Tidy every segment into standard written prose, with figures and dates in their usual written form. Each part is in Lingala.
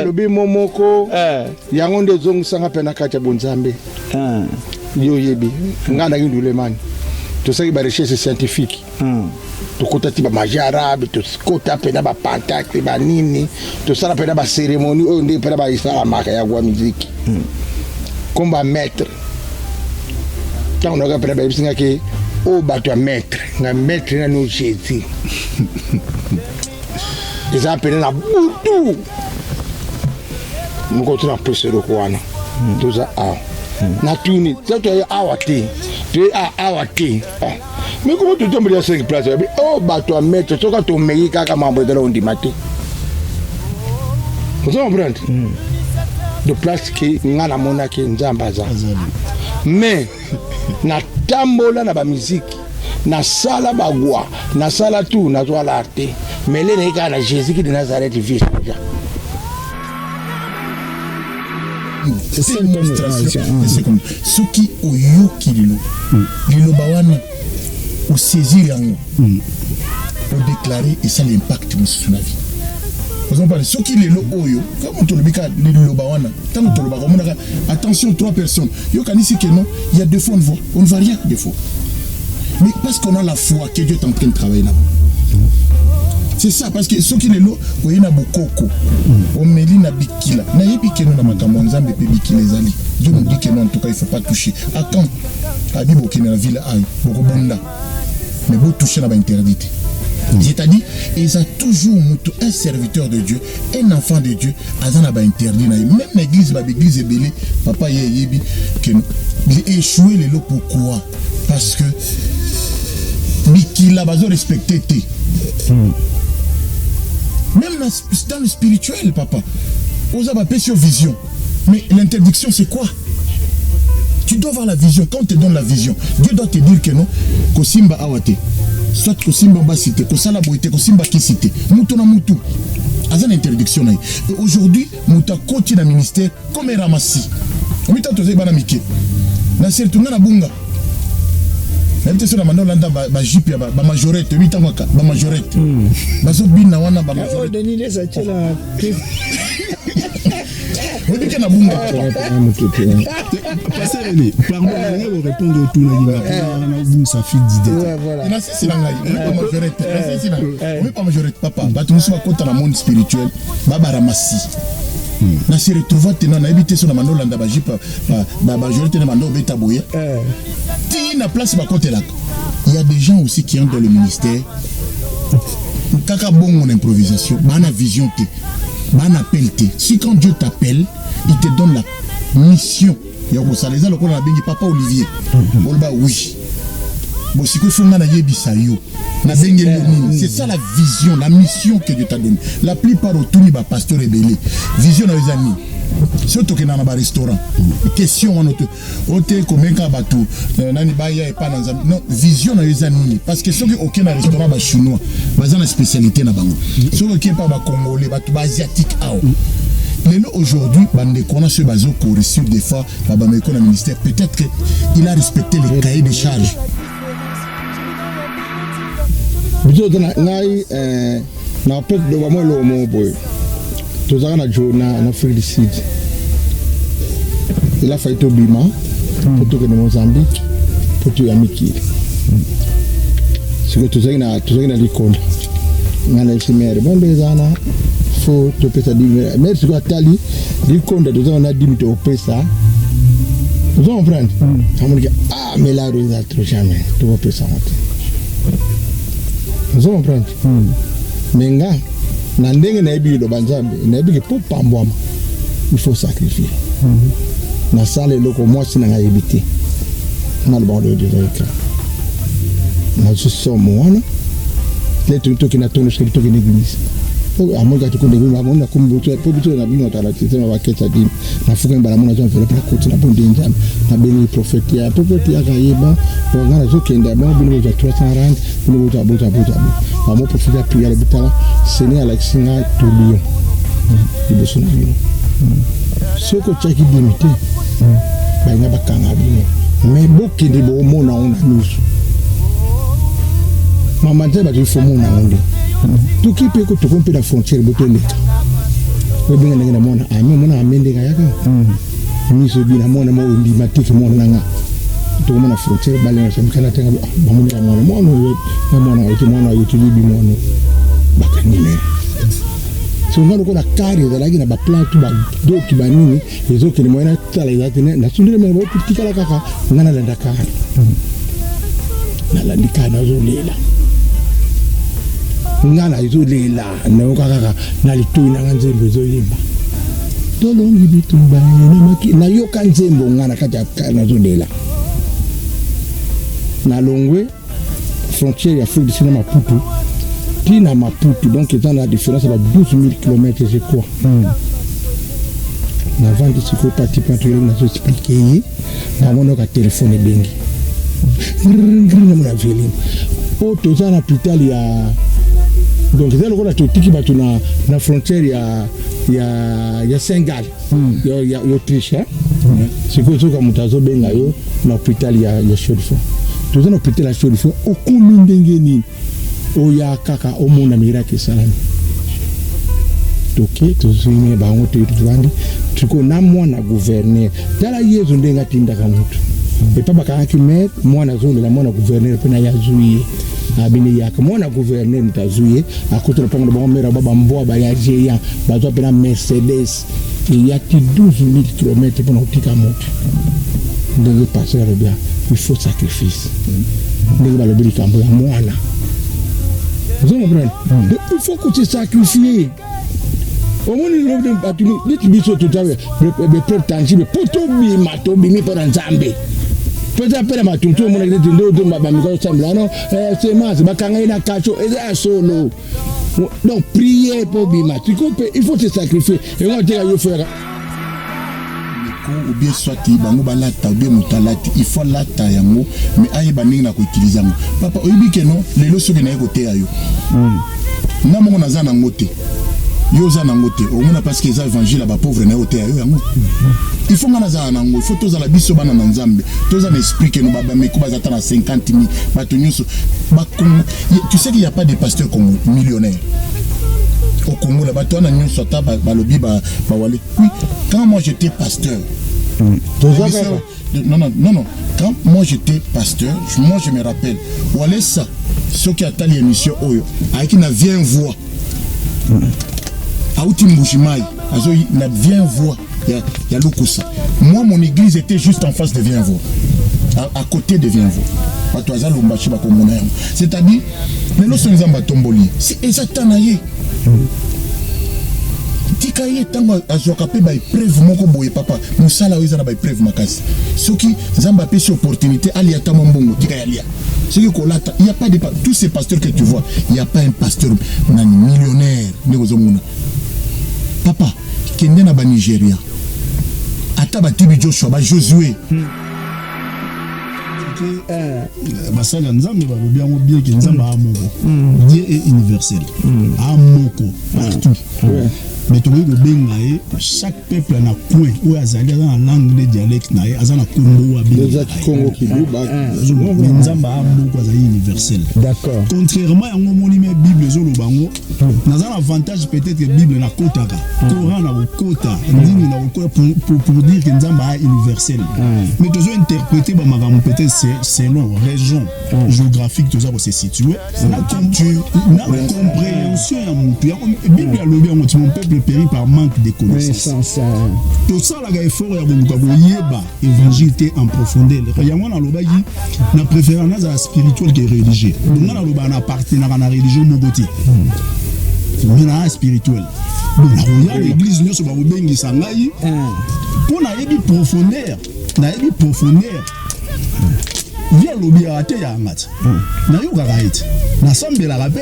Nalobi mo moko yango nde ezongisanga mpe na kati ya bonzambe. Yo oyebi ngai naki ndulemani, tosalaki barecherche scientifique, tokota ti bamagie arabe, tokota mpena bapentacle, banini, tosala mpena bacérémonie oyo nde mpena baesalamaka ya gwa miziki comme bamaître. Ntango nayoka mpena bayebisi nga ke oyo bato ya maître, nga maître nani? O Jésus. Eza mpena na butu moko to na poso eloko wana. Toza awa, natuni te, toye awa te, toye awa te, mais komo totamboli ya 5 place babi oyo bato ya maître. Soki tomeki kaka mambo ezala ondima te, ozo comprendre de place ke nga namonaki Nzambe aza. Mais natambola na bamiziki, nasala bagwa, nasala tout, nazwa lar te. Mais le naye kaka na Jésus ki de Nazareth, vie changer. Soki oyoki lelo liloba wana, osaisir yango, odéclare, esala impact mosusu na vie. Ozomopana soki lelo oyo kaka tolobi kaka liloba wana, ntango tolobaka, omonaka attention, trois personnes, yokanisi ke non, il y a deux fois on voit, on ne voit rien des fois, mais parce qu'on a la foi que Dieu est en train de travailler là-bas. C'est ça, parce que soki lelo oye na bokoko, omeli na bikila, nayebi keno na makambo ya Nzambe mpe bikila ezali. Dieu nous dit que non, en tout cas il faut pas toucher. À quand abi bokende na ville ayo, bokobunda, mais botouche na bainterdit te. C'est-à-dire eza toujours moto, un serviteur de Dieu, un enfant de Dieu, aza na bainterdit na ye. Même na église, baéglise ebele, papa, ye eyebi ke échoué lelo. Pourquoi? Parce que bikila bazorespecte te. Même dans le spirituel, papa, oza bapesi yo vision, mais l'interdiction, c'est quoi? Tu dois avoir la vision. Quand on te donne la vision, Dieu doit te dire que non, kosimba awa te, soit kosimba basi te, kosala boye te, kosimba kisi te. Mutu na mutu aza na interdiction na ye. Et aujourd'hui, moto akoti na ministère comme un ramassis. Omita tozali bana mike na surtout nga na bunga, nayebi te so na banda olanda bajupe ya bamajorette. Oyebi ntango aka bamajorette bazobina wana, bamajorette, oyebi ke na bunga. Pasteur Eli, pardon, nalingi korépondre otunaki nga nabungisa fil d'idée. Nasisi na ngai, oyebi bamajorette, nasisi na oyebi bamajorette, papa. Bato mosusu bakota na monde spirituel, babaramasi na se retrouva te. Nayebi te so na banda olanda bajupe bamajorette na banda obeta boye ti na place bakotelaka. Il y a des gens aussi qui entrent dans le ministère kaka bongo na improvisation, bana vision te, bana appel te. Si quand Dieu t'appelle, il te donne la mission ya kosala, eza lokola nabengi papa Olivier, oloba oui. Bon, sikoyo fo nga nayebisa yo nabengeli yo nini. C'est ça la vision, la mission que Dieu t'a donné. La plupart, otuni bapasteur ebele, vision na yo eza nini? Soki tokendaka na barestaurant, question wana o te komeka bato nani baya epa na Nzambe. Non, vision na yo eza nini? Parce que soki okei na restaurant, bachinois baza na spécialité na bango. Soki okei epa bacongolais, bato baasiatique awa lelo, aujourd'hui bandeko wana soki bazokoréussir des fois, babameko na ministère, peut-être que il a respecté les cahiers de charges. Biso toza na ngai na peut loba mwa eloko moko boye. Tozalaka na jo na Afrique du Sud, il a fallu tobima po tokende Mozambique po toya mikili. Sikoyo tozalaki na likonda. Ngai nayebisi mare bon, nde eza wana, fo topesa dîme. Mare sikoyo atali likonda, toza na dîme, tokopesa. Ozo comprendre? Amoniki, ah, mais laro eza trop, jamais tokopesa yango te. Ozo comprendre? Mais nga na ndenge nayebi liloba Nzambe, nayebi ke mpo pambwama, il faut sacrifier. Nasala eloko mwasi na ngai ayebi te. Naloba ngo lelo eza nazwi somo wana le tokende tono soki tokende église, amoni kaka tokende église, amoni nakomi po biso na bino tala te na baketi ya dîme. Nafuka mbala mona, nazwa enveloppe, nakoti na bonde Nzambe, nabengi prophète ya prophète yaka yeba nga nazokende bon, bino bozwa 300 rand, bino bozwa, bozwa, bozwa. Bo bamo prophète ya prière, alobi tala, Seigneur alakisi nga tourbillon liboso na bino. Soki otiaki dîme te, balinga bakanga bino, mais bokende, boomona ngo na miso. Mama Nzambe, bato ifo mona ngo nde toki mpe tokomi mpe na frontière, bo toleka. Obenga ndenge na mwana ame, omona ame ndenge ayaka miso ebina, mwana mo ondima teke mwana na nga. Tokomona frontière, balenga mikanda tenga, bamonaka mwana, mwana oyo na mwana oyo te, mwana oyo toyebi mwana oyo bakangi. Me so nga lokola kare ezalaki na baplan tu, badoki banini ezokende, moye natala eza te. Nasundeli mene, tikala kaka nga nalanda kare. Nalandi kare, nazolela, nga nazolela, nayoka kaka na litoi nanga nzembo ezoyemba: "Tolongi bitumba na maki." Nayoka nzembo nga na kati ya kare, nazolela. Nalongwe frontière ya Afrique du Sud na Maputo, ntina Maputo, donc eza na différence ya ba 12 000 km, je crois. Navandi sikoyo pati pati, nazo expliquer ye, namonoka telefone ebengi ngri, namona Veline oyo toza na hôpital ya, donc eza lokola totiki bato na frontière ya Saint-Gall, ya Autriche, hein? Sikoyo soki moto azobenga yo na hôpital ya Chaux-de-Fonds, toza na hôpital ya Chaux-de-Fonds, okomi ndenge nini? Oya kaka omona miracle esalami. Toke, tozwini bango, tovandi sikoyo na mwana gouverneur. Tala Yezu ndenge atindaka motu epa bakangaki maire, mwana azolela, mwana gouverneur mpe na ye azwi ye, abini yaka. Mwana gouverneur moto azwi ye, akuti lopango na bango, maire ba bambwa baya géant, bazwa mpe na Mercedes eyaki 12 000 km mpona kotika motu. Ndenge pasteur alobi, il faut sacrifice. Ndenge balobi likambo ya mwana, ozo comprendre, il faut ko se sacrifier. Omoni bato neti biso toza bepreuve tangible mpo tobima, tobimi mpo na Nzambe, mpo eza mpe na bato mosusu omonaki neti nde bamika osambela ano semence, bakanga ye na kacho. Eza ya solo. Donc prier mpo bima sikoyo mpe il faut se sacrifier. Yango ateka yo foyaka. Ndeko, ou bien soit bango balata, ou bien moto alati, il faut alata yango, mais ayeba ndenge na koutiliser yango. Papa, oyebi ke no lelo soki naye koteya yo, nga moko naza nango te, yo oza nango te, omona, parce que eza évangile ya bapauvre. Na ye oteya yo yango, il faut nga nazala nango, il faut tozala biso bana na Nzambe, toza na esprit ke no bameko baza ata na 50 000, bato nyonso bakongo. Tu sais qu'il y a pas de pasteur congo millionnaire au Congo là, bato wana nyonso ata balobi bawale. Oui, quand moi j'étais pasteur, toza kaka. Non, non, non, non, quand moi j'étais pasteur, moi je me rappelle, Walesa, soki atali émission oyo, ayaki na Vient Voix, auti Mbujimayi, azoi na Vient Voix ya Lukusa. Moi, mon église était juste en face de Vient Voix, à côté de Vient Voix. Bato aza Lubumbashi bakomona yango. C'est-à-dire lelo so Nzambe atomboli ye, eza ta na ye, tika ye. Ntango azwaka mpe baépreuve moko boye, papa, mosala oyo eza na baépreuve makasi. Soki Nzambe apesi opportunité alia ata mwa mbongo, tika ya lia. Soki kolata, il y a pas de, tous ces pasteurs que tu vois, il y a pas un pasteur nani millionnaire ndenge ozomona. Papa, kende na Banigeria, ata batibi Joshua, baJosué. Basali ya Nzambe balobi yango bien ke Nzambe aa moko, Dieu est universel, aa moko partout, mais tokoki kobenga ye, chaque peuple na coin oyo azali aza na langue de dialecte na ye, aza na kombo oyo eza Kikongo, Kiluba. Mais Nzambe aa moko, azali universel. Contrairement yango omoni, me Bible ezoloba yango, naza na avantage peut-être que Bible nakotaka, Coran na kokota, ndini na kokota pour dire que Nzambe aa universel, mais tozo interpréter bamakambo peut-être selon région géographique toza kose situer na compréhension ya motu. Yango Bible alobi yango ti: "Mon peuple périt par manque de connaissance." Tosalaka effort ya koluka koyeba évangile te en profondeur. Yango nalobaki na préférence nazala spirituel que religieux. Donc nga nalobaka na appartenaka na religion moko te, mais naa spirituel. Donc nakoya na église nyonso bakobengisa ngai mpo nayebi profondeur, nayebi profondeur. Ye alobi yaka te, yanga ti nayokaka ye te, nasambelaka mpe,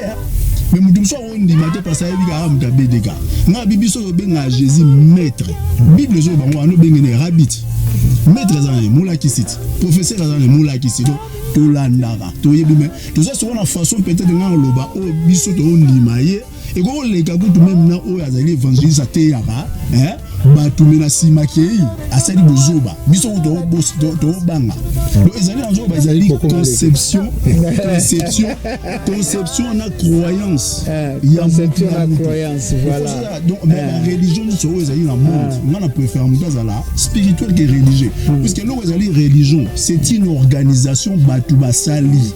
mais moto mosusu akondima te parce ayebi kaka moto abedeka. Ngai abi biso tobengaka Jésus maître. Bible ezoyo bango wana obengene rabi ti, maître aza nani? Molakisi ti, professeur aza nani? Molakisi. Donc tolandaka, toyebi, mais toza sikoyo na façon peut-être ngai oloba oyo biso toondima ye ekokoleka kutu même na oyo azali évangéliste ateyaka. Bato me na nsima akei asali bozoba, biso tobanga. Donc ezali na zoba, ezali conception, conception, conception na croyance ya Conception na croyance, voilà. Donc mais ba religion nyonso oyo ezali na monde, nga na préfère moto azala spirituel que religieux, puisque eloko ezali religion, c'est une organisation bato basali.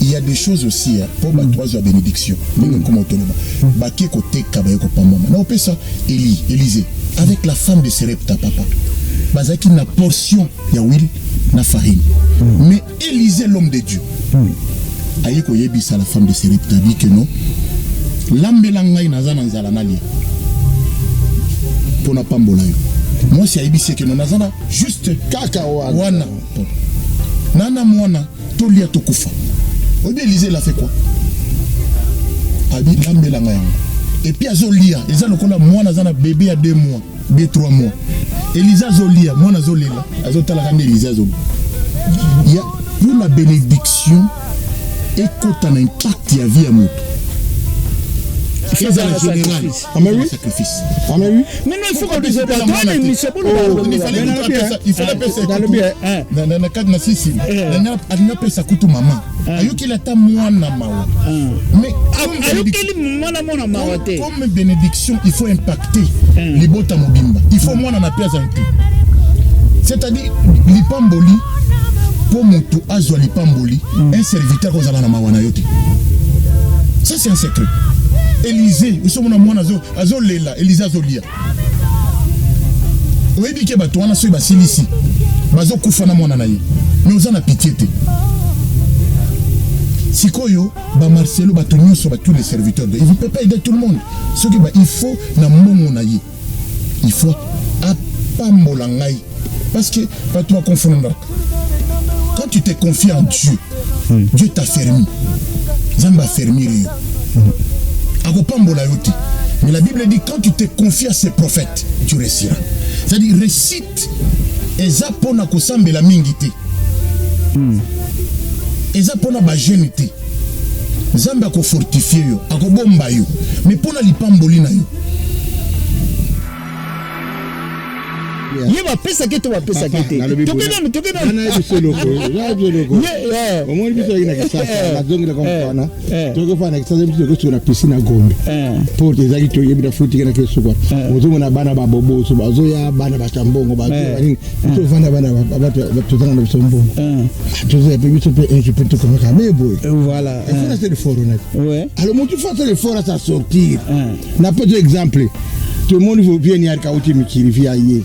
Il y a des choses aussi, hein, mpo bato bazwa bénédiction ndenge nkoma otoloba, bake koteka, baye kopambama na opesa Eli, Élisée avec la femme de Serepta. Papa, bazalaki na portion ya huile na farine, mais Élisée, l'homme de Dieu, aye koyebisa la femme de Serepta bi ke non, lambela ngai, naza na nzala, nalia mpo napambola yo. Mwasi ayebisi eke non, naza na juste kaka wana. Wana nana mwana tolia tokufa. Oyebi Élisée, il a fait quoi? Abi lambelanga yango et puis azolia, eza lokola mwana aza na bébé ya 2 mois, 2 3 mois. Élisée azolia, mwana azolela, azotalaka nde Élisée azolia. Ya pour la bénédiction ekota na impact ya vie ya moto, ezala général. Ah, mais oui. Sacrifice. Ah, mais oui. Mais non, il faut qu'on dise pas toi émission pour Il fallait, il fallait apesa na kati na sisi, alingi apesa kutu mama ayokeli ata mwana mawa, mais ayokeli mwana mwana mawa te. Comme bénédiction, il faut impacter libota mobimba, il faut mwana na mpe aza inclus, c'est-à-dire lipamboli, mpo moto azwa lipamboli, un serviteur kozala na mawa na yo te. Ça, c'est un secret. Élisée, osomona mwana azolela, Élisée azolia. Oyebi ke bato wana soki basilisi, bazokufa na mwana na ye, mais oza na pitié te. Sikoyo bamarcelo, bato nyonso, ba tous les serviteurs de, il ne peut pas aider tout le monde. Soki ba il faut na mbongo na ye, il faut apambola ngai, parce que bato baconfondaka. Quand tu te confies en Dieu, Dieu t'affermit. Nzambe affermir yo, akopambola yo te. Mais la Bible dit, quand tu te confies à ses prophètes, tu réussiras. C'est-à-dire, réussite eza mpona kosambela mingi te, eza mpona bajeûne te. Nzambe akofortifie yo, akobomba yo, mais mpona lipamboli na yo. Ye bapesaki to bapesaki te, tokendani, tokendani. Biso eloko, biso eloko. Omoni, biso oyaki na Kisasa, nazongelaka wana, tokofana na Kisasa, biso tokosuka na piscine ya Gombe po ezalaki toyebi na futi kena kesuka. Ozomona bana baboboso bazoya, bana bato ya mbongo bazoya nini, biso ovanda, bana bato tozanga na biso mbongo, tozoya mpe biso mpe un jour mpe tokomaka me boye. Voilà. Il faut nasala effort honnête. Alors motu faut asala effort, asa sortir. Napesa exemple, tomoni vie ni arika auti mikili, vie aye,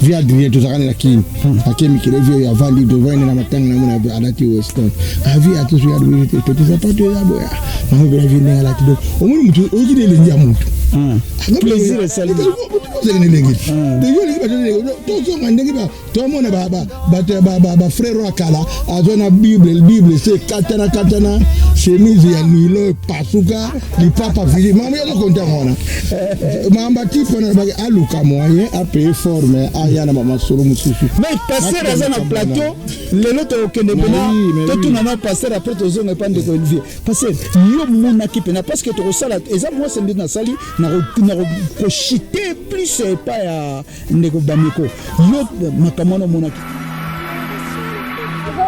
vie Adrien, tozalaka na kini, ake mikili, vie oyo avandi, tovandi na matanga na mona alati weston, avi atoso ya toti sapato eza boya nango mpena vie ndenge alati. Donc omoni mutu oyoki na elengi ya mutu. Plaisir esali. Ozali na elengi te, yo olingi bato tozonga ndenge tomona bato ya bafrère oyo akala, azwa na Bible, Bible se katana katana, chemise ya nilo epasuka, lipapa fili makambo ya zokonta yango wana. Makambo atipe wana, aluka moyen apaye forme, aya na bamasolo mosusu. Mais pasteur aza na plateau lelo, tokokende mpena totuna na pasteur, après tozonga epa ndeko Olivier. Pasteur, yo monaki mpena, parce que tokosala eza mwasi nde nasali nakoshite plus epai ya ndeko Bameko. Yo makambo wana omonaki?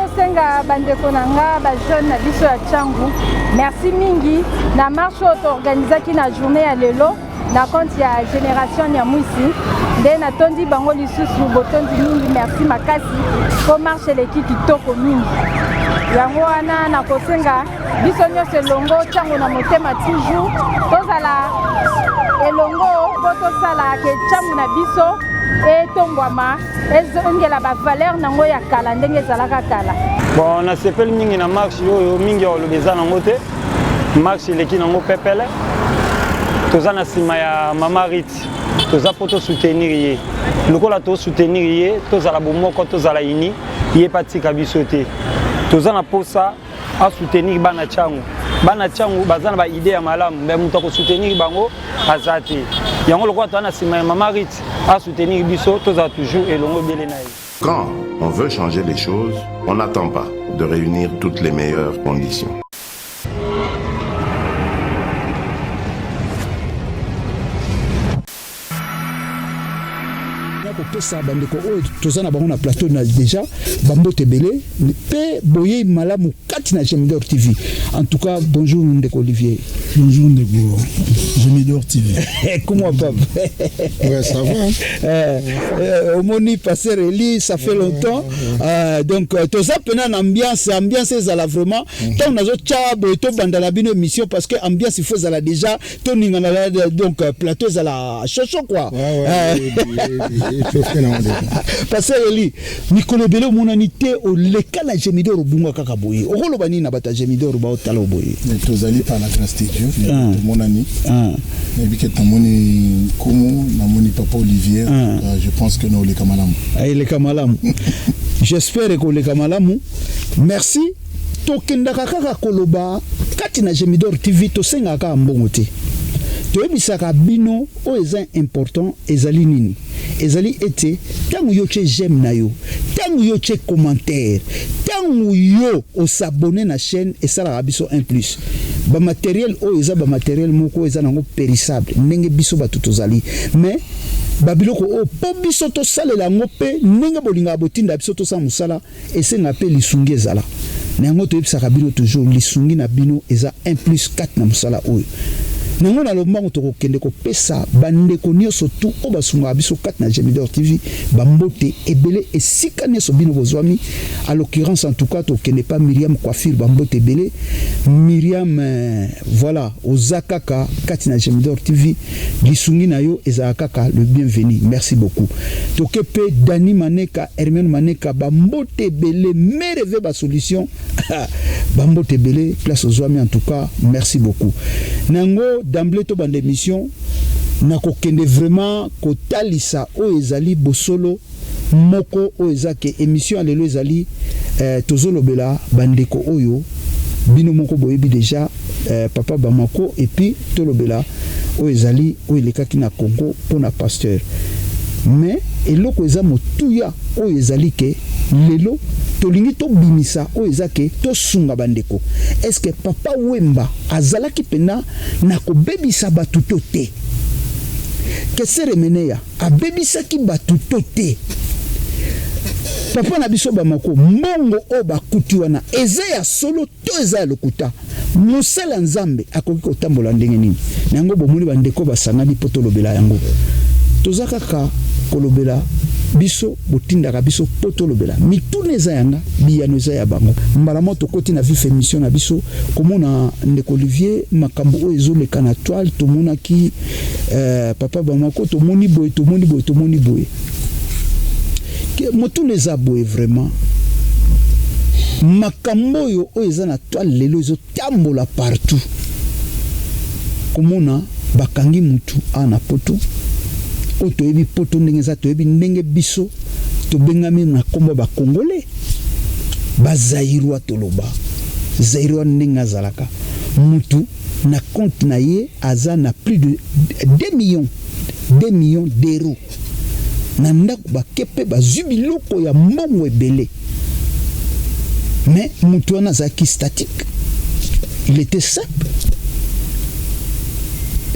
Osenga bandeko na nga, bajeune na biso ya Tshangu, merci mingi na marche oyo toorganizaki na journée ya lelo na compte ya génération Nyamwisi. Nde natondi bango lisusu botondi mingi, merci makasi mpo marche eleki kitoko mingi. Yango wana nakosenga biso nyonso elongo, Tshangu na motema, toujours tozala elongo mpo tosala ke Tshangu na biso etombwama, ezongela bavaleur nango ya kala ndenge ezalaka kala. Bon, nasepeli mingi na marche oyo. Mingi ya koloba eza nango te, marche eleki nango pepele. Toza na nsima ya mama Rit, toza mpo tosoutenir ye. Lokola tosoutenir ye, tozala bomoko, tozala uni. Ye mpe atika biso te. Toza na posa asoutenir bana Tshangu. Bana Tshangu baza na baidée ya malamu, mais moto akosoutenir bango aza te. Yango lokola toza na nsima ya mama Rit, asoutenir biso, tozala toujours elongo ebele na ye. Quand on veut changer les choses, on n'attend pas de réunir toutes les meilleures conditions. kopesa bandeko oyo toza na bango na plateau na déjà bambote ebele mpe boyei malamu kati na Gemidor TV. En tout cas, bonjour ndeko Olivier. Bonjour ndeko Gemidor TV. Comment, papa? Ouais, ça va. Omoni pasteur Eli, ça fait longtemps. Donc toza pena na ambiance, ambiance ezala vraiment. Tant nazotya boye, tobandala bino émission parce que ambiance il faut ezala déjà, toningana, donc plateau ezala chaud quoi. Ouais, déjà. Pasteur Eli, mikolo ebele omonani te, oleka na Gemidor, obunga kaka boye. Okoloba nini na bato ya Gemidor baotala boye? Tozali par la grâce de Dieu, tomonani. Nayebi ke namoni nkumu, namoni papa Olivier. Je pense que naoleka malamu. Eleka malamu, j'espère ekoleka malamu. Merci. Tokendaka kaka koloba kati na Gemidor TV, tosengaka kaka mbongo te, toyebisaka bino oyo eza important. Ezali nini? Ezali ete ntango yo tie j'aime na yo, ntango yo tie commentaire, ntango yo os'abonner na chaîne, esalaka biso un plus. Bamatériel oyo eza bamatériel moko eza nango périssable ndenge biso bato tozali, mais babiloko oyo mpo biso tosalela yango mpe ndenge bolingaka botinda biso tosala mosala, esenga mpe lisungi ezala na yango. Toyebisaka bino toujours, lisungi na bino eza 1 plus 4 na mosala oyo. Nango na lombango tokokende kopesa bandeko nyonso tu oyo basungaka biso kati na Gemidor TV bambote ebele esika nyonso bino bozwami. À l'occurrence, en tout cas, tokende pa Miriam Coiffure, bambote ebele Miriam. Voilà, oza kaka kati na Gemidor TV, lisungi na yo ezalaka kaka le bienvenu, merci beaucoup. Toke mpe Dani Maneka, Hermione Maneka, bambote ebele, mereve basolution, bambote ebele place ozwami. En tout cas, merci beaucoup. Na yango d'emblée tobanda émission, nakokende vraiment kotalisa oyo ezali bosolo moko oyo eza ke émission ya lelo ezali tozolobela bandeko oyo bino moko boyebi déjà, papa Bamako, et puis tolobela oyo ezali oyo elekaki na Congo mpona pasteur. Mais eloko eza motuya oyo ezali ke lelo tolingi tobimisa oyo eza ke tosunga bandeko. Est-ce que papa Wemba azalaki mpena na kobebisa bato to te? Kester Emeneya abebisaki bato to te? Papa na biso Bamako, mbongo oyo bakuti wana eza ya solo to eza ya lokuta? Mosala ya Nzambe akoki kotambola ndenge nini? Na yango bomoni bandeko basangani mpo tolobela yango. Toza kaka kolobela, biso botindaka biso mpo tolobela. Mituna eza yanga, biyano eza ya bango. Mbala moko tokoti na vif émission na biso. Komona ndeko Olivier, makambo oyo ezoleka na toile, tomonaki papa Bamako, tomoni boye, tomoni boye, tomoni boye. Motuna eza boye: vraiment makambo oyo eza na toile lelo ezotambola partout, komona bakangi mutu awa na Poto oyo, toyebi Poto ndenge eza, toyebi ndenge biso tobengami na nkombo Bacongolais, Bazaïrois, toloba Zaïrois ndenge azalaka. Mutu na compte na ye aza na plus de 2 millions, 2 millions d'euros na ndako, bake mpe bazwi biloko ya mbongo ebele, mais moto wana azalaki statique, il était simple.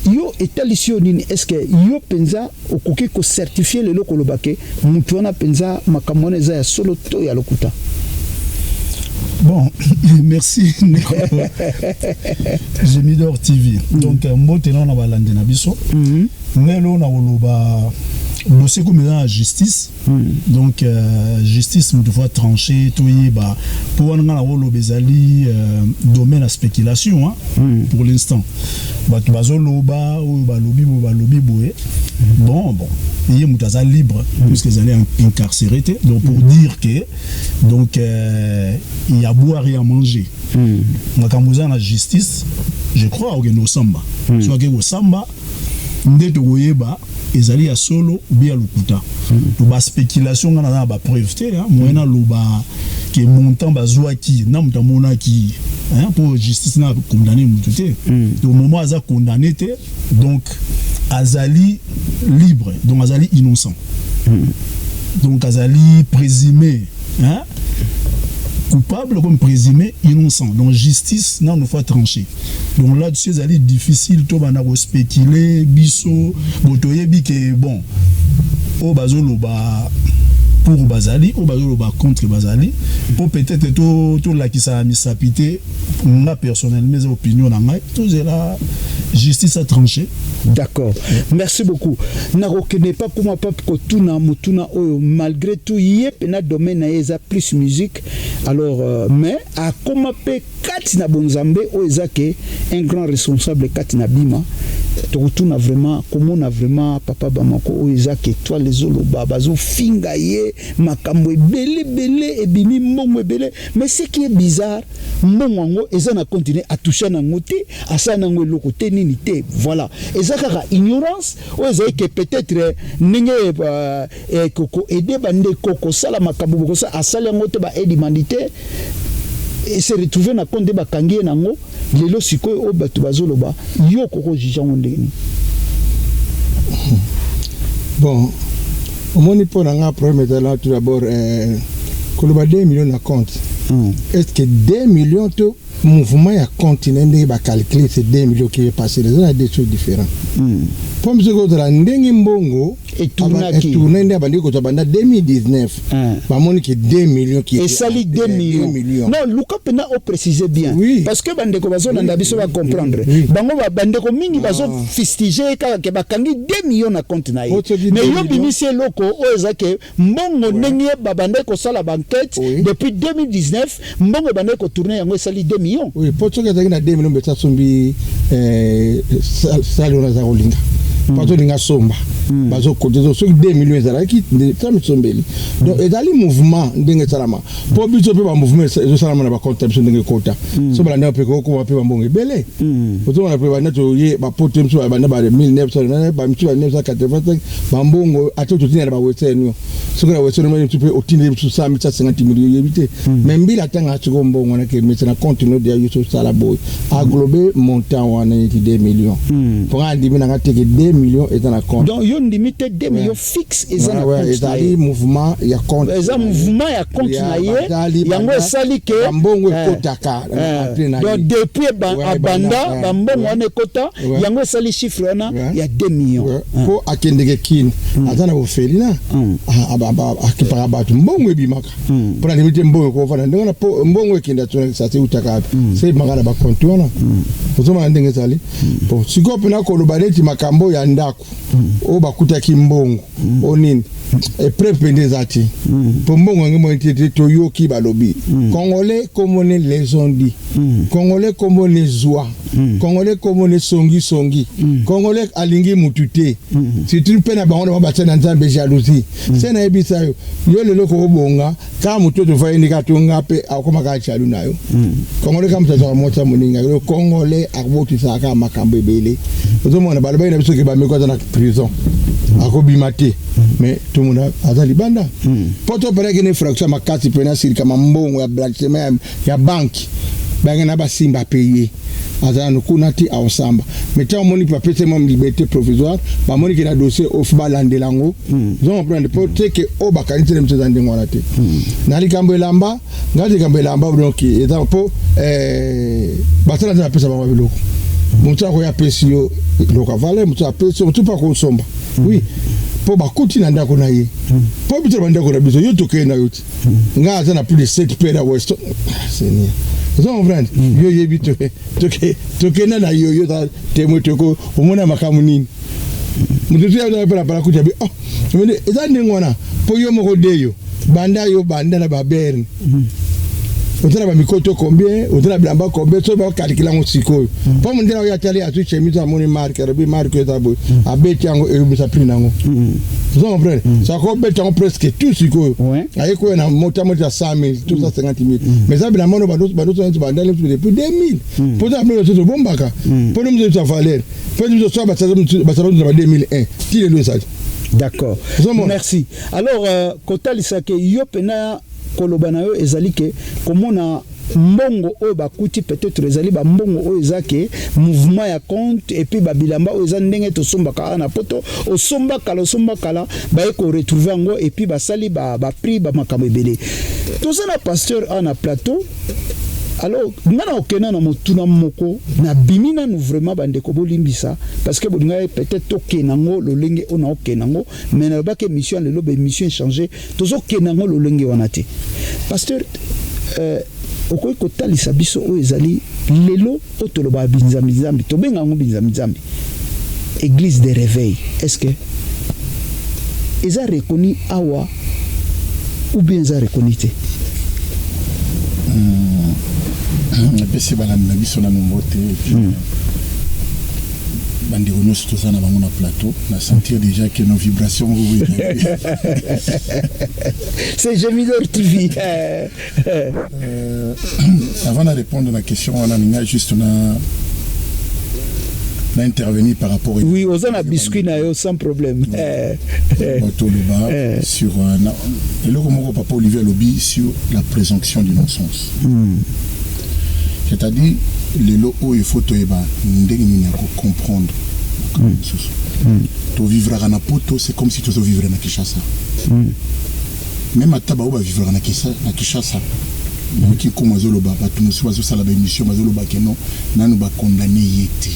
Yo etalisi yo nini? Est ce que yo mpenza okoki kocertifier lelo koloba ke moto wana mpenza makambo wana eza ya solo to ya lokuta? Bon, merci ndeko Gemidor TV. Donc mbote na balandi na biso. Lelo na koloba dossier comme eza na justice. Donc justice moto faut trancher, toyeba. Mpo wana nga na koloba ezali domaine ya spéculation, hein, pour l'instant. Bato bazoloba oyo balobi boye, balobi boye. Bon, ye moto aza libre puisque ezali incarcéré te. Donc pour dire que donc il y a boire et à manger. Makambo eza na justice, je crois okende kosamba. Soki ake kosamba nde tokoyeba ezali ya solo obi ya lokuta. To baspéculation, nga naza na bapreuve te moyen naloba ke montant bazwaki na moto amonaki, mpo justice na condamné moto te. Au moment aza condamné te, donc azali libre, donc azali innocent, donc azali présumé, hein? Coupable comme présumé innocent. Donc justice nano faut trancher. Donc là-dessus ezali difficile tobanda kospéculer. Biso bo toyebi ke bon, Oyo bazoloba pour bazali, oyo bazoloba contre bazali, po peut-être tolakisa misapi te. Nga personnellement, eza opinion na ngai, tozela justice a tranché. D'accord, merci beaucoup. Nakokende pa kuma pa kotuna motuna oyo. Malgré tout, ye mpe na domaine na ye eza plus musique, alors mais akoma mpe kati na bonzambe oyo eza ke un grand responsable kati na bima. Tokotuna vraiment komona vraiment papa Bamako oyo eza ke étoile ezoloba, bazofinga ye makambo ebele ebele, ebimi mbongo ebele. Mais ce qui est bizarre, mbongo yango eza na continue, atouche nango te, asala nango eloko te, nini te. Voilà, eza kaka ignorance oyo ezali ke peut-être ndenge koaider bandeko kosala makambo bokosala, asali yango te, baaide humanitaire, se retrouve na compte, bakangi ye nango. Lelo sikoyo oyo bato bazoloba, yo kokojuge yango ndenge nini? Bon, omoni, mpo na nga problème ezala tout d'abord koloba 2 millions na compte. Est ce que 2 millions to mouvement ya compte na ndenge bacalcule, c'est 2 millions qui est passé? Eza na deux choses différentes. Mpo biso kozala ndenge mbongo etourne nde abandi kozwa banda 2019, bamoni ke 2 millions. Esali 2 millions. Non, luka mpena oprécise bien. Parce que bandeko bazolanda biso, bacomprendre bango. Bandeko mingi bazofustige kaka ke bakangi 2 millions na compte na ye, mais yo bimisi eloko oyo eza ke mbongo ndenge babandaki kosala baenquête depuis 2019, mbongo ebandaki kotourne, yango esali 2 millions. Oui, po soki ezalaki na 2 millions, beti asombi sali wana aza kolinga, bazolinga somba, bazokote. Soki 2 millions ezalaki ta misombeli, donc ezali mouvement ndenge esalama. Mpo biso mpe bamouvement ezosalama na bacompte na biso ndenge ekota, so balanda mpe kokoma mpe bambongo ebele. Ozomona mpe banda toye bapoto biso banda ba 1900, bamisu ba 1985, bambongo ate totinda na bawestern yo. Soki na western yo mpe otindeli biso 100 150 millions, oyebi te. Mais mbila ntanga sikoyo mbongo wana ke mesa na compte no dia yo, sosala boye, aglobe montant wana neti 2 millions. Mpo nga andimi nanga te ke 2 millions eza na compte. Donc yo ndimi te 2 millions fixe eza na compte? Ezali mouvement ya compte. Eza mouvement ya compte na ye, yango esali ke bambongo ekotaka. Donc depuis abanda, bambongo wana ekota, yango esali chiffre wana ya 2 millions. Mpo akendeke kini, aza na bofelina, akipaka bato, mbongo ebimaka. Mpo na ndimi te mbongo ekofanda ndenge wana, mpo mbongo ekende sase eutaka wapi? Se ebimaka na bacompte wana. Ozomona ndenge ezali. Bon, sikoyo mpena koloba neti makambo ya ndako oyo bakutaki mbongo o nini, épreuve mpenza eza te, mpo mbongo yango moi te. Toyoki balobi congolais komone les on-dit, congolais komone zwa, congolais komone songisongi, congolais alingi mutu te, surtout mpe na bango na bango batia na Nzambe jalousie. Se nayebisa yo, yo lelo kokobonga kaka motu oyo tovayindi kaka tonga mpe akoma kaka jaloux na yo. Congolais kaka moto azwaka mwasi ya moninga yo. Congolais akobotisaka kaka makambo ebele. Ozomona balobaki na biso ke bameko aza na prison, akobima te, mais tomona aza libanda. Mpo topelaki na infraction ya makasi mpe nasilikama mbongo ya blanchiment ya banque, bange na basimba mpe ye aza nanu kuna ti aosamba. Mais ntango omoni bapesi mwa liberté provisoire, bamoni ke na dossier oyo balandela yango. Ozo comprendre? Mpo te ke oyo bakanisi na biso eza ndenge wana te. Na likambo elamba, ngai likambo elamba, donc eza mpo basala nzambe apesa bango biloko. Motu akoya apesi yo eloko ya valeur, motu apesi yo, motu mpo akosomba. Oui, mpo bakuti na ndako na ye, mpo biso na bandako na biso, yo tokei na yo ti ngai aza na plus de 7 paires ya Weston. Seigneur, ozo comprendre? Yo yebi tokenda na yo, yo oza témoin. Toko omona makambo nini? Moto tu ya pala pala kuta bi, oh, eza ndenge wana. Mpo yo moko de yo banda, yo banda na baberne, oza na bamikoto combien, oza na bilamba combien? Soki bakalikila yango sikoyo, mpo mondele oyo atali, azwi chemise, amoni marque, alobi marque eza boye, abeti yango, eyebisa prix nango. Oza comprendre? So akobeta yango presque tout. Sikoyo aye koya na mota moti ya 100 000 to 150 000, mais eza bilamba ono bandoso neti bandali depuis 2000, mpo eza biloko mosusu obombaka mpo no mosusu ya valeur, mpo biso so basala na ba 2001 ti lelo ezali. D'accord, merci. Alors kotalisa ke yo mpena koloba na yo ezali ke komona mbongo oyo bakuti, peut-être ezali bambongo oyo eza ke mouvement ya compte, et puis babilamba oyo eza ndenge tosombaka awa na poto, osomba kala, osomba kala, baye koretrouve yango, et puis basali baprix, bamakambo ebele. Toza na pasteur awa na plateau. Alors nga na okenda na motuna moko, nabimi nanu vraiment. Bandeko, bolimbisa, parce que bolingaki peut-être tokende yango lolenge oyo naokende yango, mais nalobaki émission ya lelo, baémission échange, tozokende yango lolenge wana te. Pasteur, okoki kotalisa biso oyo ezali lelo oyo tolobaka binzambi-nzambi, tobenga yango binzambi-nzambi, église de réveil, est ce que eza reconnu awa ou bien eza reconnu te? Napesi balandi na biso nanu mbote, et puis bandeko nyonso toza na bango na plateau. Na sentir déjà que nos vibrations vous C'est Gemidor TV. Avant de répondre à la question wana, ninga juste na intervenir par rapport Oui, oza na biscuit na yo, sans problème. Toloba sur eloko moko papa Olivier alobi sur la présomption d'innocence, c'est-à-dire lelo oyo il faut toyeba ndenge nini ya kocomprendre makambo mosusu. Tovivraka na poto, c'est comme si tozovivre na Kinshasa. Même ata bao bavivraka na Kinshasa, nayoki nkomo azoloba, bato mosusu bazosala baémission, bazoloba ke non, nanu bakondane ye te.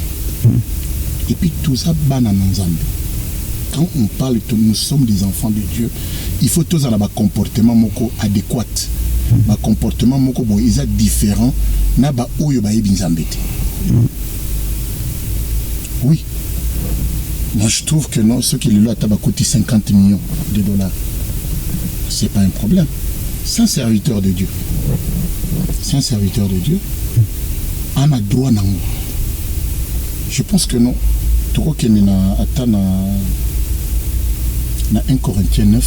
Et puis toza bana na Nzambe. Quand on parle, nous sommes des enfants de Dieu, il faut tozala bacomportement moko adéquate, bacomportement moko boye eza différent na baoyo bayebi Nzambe te. Oui, moi je trouve que non, soki lelo ata bakoti 50 millions de dollars, c'est pas un problème. C'est un serviteur de Dieu, c'est un serviteur de Dieu, ana droit nango. Je pense que non, tokokende na ata na 1 Corinthiens 9,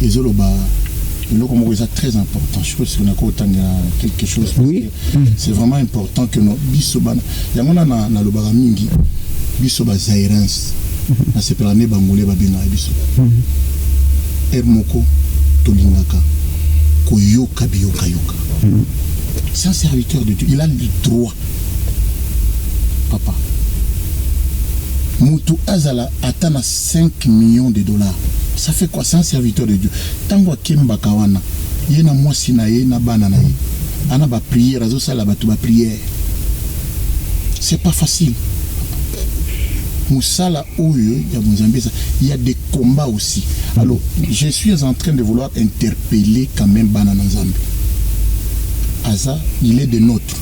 ezoloba eloko moko eza très important. Je pense que nakotangela quelque chose parce que c'est vraiment important que no biso bana yango na nalobaka mingi, biso bazairens, nasepelaka nde bangole babengaka biso ere moko, tolingaka koyoka biyokayoka. C'est un serviteur de Dieu, il a le droit. Papa, mutu azala ata na 5 millions de dollars, ça fait quoi? C'est un serviteur de Dieu. Ntango akembaka wana, ye na mwasi na ye na bana na ye, ana baprière, azosala bato baprière, c'est pas facile. Mosala oyo ya bonzambe eza, il y a des combats aussi. Alors je suis en train de vouloir interpeller quand même bana na Nzambe. Aza, il est de notre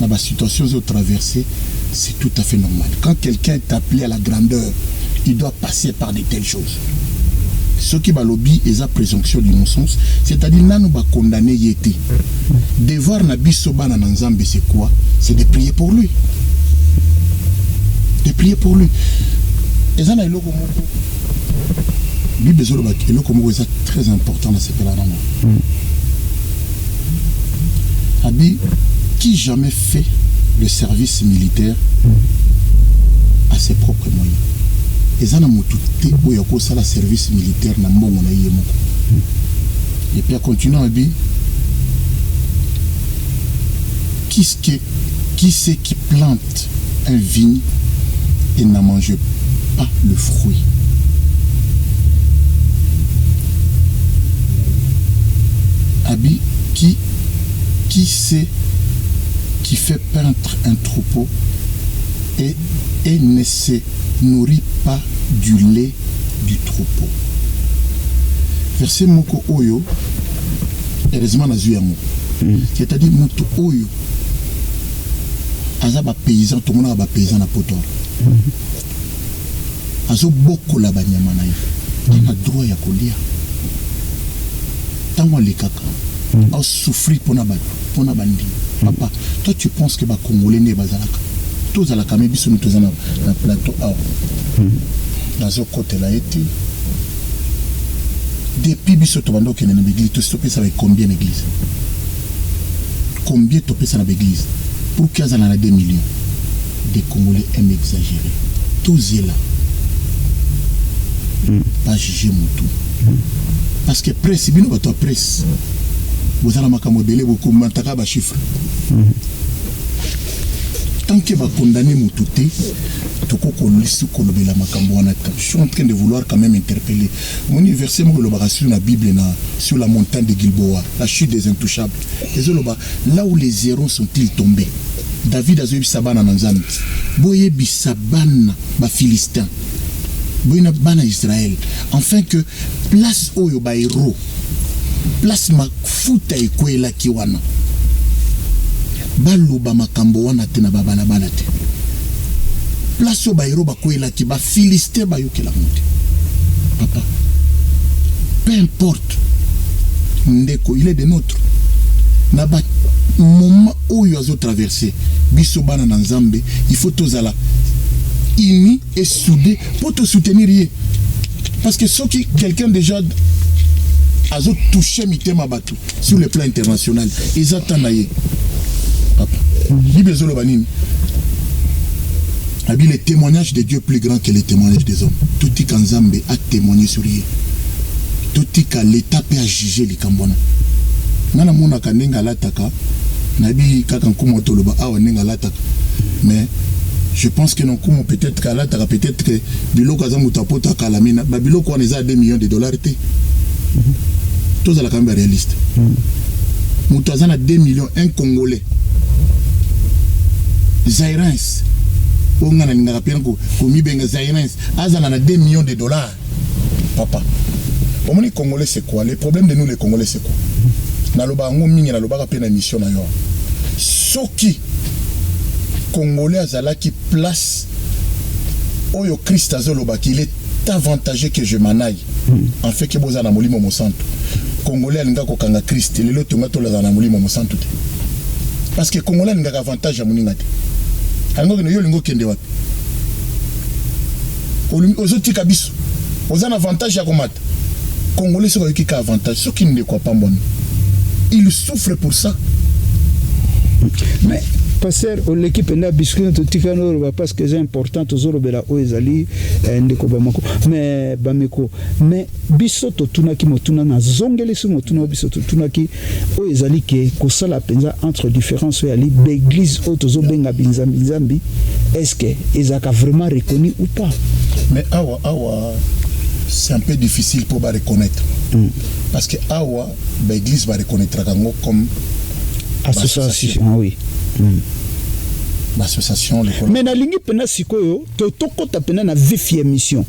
na basituation ozo traverser, c'est tout à fait normal. Quand quelqu'un est appelé à la grandeur, il doit passer par de telles choses. Soki balobi eza présomption d'innocence, c'est-à-dire nanu bakondane ye te. Devoir na biso bana na Nzambe, c'est quoi? C'est de prier pour lui, de prier pour lui. Eza na eloko moko Bible ezolobaki, eloko moko eza très important, nasepela nango. Abi qui jamais fait le service militaire à ses propres moyens? Eza na motu te oyo akosala service militaire na mbongo na ye moko. Et puis acontinue, abi qui c'est qui plante un vigne et n'en mange pas le fruit? Abi qui c'est qui fait paître un troupeau et ne se nourrit pas du lait du troupeau? Verset moko oyo, heureusement nazwi yango, c'est-à-dire moto oyo aza bapaysan, tomonaka bapaysan na poto, azobokola banyama na ye, ana droit ya kolia. Ntango alekaka asouffrir mpona bato, mpona bandimi. Papa, toi tu penses que bacongolais nde bazalaka, tozalaka me biso toza na plateau awa, nazokotela ye te. Depuis biso tobanda okende na baeglise, tosi topesa ba combien na église? Combien topesa na baeglise pour que azala na 2 millions? Des Congolais aiment exagérer. Tozela, bajuge motu, parce que presse, bino bato ya presse, bozala makambo ebele, bokomantaka bachiffre. Tant que bacondamner motu te, tokokolisi kolobela makambo wana te. Je suis en train de vouloir quand même interpeller. Omoni verset moko elobaka sur na Bible, na sur la montagne de Gilboa, la chute des intouchables, ezoloba: là où les héros sont-ils tombés? David azoyebisa bana na Nzambe: boyebisa bana Baphilistins, boyena bana Israël, enfin que place oyo bahéros, place mafuta ekwelaki wana, baloba makambo wana te na babalabala te. Place oyo bahéros bakwelaki, Baphilistins bayokelango te. Papa, peu importe ndeko, il est de notre na bamoment oyo azotraverse. Biso bana na Nzambe, il faut tozala unis et soudés pour te soutenir ye, parce que soki quelqu'un déjà azotouche mitema bato sur le plan international, eza ta na ye. Papa, Bible ezoloba nini? Abi le témoignage de Dieu plus grand que le témoignage des hommes. Totika Nzambe atémoigner sur ye, totika l'État mpe ajuge likambo wana. Nga namonaka ndenge alataka, nayebi kaka nkumu toloba awa ndenge alataka, mais je pense que na nkumu peut-être alataka, peut-être que biloko aza moto apota akala, mais babiloko wana eza 2 millions de dollars te. Tozalaka mpe baréaliste. Moto aza na 2 millions, un Congolais zairens oyo nga nalingaka mpe komibenga zairens, azala na 2 millions de dollars, papa, omoni, Congolais, c'est quoi le problème de nous les Congolais? C'est quoi? Naloba yango mingi, nalobaka mpe na émission na yo: soki Congolais azalaki place oyo Christ azolobaki, il est avantageux que je m'en aille en fait que bozala na Molimo Mosantu, Congolais alingaka kokanga Christ. Lelo tonga tolazala na Molimo Mosantu te, parce que Congolais alingaka avantage ya moninga te. Alingi okende, yo olingi okende wapi? Ozotika biso, oza na avantage ya komata. Congolais soki ayoki ka avantage, soki ndeko apambwami, il souffre pour ça. Mais pasteur, oleki mpenza biscuit. Totikani oloba parce que eza important. Tozolobela oyo ezali ndeko Bamako, mais Bameko, mais biso totunaki motuna, nazongeli so motuna oyo biso totunaki, oyo ezali ke kosala mpenza entre différence oyo yali baéglise oyo tozobenga binzambi nzambi, est ce que ezalaka vraiment reconnu ou pas? Mais awa, awa c'est un peu difficile pour bareconnaître, parce que awa baéglise bareconnaîtraka yango comme association, oui. Bassociation. Mais nalingi mpenza sikoyo tokɔta mpenza na vif ya émission.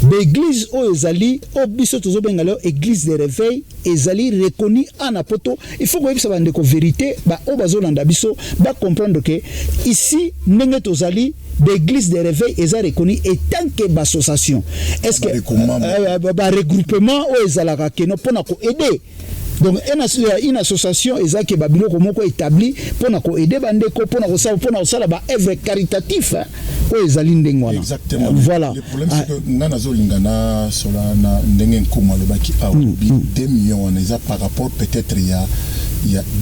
Baéglise oyo ezali oyo biso tozobenga leo église de réveil, ezali reconnu ana poto? Il faut koyebisa bandeko vérité, baoyo bazolanda biso bacomprendre ke ici ndenge tozali, baéglise de réveil eza reconnu en tant que bassociation. Est ce que baregroupement oyo ezalaka keno mpona koaider? Donc une association ezalaki babiloko moko établi mpona koaider bandeko, mpona kosala baœuvre caritatif oyo ezali ndenge wana. Exactement. Voilà. Le problème, c'est que nga nazolinga na sola na ndenge nkomo alobaki awa, bi 2 millions wana eza par rapport peut-être ya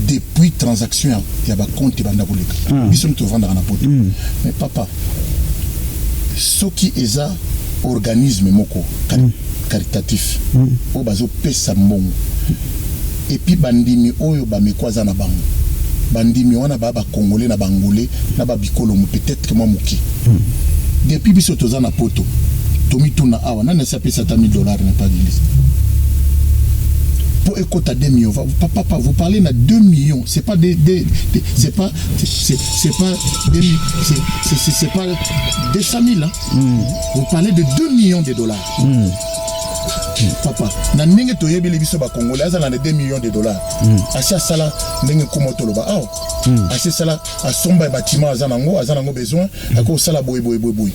depuis transaction ya bacompte ebanda koleka. Biso tovandaka na poto, mais papa, soki eza organisme moko caritatif oyo bazopesa mbongo, et puis bandimi oyo Bameko aza na bango, bandimi wana baa Bacongolais na Bangolais na babikolomo, peut-être mwa moke. Depuis biso toza na poto, tomituna awa nani asi apesa ata 1000 dollars na pa église po ekota 2 millions? Papa, papa, vous parlez na 2 millions, c'est pas des, des c'est pas c'est pas des, c'est pas 200 000, hein. Vous parlez de 2 millions de dollars. Papa, na ndenge toyebeli biso Bakongolais, azala na 2 millions de dollars, asi asala ndenge nkoma toloba awa, asi asala, asomba bâtiment, aza nango besoin, akosala boye boye boye boye.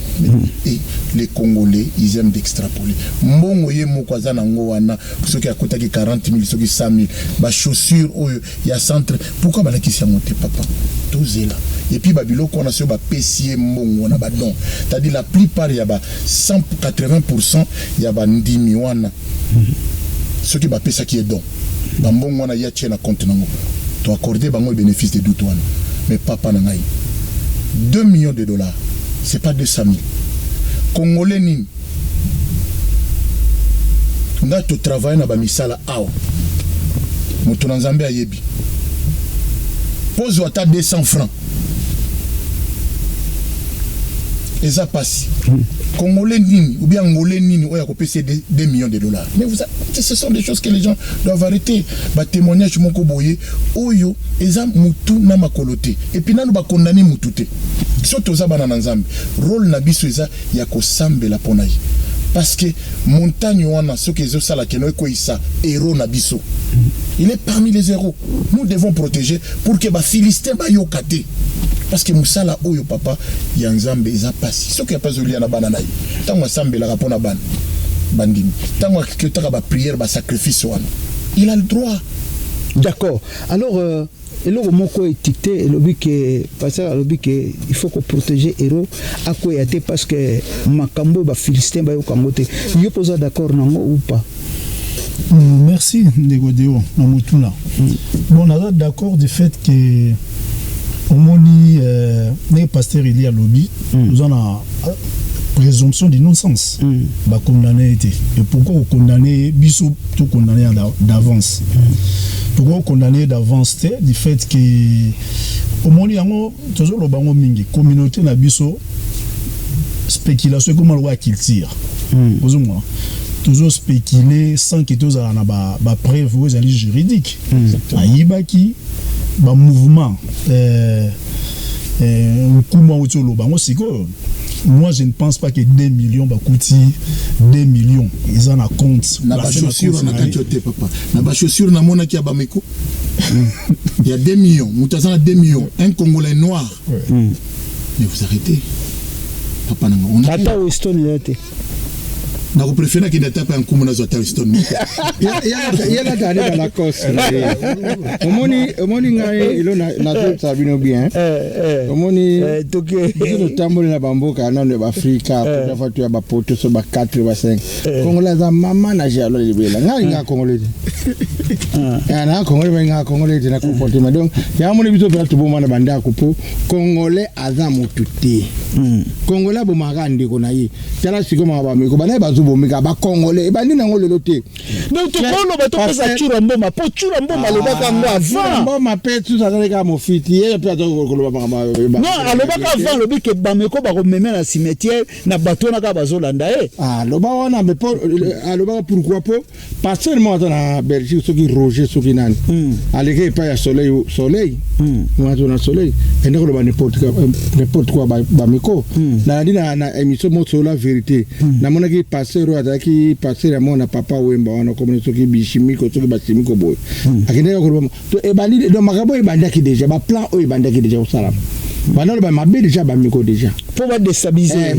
Et les Congolais, ils aiment d'extrapoler. Mbongo ye moko aza nango wana, soki akotaki 40 000, soki 100 000, bachaussure oyo ya centre, pourquoi balakisi yango te? Papa, tozela. Et puis babiloko wana, soki bapesi ye mbongo wana, badon, c'est-à-dire la plupart ya ba 180 ya bandimi wana, soki bapesaki ye don, bambongo wana ye atie na compte nango, toaccorde bango le bénéfice de doute wana. Mais papa na ngai, 2 millions de dollars, c'est pas 200 000. Congolais nini nga totravaille na bamisala awa, moto na Nzambe ayebi, pozwa ata 200 francs. Eza pasi. Congolais nini ou bien Angolais nini oyo akopesa ye 2 millions de dollars? Mais vous, ce sont des choses que les gens doivent arrêter. Ba témoignages moko boye oyo eza mutu na makolo te. Et puis nanu ba condamner mutu te. So toza bana na Nzambe, rôle na biso eza ya kosambela pona ye. Parce que montagne wana soki ezosala keno ekweyisa héros na biso. Il est parmi les héros. Nous devons protéger pour que ba Philistins bayoka te. Parce que mosala oyo, papa, ya Nzambe eza pasi. Soki apa azolia na bana na ye, ntango asambelaka mpo na bana bandimi, ntango aketaka baprière, basacrifice wana, il a le droit. D'accord. Alors eloko moko étiqueté, elobi ke pasteur alobi ke il faut koprotéger héros akweya te, parce que makambo oyo baphilistin bayoka yango te. Yo mpo oza d'accord nango ou pas? Merci ndeko Deo na motuna. Bon, naza d'accord du fait que omoni ndenge pasteur Eli alobi, toza na présomption d'innocence. Bakondamne ye te. Et pourquoi kokondamne ye? Biso tokondamne ya d'avance, tokoki kokondamne ye d'avance te, du fait que omoni yango, tozoloba yango mingi, communauté na biso, spéculation ekoma lokola culture. Ozomona, tozospéculer sans que tozala na bapreuve oyo ezali juridique. Ayibaki bamouvement nkumu awuti oloba yango sikoyo. Moi, je ne pense pas que 2 millions, bakuti 2 millions eza na compte. Na bachaussure na kati yo te, papa. Na bachaussure namonaki ya Bameko ya 2 millions. Moto aza na 2 millions, un Congolais noir, mais vous arrêtez, papa nanga. Ata Weston eza te. Nakopréférer nakende ata mpe ya nkumu, nazwa ata Weston. Yelata ale balacoste. Omoni, omoni ngai elo nazosala bino bien. Omoni, biso totamboli na bamboka nano ya baafrika, potafa to ya bapoto, so ba 4, ba 5. Congolais aza mama na jalo libela. Ngai nga Congolais te, na Congolais balinga Congolais te na comportement. Donc yango moni biso mpena toboma na bandako, mpo Congolais aza motu te. Congolais abomaka ndeko na ye. Tala sikoyo maka Bameko banaye bazobomeka Bacongolais, ebandi nango lelo te. Donc tokoloba topesa Tshoura Mboma, mpo Tshoura Mboma alobaka yango avant. Mboma mpe susu azali kaka mofiti, ye mpe aza koloba makambo. Non, alobaka avant, alobi ke Bameko bakomeme na cimetière na bato wana kaka bazolanda ye. Aloba wana, mais po alobaka pourquoi? Po pasteur moko aza na Belgique, soki Roger, soki nani, aleki epai ya Soleil. Soleil wana to na Soleil ende koloba n'importe quoi. Bameko nalandi na émission moko Solola Vérité, namonaki pasteur oyo azalaki pasteur ya mwana Papa Wemba wana, komoni soki bishimiko, soki basimiko boye, akendaki koloba. To ebandi. Donc makambo oyo ebandaki déjà, baplan oyo ebandaki déjà kosalama, banda loba mabe déjà Bameko déjà. Mpo badéstabiliser.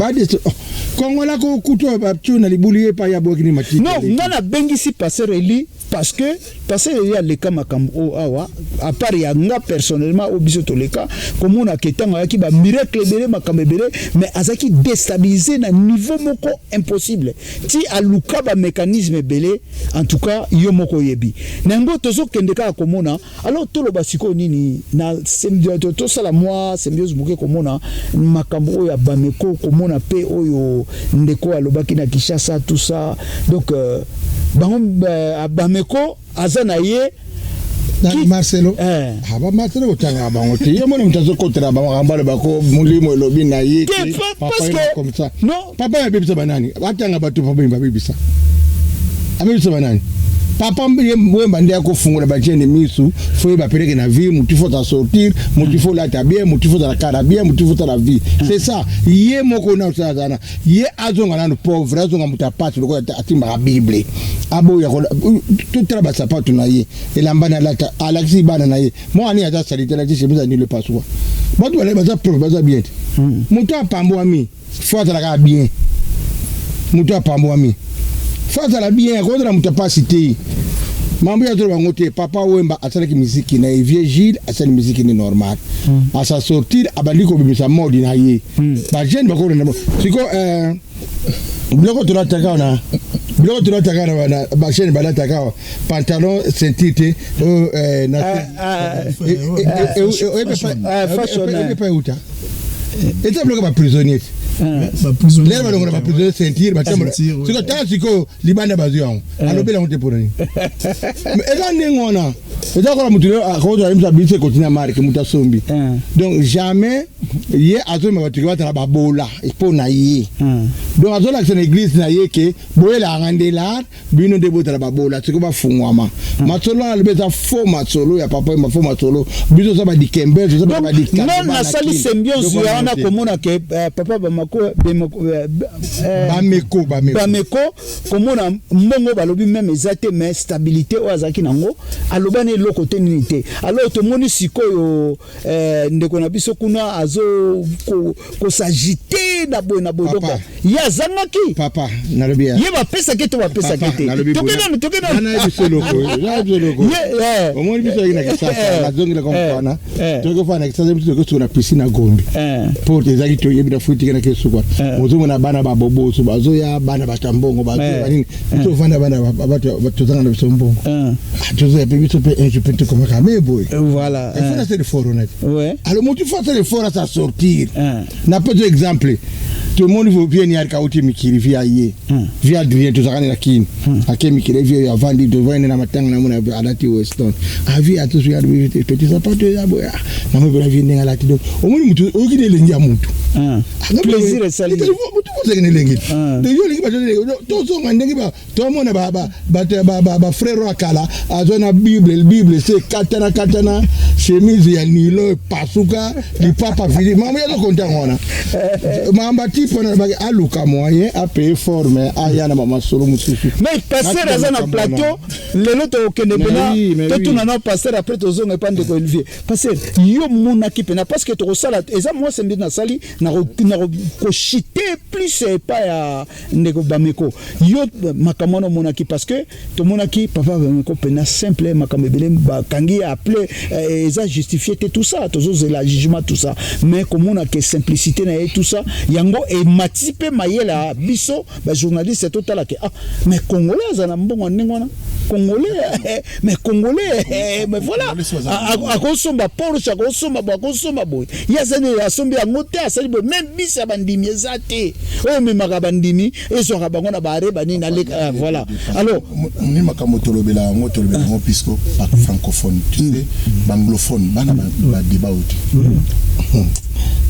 Kongola kokutu batio na libulu, ye epai abwaki ni matiti. Non, nga nabengisi pasteur Eli parce que pasteur Eli aleka makambo oyo awa, à part ya nga personnellement oyo biso toleka komonaka ntango ayaki, bamiracle ebele, makambo ebele, mais azalaki déstabilisé na niveau moko impossible, ti aluka bamécanisme ebele. En tout cas, yo moko oyebi na yango. Tozokende kaka komona. Alors toloba sikoyo nini na tosala mwa symbiose moke, komona makambo oyo ya Bameko, komona mpe oyo ndeko alobaki na Kinshasa, tout ça. Donc bango Bameko aza na ye. Marcelo, ba Marcelo kotangaka bango te. Ye mona moto azokotela bamakambo, alobako molimo elobi na ye. Comme ça, papa abebisa banani? Atanga bato. Papa babebisa, abebisa banani? Papa Wemba nde akofungola bajeunes misu. Fo yeba peleke na vie, mutu faut sortir, mutu faut lata bien, mutu faut zala kara bien, mutu faut tala vie. C'est ça. Ye moko na osala zana ye azonga nanu pauvre, azonga moto apasi lokola atimbaka Bible, aboya totala basapato na ye, elamba na alata, alakisi bana na ye. Mwana aza saleté, alakisi chemise ani le passoir. Bato baza pauvre, baza bien te. Moto apambwami fo azalaka bien. Moto apambwami fo azala bien, akozala moto apasi te. Mambo ya tolo bango te. Papa Wemba asalaki miziki na ye, vieux Gilles asali miziki ni normal. Asa sortir, abandi kobimisa mode na ye. Bajeune bakolenda siko biloko tolataka wana, biloko tolataka na bachaîne, balataka awa pantalon ceinture te. Oyebi euta eza biloko baprisonnier te. Lelo balongola baprisonnier ceinture, batambola. Siko tala sikoyo libanda, bazwi yango, alobeli yango te. Mpona nini eza ndenge wana? Eza kola mutu akozwa ye mutu abimisi ekoti na marque mutu asombi. Donc jamais ye azomema bato ke batala babola mpo na ye. Donc azolakisa na eglise na ye ke boyelaka nga nde lar bino nde botala babola sikoyo bafungwama. Masolo wana alobi eza faux masolo ya papa wemba faux masolo. Biso toza ba dikembe toza ba dikando. Non nasali symbiose ya wana komona ke papa Bamako Bameko Bameko komona mbongo balobi meme eza te mais stabilite oyo azalaki nango aloba na eloko te nini te alors tomoni sikoyo eh, ndeko na biso kuna azo kosagite na boye na boye donc ye azangaki papa nalobi ye bapesaki to bapesaki te toke nanu toke nanu nayebi eloko omoni biso yaki na kisasa nazongela komfana toki fana na kisasa biso toki suka na piscine na Gombe po ezalaki toyebi na futi na kesu kwa ozomona bana ba boboso bazoya bana bato ya mbongo bazoya nini biso ofanda bana bato tozanga na biso mbongo tozoya mpe biso mpe un jour mpe tokomaka me boye voilà il faut nasala effort wana te alors motu faut asala effort asa sortir napesa exemple tomoni vie ni arika auti mikili vie aye vie Adrien tozalaka ne na kini ake mikili vie oyo avandi tovandi na matanga namona alati Weston avi atosu ya petit sapato eza boye namoni vie ndenge alati donc omoni mutu oyoki na elengi ya mutu plaisir esali mutu ozalaki na elengi donc yo olingi bato tozonga ndenge tomona bato bafrère oyo akala azwa na bible bible se katana katana chemise ya nilo epasuka lipapa fili makambo ya azokonta yango wana makambo atipe wana aluka moyen apaye forme aya na bamasolo mosusu. Mais pasteur aza na plateau lelo tokende mpena totuna na pasteur après tozonga epa ndeko Olivier. Pasteur yo monaki mpena parce que tokosala eza mwasi nde nasali nakoshite plus epa ya ndeko Bameko yo makambo wana omonaki parce que tomonaki papa Bameko mpena simple makambo ebele bakangi appelé eza justifié te tout ça tozozela jugement tout ça mais komona ke simplicité na ye tout ça yango emati mpe mayele ya biso bajournaliste totala ke ah mais congolais aza na mbongo ndenge wana congolais mais congolais mais voilà akosomba Porsche akosomba boye akosomba boye ye azali asombi yango te asali boye même bisi ya bandimi eza te oyo ememaka bandimi ezwaka bango na baare banini aleka voilà alors ni makambo tolobela yango puisque ba francophone tu sais baanglophone bana badébat oyo te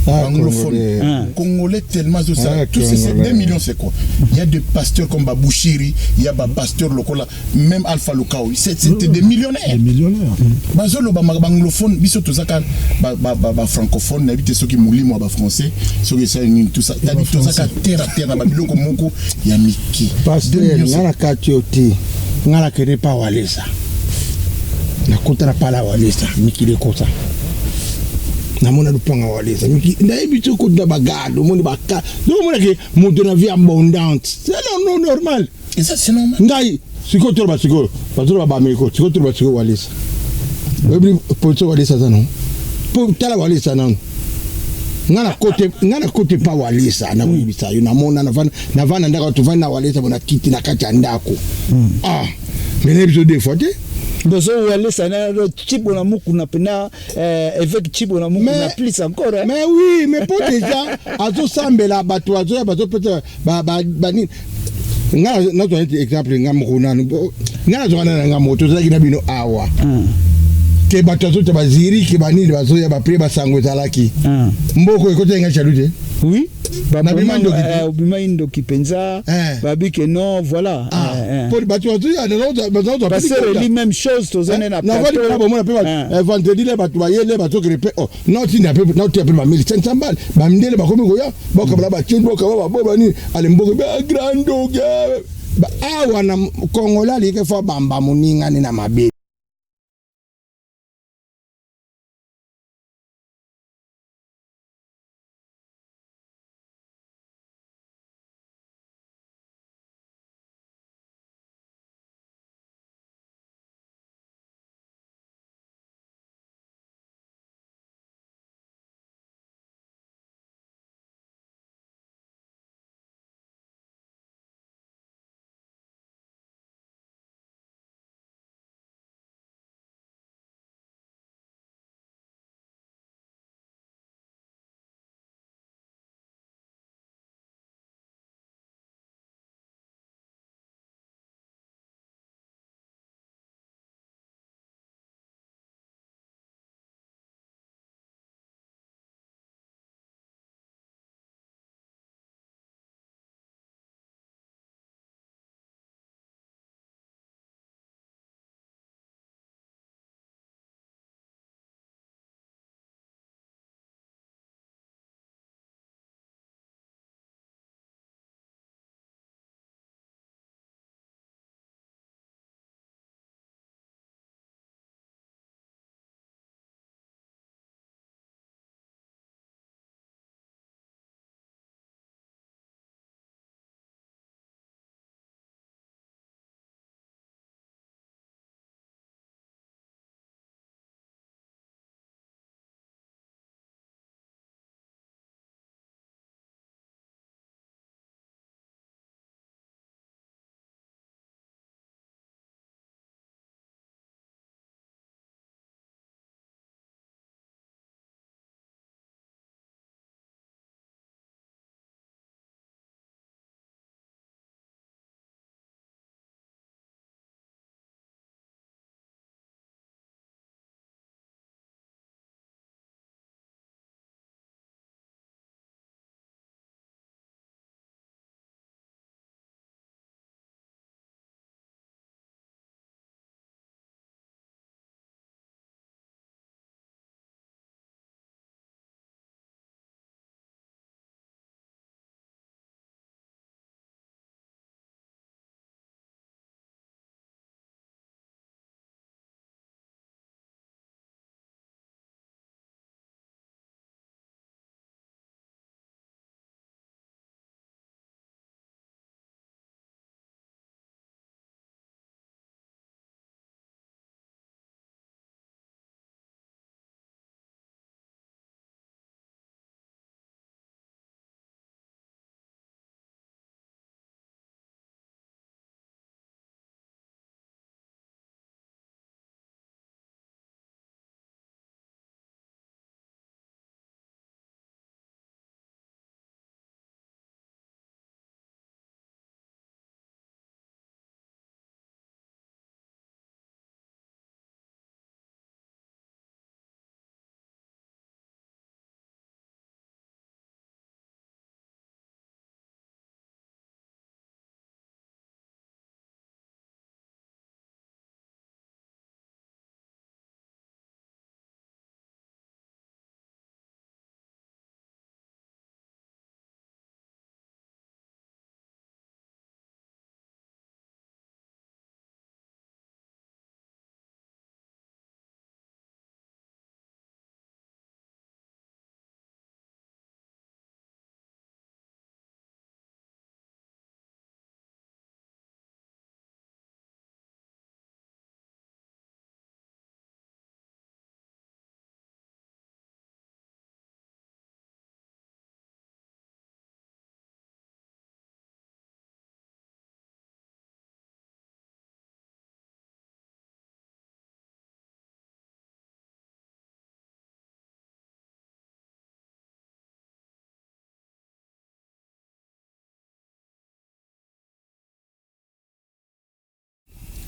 anglophone congolais tellement ça tous ces 2 millions c'est quoi? Il y a des pasteurs comme Babouchiri, il y a des pasteurs lokola même Alpha Lukao, c'était des millionnaires. Des millionnaires. Bazolo ba anglophone biso tozaka ba ba ba francophone na bite soki molimo ba français soki ça nini tout ça t'as dit tozaka terre à terre na ba biloko moko ya miki. Pasteur ngana kati oti ngana kere pa walesa nakota na pala walesa mikili ekota namona lupanga walesa nayebi ti okota bagarde omoni baka donc omonake moto na vie abondante c'est non normal. Et ça c'est normal. Ngai sikoyo toloba sikoyo bazoloba bameko sikoyo toloba sikoyo walesa oyebi position walesa aza nango po tala walesa nano nga na kote pa walesa nakoyebisa yo namona navanda ndako tovandi na walesa bona kiti na kati ya ndako ah mais nayebi biso deux fois te. Bozo walesa na Tshibo na Mukuna pena évêque Tshibo na Mukuna plus encore hein? Mais oui mais po déjà azosambela bato azoya bazopesa banini nga nazwa neti exemple nga moko nanu nga nazwaka na nga moto tozalaki na bino awa ke bato azota baziri ke banini bazoya baprie basango ezalaki mboko ekotaki nga jaloux te. Oui. Nabima ndoki te. Obima ndoki mpenza babi ke non voilà. Po bato bazoya bazozwa pasteur eli même chose tozane na navandi mpena bomona mpe vendredi le bato bayele bazokende mpe naotinda mpe naotinda mpe ba 1500 balles bamindele bakomi koya bakabala batindi bakaba baboye banini ale mboko grand ndoki awa na kongola aliki fo bamba moningani na mabe.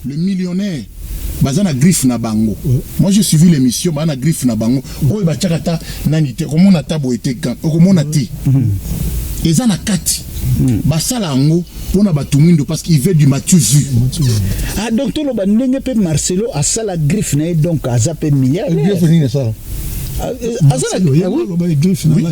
Le millionnaire baza na griffe na bango. Moi, j'ai suivi l'émission, baza na griffe na bango oyo batiaka ata nani te, okomona ata boye te, gant okomona te, eza na kati. Basala yango mpona bato mwindo parce qu'il veut du m'as-tu vu. Ah, donc toloba ndenge mpe Marcelo asala griffe na ye, donc aza mpe milliardaire. Griffe nini esala? Ah, aza na, ah oui. Oui,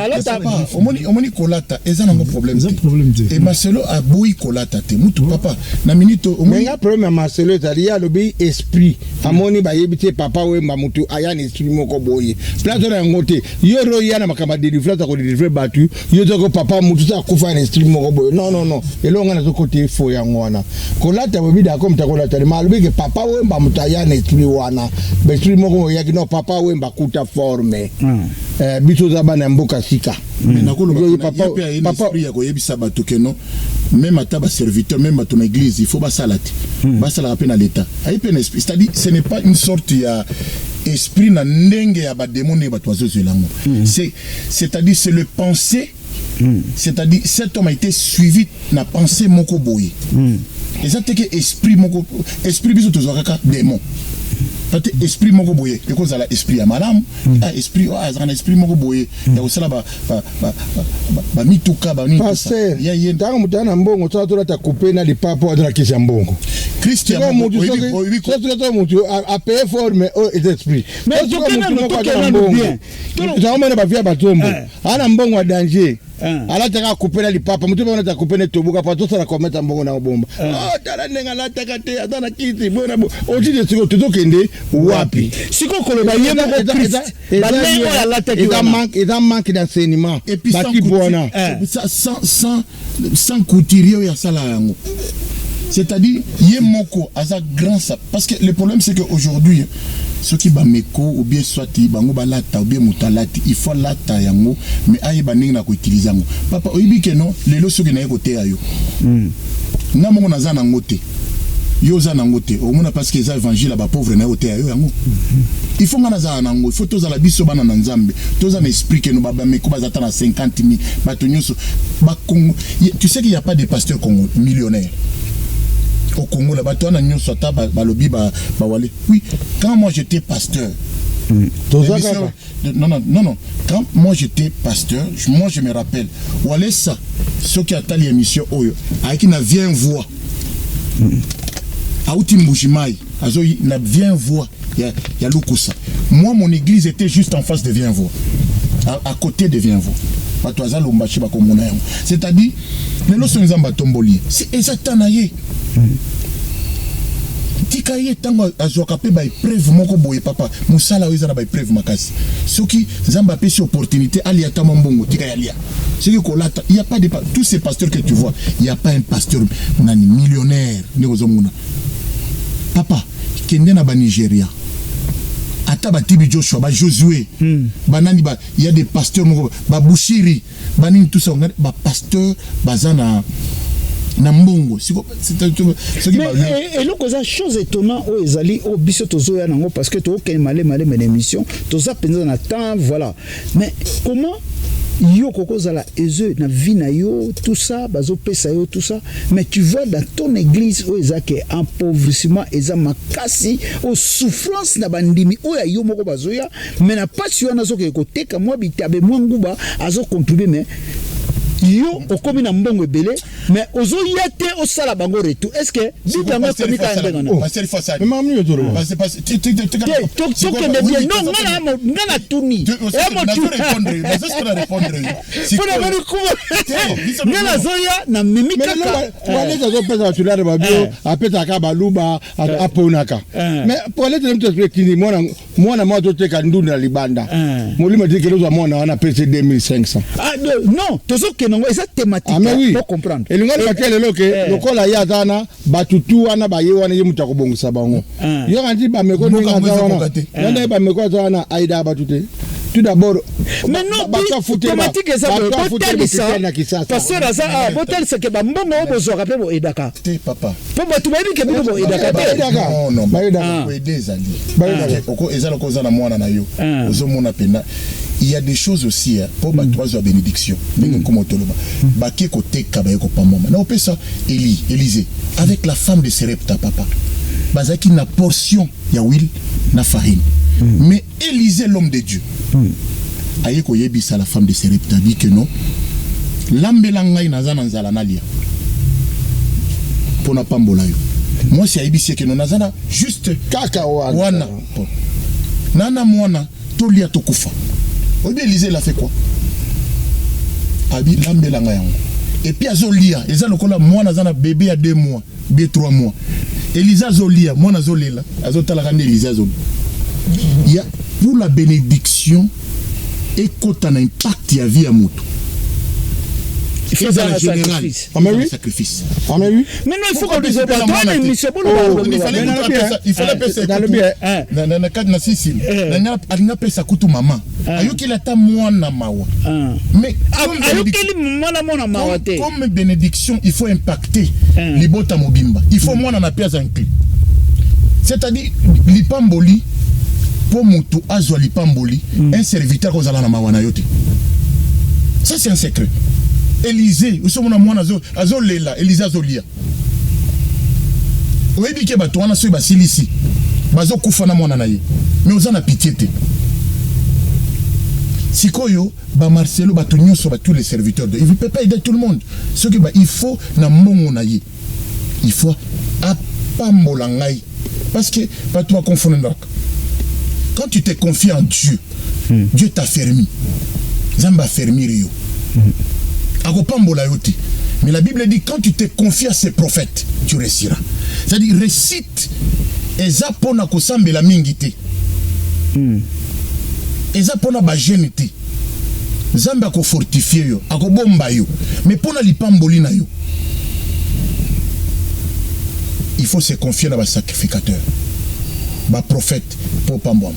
Alata. Omoni kolata eza nango problème Eza problème te. E Marcelo aboyi kolata te, mutu papa na minute Me omoni. Nga problème ya Marcelo ezali, ye alobi esprit amoni, bayebi te. Papa Wemba, mutu aya na esprit moko boye, place wana yango te. Yo ro ya na makambo ya délivrance, akodélivre bato, yo toko papa mutu so akufa na esprit moko boye. Non, non, non, eloko nga nazokota efo yango wana. Kolata boyebi dako, moto akolata te, ma alobi ke Papa Wemba moto aya na esprit wana, baesprit moko oyaki. Non, Papa Wemba kuta forme. Biso oza bana ya mboka sika. Mais nakoloba Yo, ye mpe aye na esprit ya koyebisa bato ke non, même ata baserviteur, même bato na église, il faut basala te, basalaka mpe na l'état. Aye mpe na esprit, c'est-à-dire ce n'est pas une sorte ya esprit na ndenge ya bademo ndenge bato bazozwela yango. C'est-à-dire c'est le pensée, c'est-à-dire cet homme a été suivi na pensée moko boye. Eza te ke esprit moko, esprit biso tozwa kaka démon te. Esprit moko boye ekozala esprit ya malamu. Ah, esprit oyo azalaka na esprit moko boye ya kosala bamituka, banini, tout ça. Pasteur, Ya ye ntango moto aza na mbongo, soki atolata coupe na lipapa, oyo aza na kisi ya mbongo. Christ ya Sikoyo moko, mutu oyebi soki mutu apaye forme oyo eza esprit. Mais Soki tokende mutu nanu, moko aza tokende na nanu mbongo, bien. tozomona bavia bazombo aza na mbongo ya danger, alataka coupe na lipapa. Motu mpe alata coupe na etobuka po azosala kometa mbongo na obomba. Oh, tala ndenge alataka te, aza na kiti boye na boye. Otite sikoyo tozokende wapi? Sikoyo koloba ye moko Christ, bandenge oyo alataki Eza wana. manque, eza manque d'enseignement. Et puis sans Batipe wana. Sans couturier oyo asala yango, c'est-à-dire ye moko aza grand ça, parce que le problème, c'est que aujourd'hui soki bameko ou bien soit bango balata ou bien moto alati, il faut alata yango, mais ayeba ndenge na koutiliser yango. Papa, oyebi ke non, lelo soki naye koteya yo, nga moko naza nango te, yo oza nango te, omona, parce que eza évangile ya bapauvre. Na ye oteya yo yango, il faut nga nazala nango, il faut tozala biso bana na Nzambe, toza na esprit ke no bameko baza ata na 50 000, bato nyonso bakongo. Tu sais qu'il y a pas de pasteur congo millionnaire au Congo là. Bato wana nyonso ata balobi bawale. Oui, quand moi j'étais pasteur, Toza Émission- kaka. Non, non, non, non. Quand moi j'étais pasteur, moi je me rappelle, Walesa, soki atali émission oyo, ayaki na Vient Voix. Auti Mbujimayi, azoyi na Vient Voix ya Lukusa. Moi, mon église était juste en face de Vient Voix. À côté de Vient Voix. Bato aza Lombashi bakomona yango. C'est-à-dire, lelo soki Nzambe atomboli ye, eza ta na ye. Tika ye ntango azwaka mpe baépreuve moko boye. Papa, mosala oyo eza na baépreuve makasi. Soki Nzambe apesi opportunité alia ata mwa mbongo, tika ya lia. Soki kolata, il y a pas de tous ces pasteurs que tu vois, il y a pas un pasteur nani millionnaire ndenge ozomona. Papa, kende na banigeria, ata batibi Joshua, bajosue, banani ba, il y a des pasteurs moko, babushiri, banini, tout ça, bapasteur baza na mbongo. Soki Mais eloko eza chose étonnant oyo ezali oyo biso tozoya nango, parce que tokokende malema malema na émission, toza mpenza na temps, voilà. Mais comment yo kokozala heureux na vie na yo, tout ça bazopesa yo, tout ça, mais tu vois dans ton église oyo eza ke appauvrissement eza makasi, oyo souffrance na bandimi oyo ya yo moko bazoya, mais na pasi wana azokende koteka mwa bitabe, mwa nguba, azocontribue, mais yo okomi na mbongo ebele, mais ozoya te osala bango retour. Est ce que Bible yango ekomi kaka ndenge wana? Te, tokende bien. Non, nga na tuni mpona moni kuma nga nazoya na memi kaka. Walete azopesa batulare babio, apesaka baluba, aponaka. Mais walete na mtu etindi mwana, mwana moko azoteka ndunda na libanda, molimo atikeli ozwa mwana wana, apesi 2500. Ah, non, tozokende yango, eza thématique. Ah, mais oui. Po comprendre. Elingi aloba te lelo ke lokola ye aza wana, bato tu wana baye wana, ye moto akobongisa bango. Yoka nti bameko ndenge Mboka aza yango wana ezokoka te. Ya ndenge bameko aza wana, aidaka bato te. Tout d'abord, Mais non, thématique eza boye, botalisa pasteur aza awa, botalisa ke bambongo oyo bozwaka mpe boaidaka. Te, papa. Mpo bato bayebi ke bino boaidaka te. Baedaka. Non, non. Baedaka. Koaider ezali. Baedaka. Eza lokola oza na mwana na yo, ozomona mpenza. Il y a des choses aussi, hein, mpo bato bazwa bénédiction, ndenge nkoma toloba, bake koteka, baye kopambwama. Na opesa Eli, Élisée avec la femme de Serepta, papa, bazalaki na portion ya huile na farine, mais Élisée, l'homme de Dieu, aye koyebisa la femme de Serepta, abi que non, lambela ngai, naza na nzala, nalia mpo napambola yo. Mwasi ayebisi ye que non, naza na juste kaka wana. Wana nana mwana, tolia, tokufa. Oyebi Élisée, il a fait quoi? Abi lambela ngai yango. Et puis azolia, eza lokola mwana aza na bébé ya 2 mois, 2, 3 mois. Élisée azolia, mwana azolela, azotalaka nde Élisée azolia. Ya pour la bénédiction ekota na impact ya vie ya moto, il faut ezala faire un général, sacrifice. Ah, mais oui. Sacrifice. Ah, mais oui. Mais non, il faut qu'on dise toi émission. Il fallait il fallait apesa. Nalobi. Na kati na sisile, alingi apesa kutu mama, ayokeli ata mwana mawa, mais comme ayokeli mwana mawa te. Comme bénédiction, il faut impacter libota mobimba, il faut mwana na mpe aza inclus. C'est-à-dire lipamboli, mpo motu azwa lipamboli, un serviteur kozala na mawa na yo te. Ça, c'est un secret. Élisée, osomona mwana azolela, Élisée azolia. Oyebi ke bato wana, soki basilisi, bazokufa na mwana na ye, mais oza na pitié te. Sikoyo bamarcelo, bato nyonso, ba tous les serviteurs de, il ne peut pas aider tout le monde. Soki ba il faut na mbongo na ye, il faut apambola ngai, parce que bato baconfondaka. Quand tu te confies en Dieu, Dieu t'affermit. Nzambe affermir yo, akopambola yo te. Mais la Bible dit: quand tu te confies à ses prophètes, tu réussiras. C'est-à-dire réussite eza mpona kosambela mingi te, eza mpona bajeûne te. Nzambe akofortifie yo, akobomba yo, mais mpona lipamboli na yo, il faut se confier na basacrificateur, baprophète, mpo pambwama.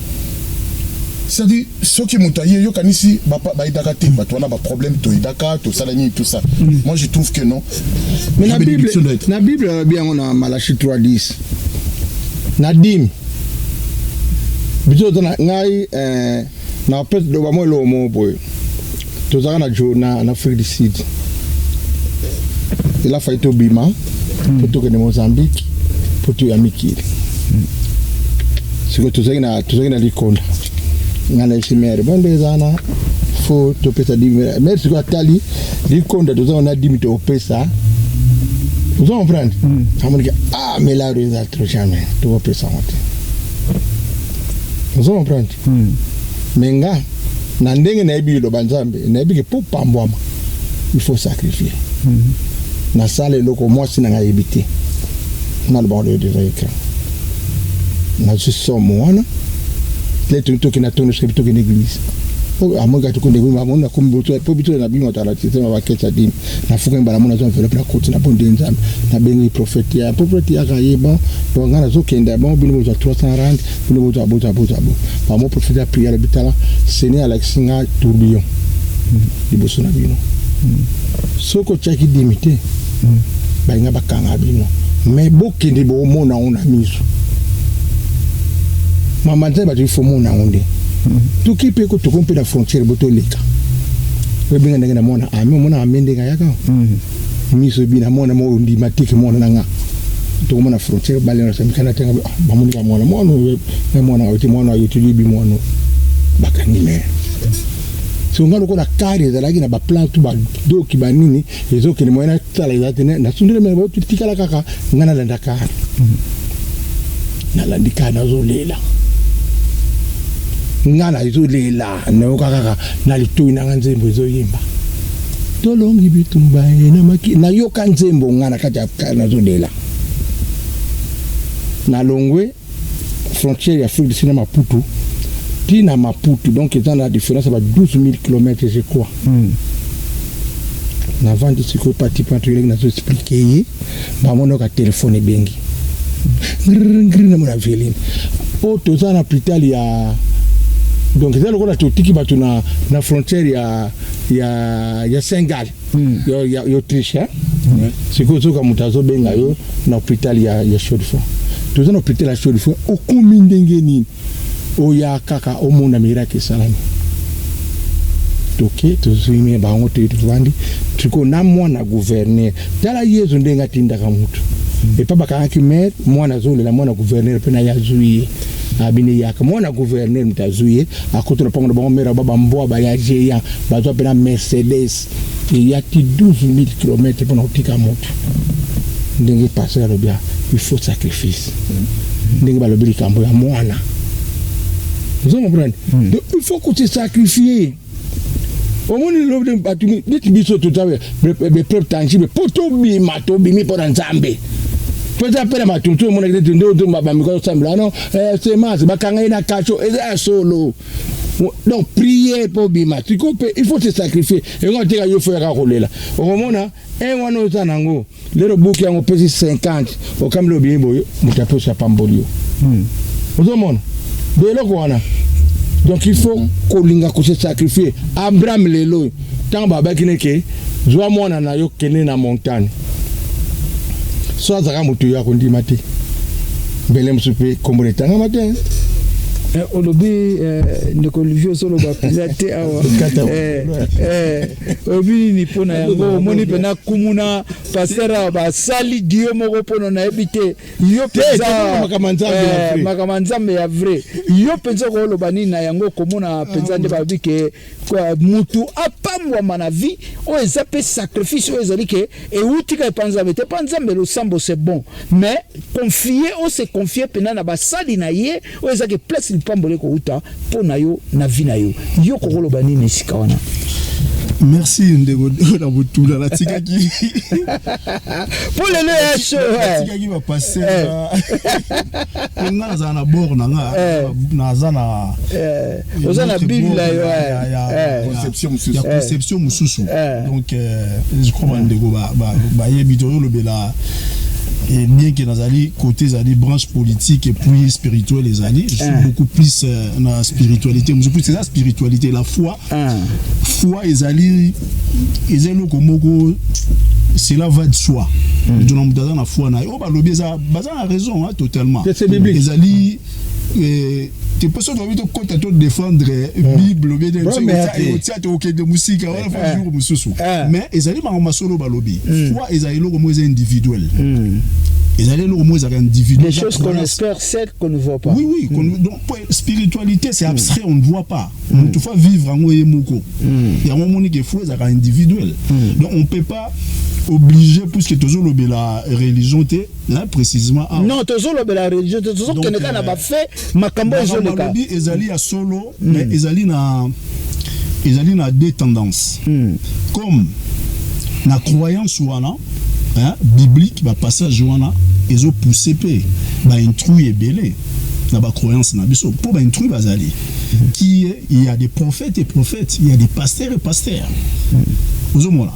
C'est-à-dire soki moto aye, yokanisi bayidaka te, bato wana baproblème, toyidaka, tosala nini, tout ça. Moi, je trouve que non. Mais na Bible, Bénédiction doit être na Bible alobi yango na Malachi 3:10, na dîme. Biso toza na ngai, na peut loba mo eloko moko boye. Tozalaka na jo na Afrique du Sud, ela fai tobima mpo tokende Mozambique, mpo toya mikili. Sikoyo tozalaki na likonda. Ngai nayebisi mère bo nde eza wana, faut topesa dîme. Mère sikoyo atali likonda, toza na dîme, tokopesa. Ozo comprendre? Amoniki: ah, mais là eza trop, jamais tokopesa yango te. Ozo comprendre? Mais nga na ndenge nayebi liloba Nzambe, nayebi ke mpo pambwama, il faut sacrifier. Nasala eloko mwasi na ngai ayebi te. Naloba ngo devant écran, nazwi somo wana le toki, tokende tongo, soki tokende église, amoki tokende église, amoni nakomi po biso na bino tala système bakesa dîme. Nafuki mbala mona, nazwa enveloppe, nakoti na bonde Nzambe, nabengi prophète ya prophète yaka ye. Bon, donc ngai nazokenda, bon, bino bozwa 300 rand, bino bozwa, bozwa, bozwa. Bo bamo prophète ya prière alobi: tala, Seigneur alakisi nga tourbillon liboso na bino. Soki otiaki dîme te, balinga bakanga bino, mais bokende, boomona yango na miso. Mama Nzambe, bato ifo mona yango nde toki mpe ko tokomi mpe na frontière, bo toleka. Oyebenga ndenge na mwana ame, omona ame ndenge ayaka miso ebina mwana mo ondima teke mwana na nga. Tokomona frontière, balenamikana tenga, bamonika mwana, mwana oyo na mwana oyo te, mwana oyo toyebi mwana oyo. Bakangi mère. So nga lokola kare ezalaki na baplan tu, badoki banini ezokende, moye natala eza te. Nasundeli mère, tikala kaka nga nalanda kare. Nalandi kare, nazolela, nga nazolela, nayoka kaka na litoi nanga nzembo ezoyemba: tolongi bitumba ye na maki. Nayoka nzembo nga na kati ya kare, nazolela. Nalongwe frontière ya Afrique du Sud na Maputo, ntina Maputo, donc eza na différence ya ba 12 000 km, je crois. Navandi sikoyo pati pati eleki, nazo expliquer ye, bamonoka telefone ebengi ngri, namona Veline oyo toza na hôpital ya, donc eza lokola totiki bato na frontière ya Saint-Gall, ya Autriche, hein? Sikoyo soki moto azobenga yo na hôpital ya Chaux-de-Fonds, toza na hôpital ya Chaux-de-Fonds, okomi ndenge nini? Oya kaka omona miracle esalami. Toke, tozwi me bango te, tovandi sikoyo na mwana gouverneur. Tala Yezu ndenge atindaka motu epa bakangaki maire, mwana azolela, mwana gouverneur mpe na ye azwi ye, abini yaka. Mwana gouverneur moto azwi ye, akoti lopango na bango, maire aba bambwa baya géant, bazwa mpe na Mercedes eyaki 12 000 km mpona kotika motu. Ndenge pasteur alobi, il faut sacrifice. Ndenge balobi likambo ya mwana, ozo comprendre? Donc il faut kose sacrifier. Omoni lelo bato neti biso toza bepreuve tangible mpo tobima, tobimi mpo na Nzambe, mpo eza mpe na bato mosusu omonaki neti nde bamiko osambela ano semence, bakanga ye na kasho. Eza ya solo. Donc prière mpo obima sikoyo mpe il faut se sacrifier. Yango ateka yo, fo yaka kolela. Okomona un wana oza nango lelo, buki yango, opesi 50, okambeli, obimi boye, moto apesi, apamboli yo. Ozomona de eloko wana. Donc il faut kolinga kose sacrifier. Abraham lelo oyo, ntango babaki neke zwa mwana na yo, kende na montagne, so azalaka moto oyo akondima te, mbele mosusu mpe kombo na etangama te. Olobi, ndeko Olivier, ozoloba mpenza te awa. Olobi nini mpo na yango? Omoni mpena kumuna pasteur awa basali dio moko mpona nayebi te yo mpenza. Makambo ya Nzambe ya vrai. Makambo ya Nzambe ya vrai. Yo mpenza okoloba nini na yango? Komona mpenza nde balobi ke mutu apambwama na vie oyo eza mpe sacrifice oyo ezali ke ewuti ka epa Nzambe te. Epa Nzambe, losambo, c'est bon, mais confier o se confier mpena na basali na ye oyo eza ke place lipamboli ekowuta mpo na yo na vie na yo. Yo kokoloba nini esika wana? Merci, ndeko. Na botula natikaki mpo lelo ya show. Natikaki bapasteur po nga nazala na bord na nga, naza na Oza na Bible na yo. Conception mosusu. Ya conception mosusu. Donc je crois bandeko bayebi tozolobela. Et bien que nazali côté ezali branche politique et puis spirituelle ezali, je suis beaucoup plus na spiritualité mosusu, plus eza spiritualité, la foi. Foi ezali, eza eloko moko, cela va de soi. Moto na moto aza na foi na ye. Oyo balobi eza, baza na raison, hein, totalement. C'est biblique. Ezali te mpo soki toyebi tokɔta todéfendre Bible obie otia te, okende mosika wana fo jour mosusu. Mais ezali makambo masolo balobi. Foi ezali eloko moko eza individuel, ezali eloko moko ezalaka individuel. Des choses qu'on espère, celles qu'on ne voit pas. Oui, donc spiritualité, c'est abstrait, on ne voit pas. Moto faut vivre yango ye moko. Yango omoni ke foi ezalaka individuel. Donc on peut pas obliger, puisque tozolobela religion te, hein, précisément awa. Non, tozolobela religion te, tozokende kaka na bafe makambo ezoleka. Balobi ezali ya solo, mais ezali na deux tendances. Comme na croyance wana, hein, biblique, bapassage wana ezopousse mpe baintrus ebele na bacroyance na biso, mpo baintrus bazali qui est, il y a des prophètes et prophètes, il y a des pasteurs et pasteurs. Ozomona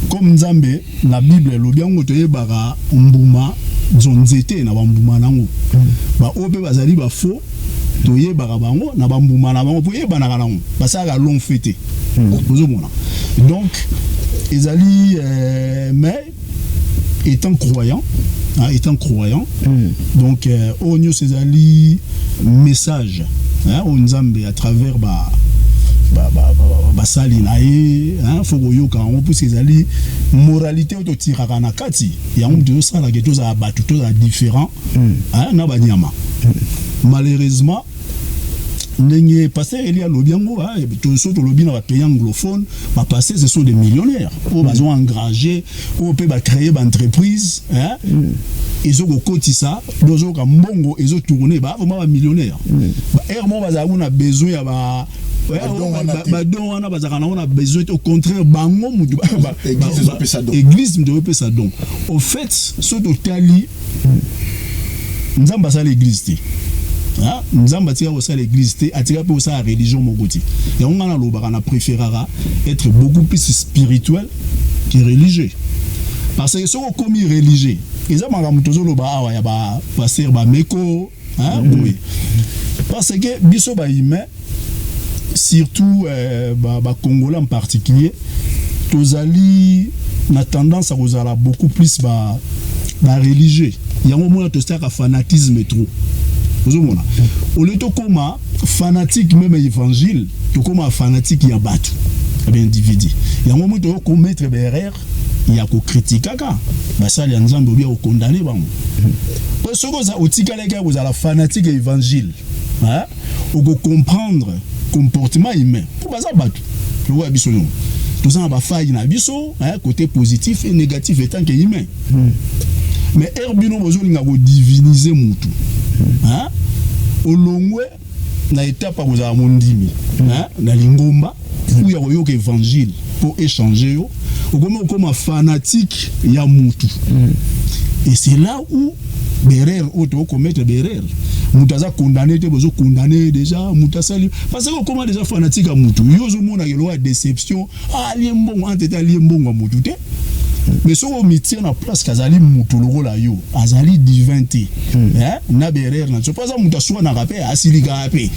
comme Nzambe na Bible elobi yango, toyebaka mbuma zo nzete na bambuma nango. Baoyo mpe bazali bafaux, toyebaka bango na bambuma na bango, mpo eyebanaka nango, basalaka long fait te. Ozomona, donc ezali mais étant croyant, hein, étant croyant, donc oyo nyonso ezali message, hein, oyo Nzambe à travers ba basali na ye, hein, faut koyoka yango, puisque ezali moralité oyo totiraka na kati yango. Moto ezosalaka tozala bato, tozala différent, hein, na banyama. Malheureusement, ndenge pasteur Eli alobi yango, so tolobi na bapays anglophone, bapasteur, ce sont des millionnaires oyo bazo engranger, oyo mpe bacréer baentreprise ezokokotisa, ozoyoka mbongo ezotourne, ba vraiment bamillionnaire. Baere moko bazalaka kuna besoin ya ba badon wana, bazalaka nango na besoin te. Au contraire, bango mutu église mutu ezopesa don. Au fait, so totali, Nzambe asala église te. Nzambe atika kosala église te, atika mpe kosala religion moko te. Yango ngai nalobaka, na préféraka être beaucoup plus spirituel que religieux, parce que soki okomi religieux, eza makambo tozoloba awa ya bapasteur bameko boye, parce que biso bahumain, surtout bacongolais en particulier, tozali na tendance ya kozala beaucoup plus bareligieux. Yango omona tosalaka fanatisme trop. Ozomona, au lieu tokóma fanatique même évangile, tokóma fanatique ya bato. Ya baindividu yango moi tokokommettre baerreur ya kokritikaka basali ya Nzambe obi ya kokondane bango, po soki oza otikalaki ya kozala fanatique ya évangile, hein, okocomprendre comportement humain, mpo baza bato lokola biso nyonso, toza na bafaille na biso, hein, côté positif et négatif étant que humain. Mais ere bino bozolinga kodiviniser mutu, hein, olongwe na étape ya kozala mondimi, hein, na lingomba ou ya koyoka évangile mpo échanger yo, okomi okoma fanatique ya mutu. Et c'est là où baerreur oyo tokokommettre baerreur. Moto aza condamné te, bozokondamner déjà moto asali, parce que okoma déjà fanatique ya mutu. Yo ozomona eloko ya déception, alie mbongo ante te, alie mbongo ya mutu te. Mais soki omitie na place kazali mutu lokola yo, azali divin te, eh, na baerreur na biso, mpo aza mutu aswanaka mpe, asilikaka mpe,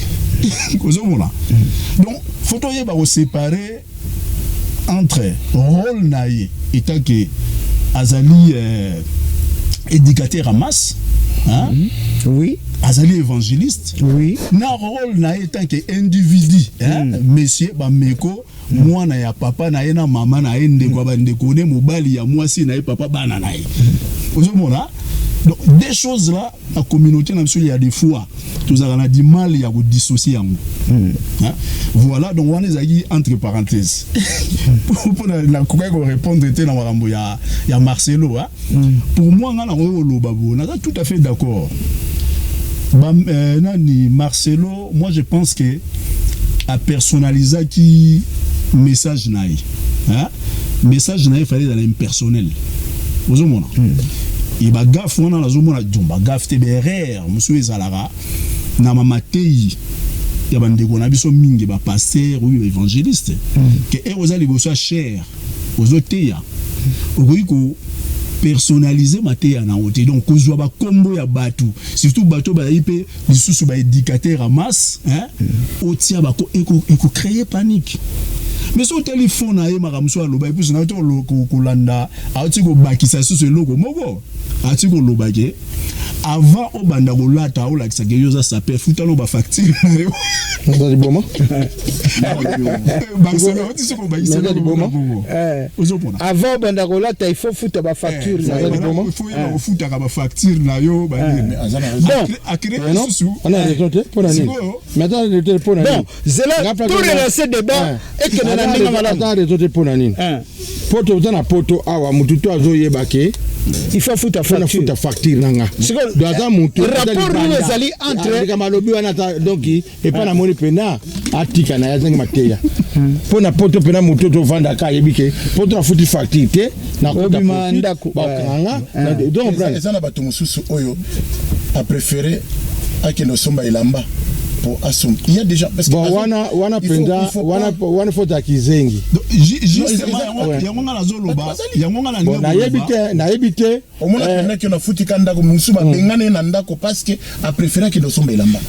ozomona. Donc faut toyeba koséparer entre rôle na ye étant que azali éducateur à masse, hein? Azali évangéliste, na rôle na ye tant que individu, hein? Monsieur Bameko, mwana ya papa na ye na mama na ye, ndeko ya bandeko ne, mobali ya mwasi na ye, papa bana na ye, ozomona. Donc des choses là, na communauté na biso, il y a des fois tozalaka na du mal ya kodissocier yango, hein? Voilà, donc wana ezalaki entre parenthèse mpona nakokaki korépondre te na makambo ya Marcelo, hein? Pour moi, nga nakoki koloba boye, naza tout à fait d'accord. Nani, Marcelo, moi je pense que apersonnalisaki message na ye, hein? Message na ye fallait ezala impersonnel, ozomona. E bagaffe wana nazomona, donc bagaffe te, baerreur mosusu ezalaka na mamatei ya bandeko na biso mingi, bapasteur oyo baévangéliste, ke ere oza liboso ya chaire ozoteya, okoki ko personnaliser mateya na yango te. Donc kozwa bakombo ya bato, surtout bato bazali mpe lisusu baéducateur ya masse, hein? Otia bako ekocréer panique. Mais soki otali fond na ye, makambo mosusu aloba, epuis na to kolanda, auti kobakisa lisusu eloko moko, auti koloba ke avant obanda kolata, olakisaka yo oza sapeur, futana bafacture na yo. Naza liboma. Barcelone auti soki kobakisa Naza eloko liboma. moko bongo, ozopona. Avant obanda kolata, il faut futa bafacture na yo. Liboma. Faut yeba kofutaka bafacture na yo banini. Aza na raison. Bon. Acré Non, lisusu. ana raison te, mpo na nini? Sikoyo. Mais aza raison te, mpo na nini? Bon, zela to relancer débat ekende na ndenge malamu. Aza raison te, mpo na nini? Po toza na poto awa, mutu to azoyeba ke Il faut futa mpona facture. futa facture na nga. Sikoyo, Donc aza mutu rapport nini ezali entre likambo alobi wana aza, donc epa namoni mpena atika na ye, azangi mateya, mpo na poto mpena motu tovandaka ayebi ke poto afuti facture te, nakota Obima ndako. bakanga. Donc Eza na bato mosusu oyo apréféré akende osomba elamba po asomba. Il y a déjà parce que bon, wana mpenza wana wana faut akizengi. Justement, yango nga nazoloba, yango nga bon, nayebi te, nayebi te. Omona pendaki nafuti ka ndako mosusu, babengani ye na ndako parce que apréféré akende osomba elamba.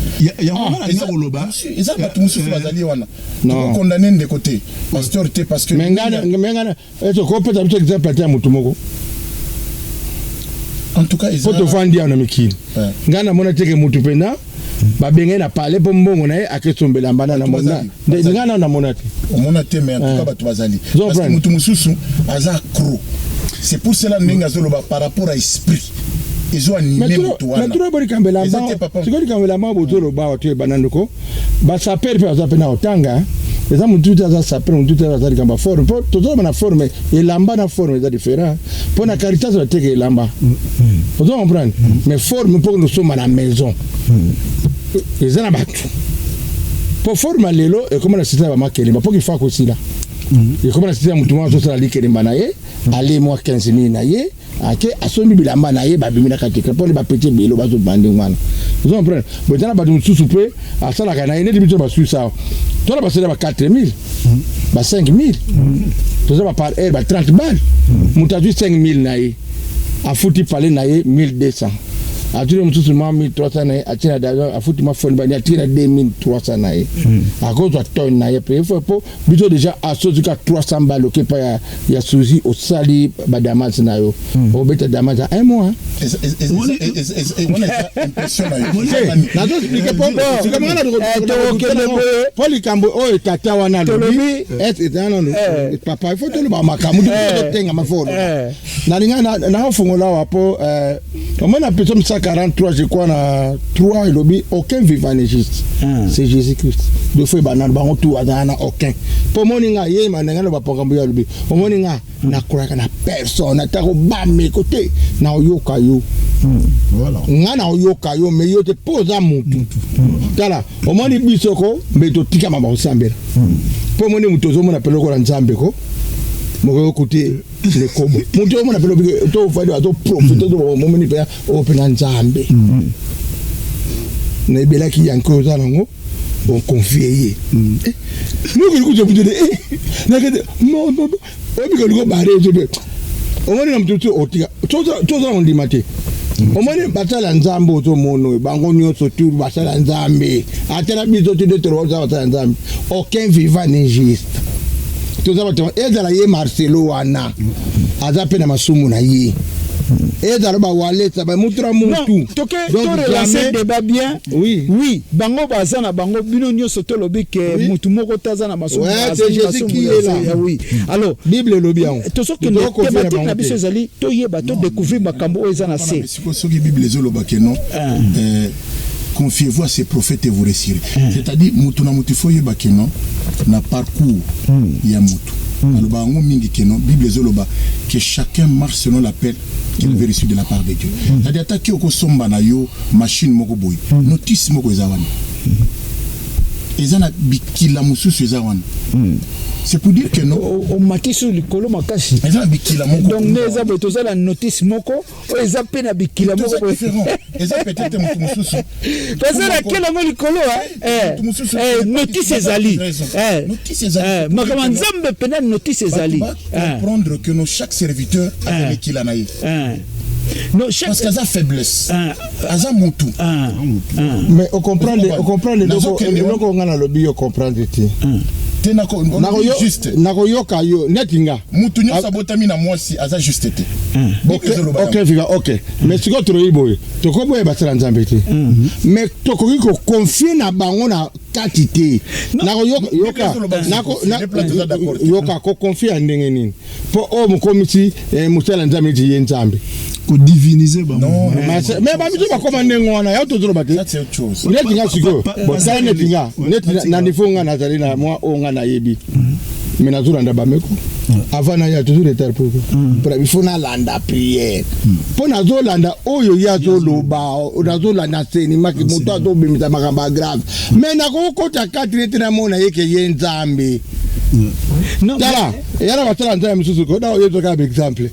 Yango nga nalinga koloba. Eza bato mosusu bazali wana. Non. Tokokondane ndeko te, pasteur te, parce que mais nga ese kopesa biso exemple te ya motu moko? En tout cas eza po tovandi awa na mikili, ngai namona teke motu mpena babengani na pale mpo mbongo na ye akesombela mbanda. Bazali, Ngai bazali. nao namona te. Omona te, mais en tout cas bato bazali, Zo parce que prendre. motu mosusu aza accro. C'est pour cela ndenge azoloba par rapport à esprit ezo anime motu wana. Mais turo likambo Eza elamba te, papa. sikoyo, likambo elamba bozoloba awa, toyebana ndeko, basapeur mpe baza mpe na kotanga. Eza motu te aza sapeur, motu te aza likambo ya forme, mpo tozoloba na forme elamba na forme eza différent, mpo na Caritas bateka elamba, ozo comprendre. Mais forme mpo kosomba na maison eza na bato, mpo forme ya lelo ekóma na système ya bamakelemba, mpo kifa kosila ekóma na système ya motu moko azosala likelemba na ye, ale mwa 15 000 na ye, ake asombi bilamba na ye, babimi na kati mpona bapeti ebele bazobima ndenge wana, ozo comprendre. Bo eza na bato mosusu mpe asalaka na ye neti biso basusu awa, tona basala ba 4 000, ba 5 000, toza ba par heure ba 30 balles. Moto azwi 5 000 na ye, afuti pale na ye 1200, atuni mosusu mwa 1300 na ye, atie na dazo, afuti mwa foni bani, atie na 2300 na ye, akozwa tone na ye mpe ifo po biso déjà asozwika 300 balles, oke epai ya suzi, osali badamage na yo, obeta damage ya un mois. Nazoexpliquer po likambo oyo tata wana alobi nano. Papa, il faut toloba makambo, totengama, fo oloba. Nalinga naofungola awa po omoni na Psaume 143, je crois na 3, elobi: aucun vivant n'est juste. C'est Jésus Christ. Deux fois ebanda bango tu azala na aucun. Mpo omoni nga ye mandanga na bapakambo ye alobi: omoni nga nakolaka na personne, atako bameko te, naoyoka yo. Nga naoyoka yo, mais yo te, mpo oza mutu. Tala, omoni biso ko mbe totikama bakosambela, mpo omoni motu ozomona mpe lokola Nzambe ko moko yokuti lekobo. Motu omona mpe lobi tofadi azoprofite, momoni mpe oyo mpe na Nzambe nayebelaki yanke oza nango, oconfier ye mokili kutu ebutele nakete oyebika olingo bare ezo. Omoni na motu otika toza kondima te. Omoni basala Nzambe, ozomona oyo bango nyonso tu basala Nzambe, ata na biso tu nde toloba basala Nzambe. Aucun vivant n'est juste. Toza bato, ezala ye Marcelo wana aza mpe na masumu na ye, ezala bawalesa bamutu na mutu. Toke torelancer débat bien. Oui. Oui, bango baza na bango, bino nyonso tolobi ke mutu moko te aza na masumu. C'est Jésus qui est là. Oui, alors Bible elobi yango. Tozokende, thématique na biso ezali toyeba, todécouvrir makambo oyo eza na se. Soki Bible ezoloba ke non, confiez-vous à ces prophètes et vous réussirez, c'est-à-dire mutu na mutu fo oyeba ke non, na parcours ya mutu aloba yango mingi ke non, Bible ezoloba que chacun marche selon l'appel qu'il avait reçu de la part de Dieu. C'est-à-dire ata ki okosomba na yo machine moko boye, notice moko eza wana, eza na bikila mosusu eza wana. C'est pour dire que non. Omatisi likolo makasi. Eza na bikila moko. Donc nde eza boye, toza na notice moko oyo eza mpe na bikila moko boye. Eza peut-être motu mosusu. Parce nakele yango likolo, notice ezali makambo ya Nzambe mpena, notice ezali. Comprendre que no, chaque serviteur aza mikila na ye. Non, chaque... Parce qu'aza faiblesse, aza mutu. Mais ocomprendre, ocomprendre eloko nga nalobi, yo comprendre te. Te, juste. Nakoyoka yo neti nga. Mutu nyonso abotami na mwasi aza juste te. Ok, viva, ok. Mais sikoyo toloyi boye, tokoboya basala Nzambe te, mais tokoki koconfier na bango na kati te. Nakoyoka, yoka, koconfier ya ndenge nini? Mpo oyo mokomisi mosala Nzambe neti ye Nzambe. Kodiviniser bango. Mais bamisu bakoma ndenge wana ya tozoloba te. Neti nga sikoyo, bosala neti nga, neti na niveau nga nazali na mwa oyo nga nayebi, mais nazolanda bameko avant naya toujours retard. Pourquoi? Il faut nalanda prière, mpo nazolanda oyo ye azoloba, nazolanda enseignement, moto azobimisa makambo ya grave, mais nakokota kati neti namona ye ke ye Nzambe. Tala, eya na basala Nzambe mosusu koda oyo ezokaka baexemple.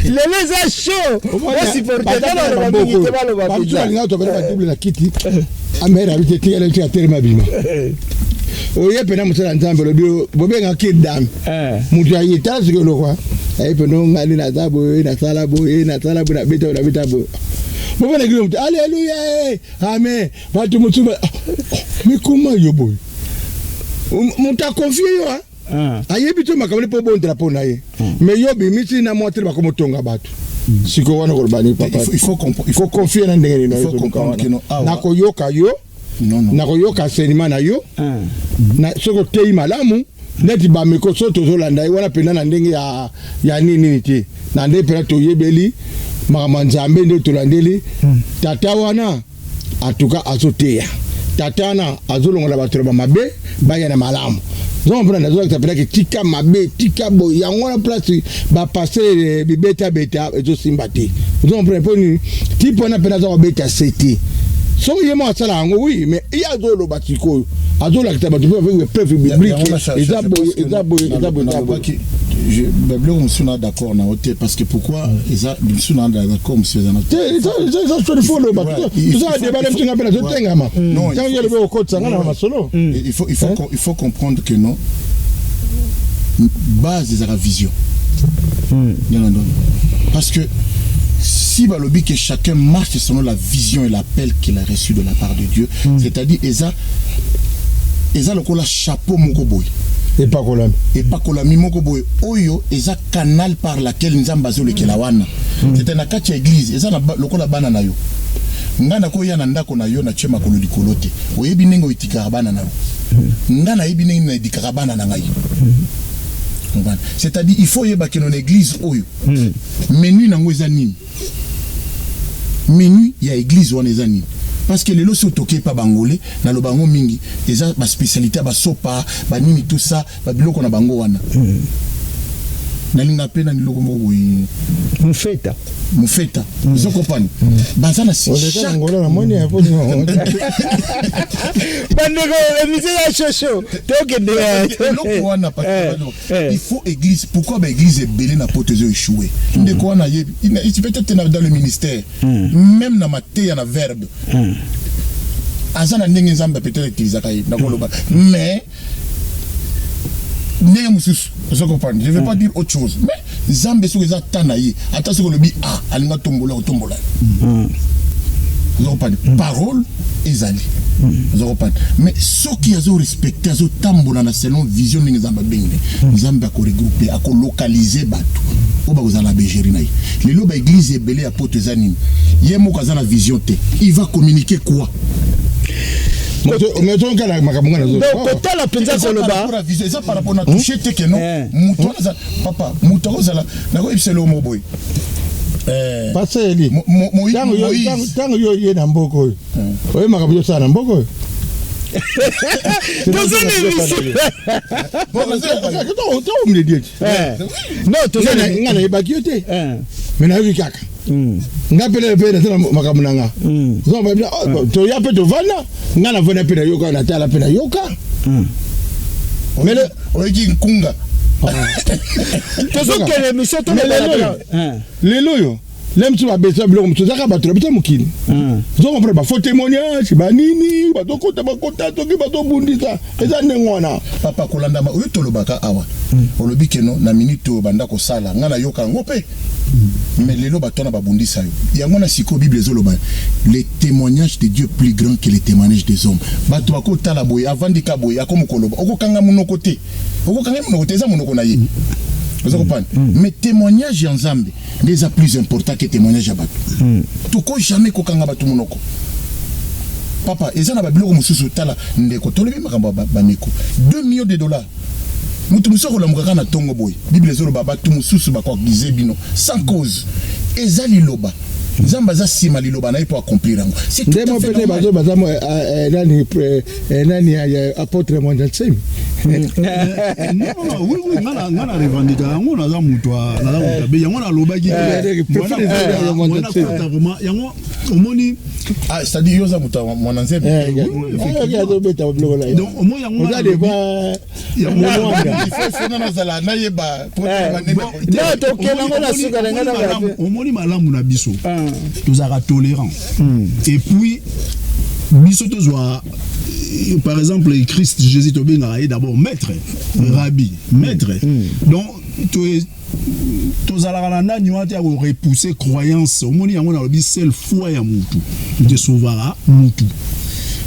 Lelo eza chaud, osupporter baloba mingi te, baloba. Balinga tobele badouble na kiti, amere abi te, tikala tika, telema, bima. Oye mpena mosala Nzambe olobi bobengaki dame, moto aye, tala sikoyo eloko aye mpena ngani, naza boye, nasala boye, nasala boye, nabeta boye, nabeta boye, bomonaki moto, alleluya, amen. Bato mosusu mikoma yo boye, moto aconfier yo, ayebi te makambo mpo obondela mpo na ye, mais yo bimisi na mwa te, bakomotonga bato. Sikoyo wana koloba nini, papa? Koconfier na ndenge nini? Nakoyoka yo, nakoyoka enseignement na yo soki oteyi malamu neti bameko. So tozolanda ye wana mpenza na ndenge ya nini nini te, na ndenge mpenza toyebeli makambo ya Nzambe, nde tolandeli tata wana. Atuka azoteya, tata wana azolongola bato na bamabe, baya na malamu. Zongo mpona nazolakisa mpenaki tika mabe, tika boye. Yango wana place bapasteur bibetabeta ezosimba te. Zongo mpona mpo nini ti mpona mpena aza kobeta se te. Soki ye moko asala yango, oui, mais ye azoloba sikoyo, azolakisa bato mpe avec preuve biblique, eza boye, eza boye, eza boye, eza boye. Biloko mosusu na d'accord na yo te, parce que pourquoi eza mosusu na d'accord, mosusu eza na te. Eza fo loba, toza débat na biso, nga mpe nazotengama ntango yo lobi okotisa nga na masolo. Il faut comprendre que non, base ezalaka vision, bien, parce que si balobi que chacun marche selon la vision et l'appel qu'il a reçu de la part de Dieu, c'est-à-dire eza lokola chapeau moko boye. Epakolami. Epakolami moko boye oyo eza canal par laquelle Nzambe azolekela wana. C'était na kati ya église, eza na lokola bana na yo. Nga nakoya na ndako na yo, natie makolo likolo te. Oyebi ndenge oetikaka bana na yo. Nga nayebi ndenge naedikaka bana na ngai. Comprendre? C'est-à-dire il faut oyeba ke na église oyo, menu nango eza nini? Menu ya église wana eza nini? Parce que lelo soki toke epa bangole, naloba yango mingi, eza baspécialité ya basopa, banini, tout ça, babiloko na bango wana. Nalinga mpe na biloko moko boye. Mufeta. Mufeta, ozo comprendre, baza na Oleka na Ngola, namoni ya po. Bandeko, émission ya shosho, tokende. Eloko wana, il faut église. Pourquoi baéglise ebele na poto ezo échoué? Ndeko wana ayebi peut-être dans le ministère, même na mateya, na verbe, aza na ndenge Nzambe peut-être utilisaka ye, nakoloba, mais ndenge mosusu, ozo comprendre, je vais pas dire autre chose, mais Nzambe soki eza ta na ye, ata soki olobi a alinga tombola, otombola, ozo comprendre, parole ezali, ozo comprendre. Mais soki azorespecte, azotambola na selon vision ndenge Nzambe abengi, Nzambe akoregroupe, akolocalize bato oyo bakozala na bergerie na ye. Lelo baéglise ebele ya poto eza nini? Ye moko aza na vision te, il va communiquer quoi? Mais tokala makambo nga nazo. Donc kotala mpenza koloba. Eza par rapport na touche te ke non, moto wana aza papa, moto akozala, nakoyebisa eloko moko boye. Pasteur Eli, ntango yo ye na mboka oyo, oye makambo yosala na mboka oyo. Toza na émission. Omledie ti. Non. Nga nayebaki yo te, mais nayoki kaka. Nga mpe mpe nasala makambo na nga, toya mpe tovanda, nga navanda mpe nayoka, natala mpe nayoka. Mais oyoki nkunga. Tozokende émission. Lelo oyo le mosusu babesa biloko mosusu, ezaka bato na biso ya mokili, ozo comprendre, bafaux témoignage, banini, bazokota, bakota, soki bazobundisa, eza ndenge wana. Papa, kolandama oyo tolobaka awa, olobi keno na minute oyo banda kosala, ngai nayoka yango mpe, mais lelo bato wana babundisa yo yango na sikoyo. Bible ezoloba: le témoignage de Dieu plus grand que le témoignage des hommes. Bato bakotala boye, avandika boye, akomi koloba, okokanga monoko te, okokanga monoko te, eza monoko na ye, oza comprendre. Mais témoignage ya Nzambe nde eza plus important que témoignage ya bato. Toko jamais kokanga bato monoko, papa. Eza na babiloko mosusu. Tala ndeko, tolobi makambo ya bameko, 2 millions de dollars, moto mosusu akolamuka kaka na ntongo boye. Bible ezoloba bato mosusu bakoakize bino sans cause. Eza liloba, Nzambe aza nsima liloba na ye mpo accomplir yango. Nde mo pene bazo baza nani nani, apôtre Mwanda Nsemi. Non, oui, nga na revendiquer yango, naza moto, naza moto abe yango, nalobaki vraiment yango, omoni. Ah, c'est-à-dire yo oza moto ya Mwana Nzembe. Azobeta biloko na ye. Donc omoi yango. Oza devant. Ifo nazala nayeba. Tokende yango na suka na ngai. Omoni, malamu na biso tozalaka tolérant, et puis biso tozwa par exemple Christ Jésus, tobengaka ye d'abord maître, rabbi, maître. Donc tozalaka na nani wana te ya korepousser croyance. Omoni yango, nalobi seule foi ya mutu te sauvera mutu.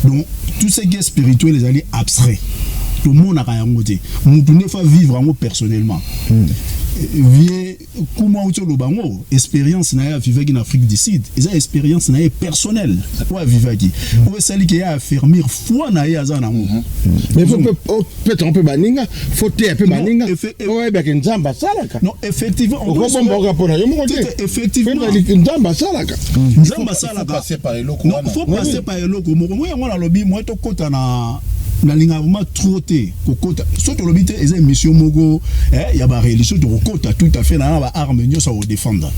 Donc tout ce qui est spirituel ezali abstrait, tomonaka yango te, mutu nde faut vivre yango personnellement. Vie kuma auti oloba yango, expérience na ye avivaki na Afrique du Sud, eza expérience na ye personnelle oyo avivaki, oyo esaliki ye affermir foi na ye aza nango. Mais faut peut-être mpe baninga, faut teya mpe baninga oyebaki Nzambe asalaka. Non, effectivement. Okobomba oka mpona yo moko te. Effectivement. Nzambe asalaka. Nzambe asalaka. Faut passer par eloko moko. Mo yango nalobi, moi tokota na, nalingaka vraiment trop te kokota. So tolobi te eza émission moko ya bareligion, tokokota tout à fait na baarme nyonso ya kodéfendre,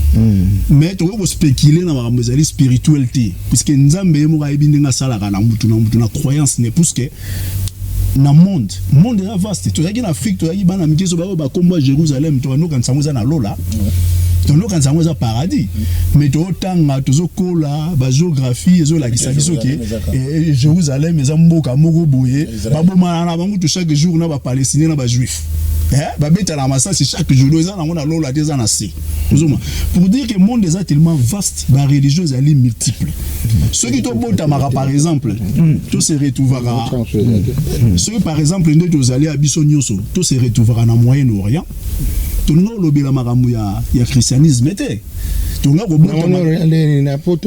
mais tokoki kospéculer na makambo ezali spirituel te, puisque Nzambe ye moko ayebi ndenge asalaka na mutu na mutu na croyance ne, puisque na monde eza vaste. Tozalaki na Afrique, tozalaki bana mike, so baoyo bakombo ya Jérusalem, tokandokanisa yango eza na lola. Tonokanisa yango eza paradis, mais totanga, tozokola, bagéographie ezolakisa biso ke Jérusalem eza mboka moko boye babomana na bango to chaque jour na Bapalestinien na Bajuif, babetana masasi chaque jour. Eza nango na lola te, eza na se. Ozoma pour dire que monde eza tellement vaste, bareligion ezali multiple. Soki tobotamaka, par exemple, tose retrouvaka, soki par exemple nde tozali ya biso nyonso, tose retrouvaka na Moyen Orient, tolinga kolobela makambo ya christianisme te. Tolinga kobotama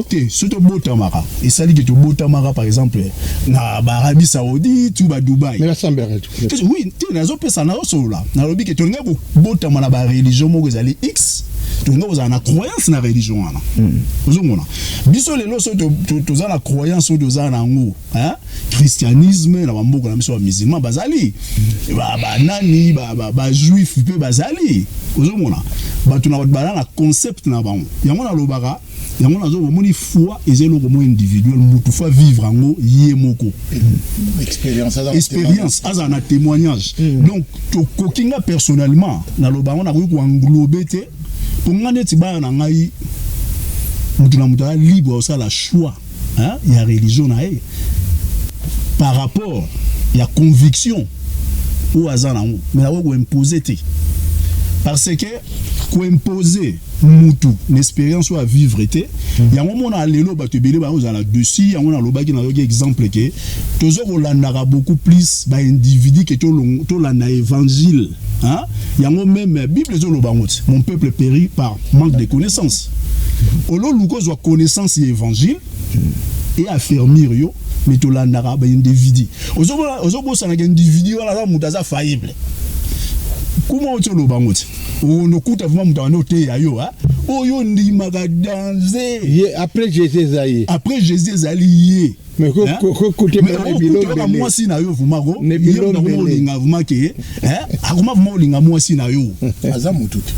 te. Soki tobotamaka, esali ke tobotamaka par exemple na baArabie Saoudite ou baDubai, oui te, nazopesa, nazosolola, nalobi ke tolinga kobotama na bareligion moko ezali x, tolinga kozala na croyance na religion wana. Ozomona biso lelo, soki toza na croyance oyo toza na yango, christianisme, na bamboka na biso bamusulman bazali, banani, bajuif mpe bazali. Ozomona bato na bato baza na concept na bango. Yango nalobaka, yango nazo omoni, foi eza eloko moko individuel, mutu faut vivre yango ye moko. Expérience. Azala na témoignage. Donc tokoki, nga personnellement naloba yango, nakoki koenglober te, mpo nga neti bana na ngai, mutu na mutu aza libre osala choix ya religion na ye par rapport ya conviction oyo aza nango, mais nakoki koimpose te, parce que koimpose mutu na expérience oyo avivre te. Yango mona lelo bato ebele bakozala dessus. Yango nalobaki, nayoki exemple ke toza kolandaka beaucoup plus baindividu ke tolanda évangile. Yango même Bible ezoloba yango te: "Mon peuple périt par manque de connaissance." Ololuka ozwa connaissance ya évangile et affermir yo, mais tolandaka baindividu. Ozobosanaka individu wana aza moto aza faillible. Kuma oti oloba yango te, onokuta vraiment moto wana oteya yo oyo ndimaka danger. Ye après Jésus eza ye. Après Jésus ezali ye. Mais kote mwasi na yo vraiment ko olinga vraiment ke akoma vraiment olinga mwasi na yo. Aza motu te.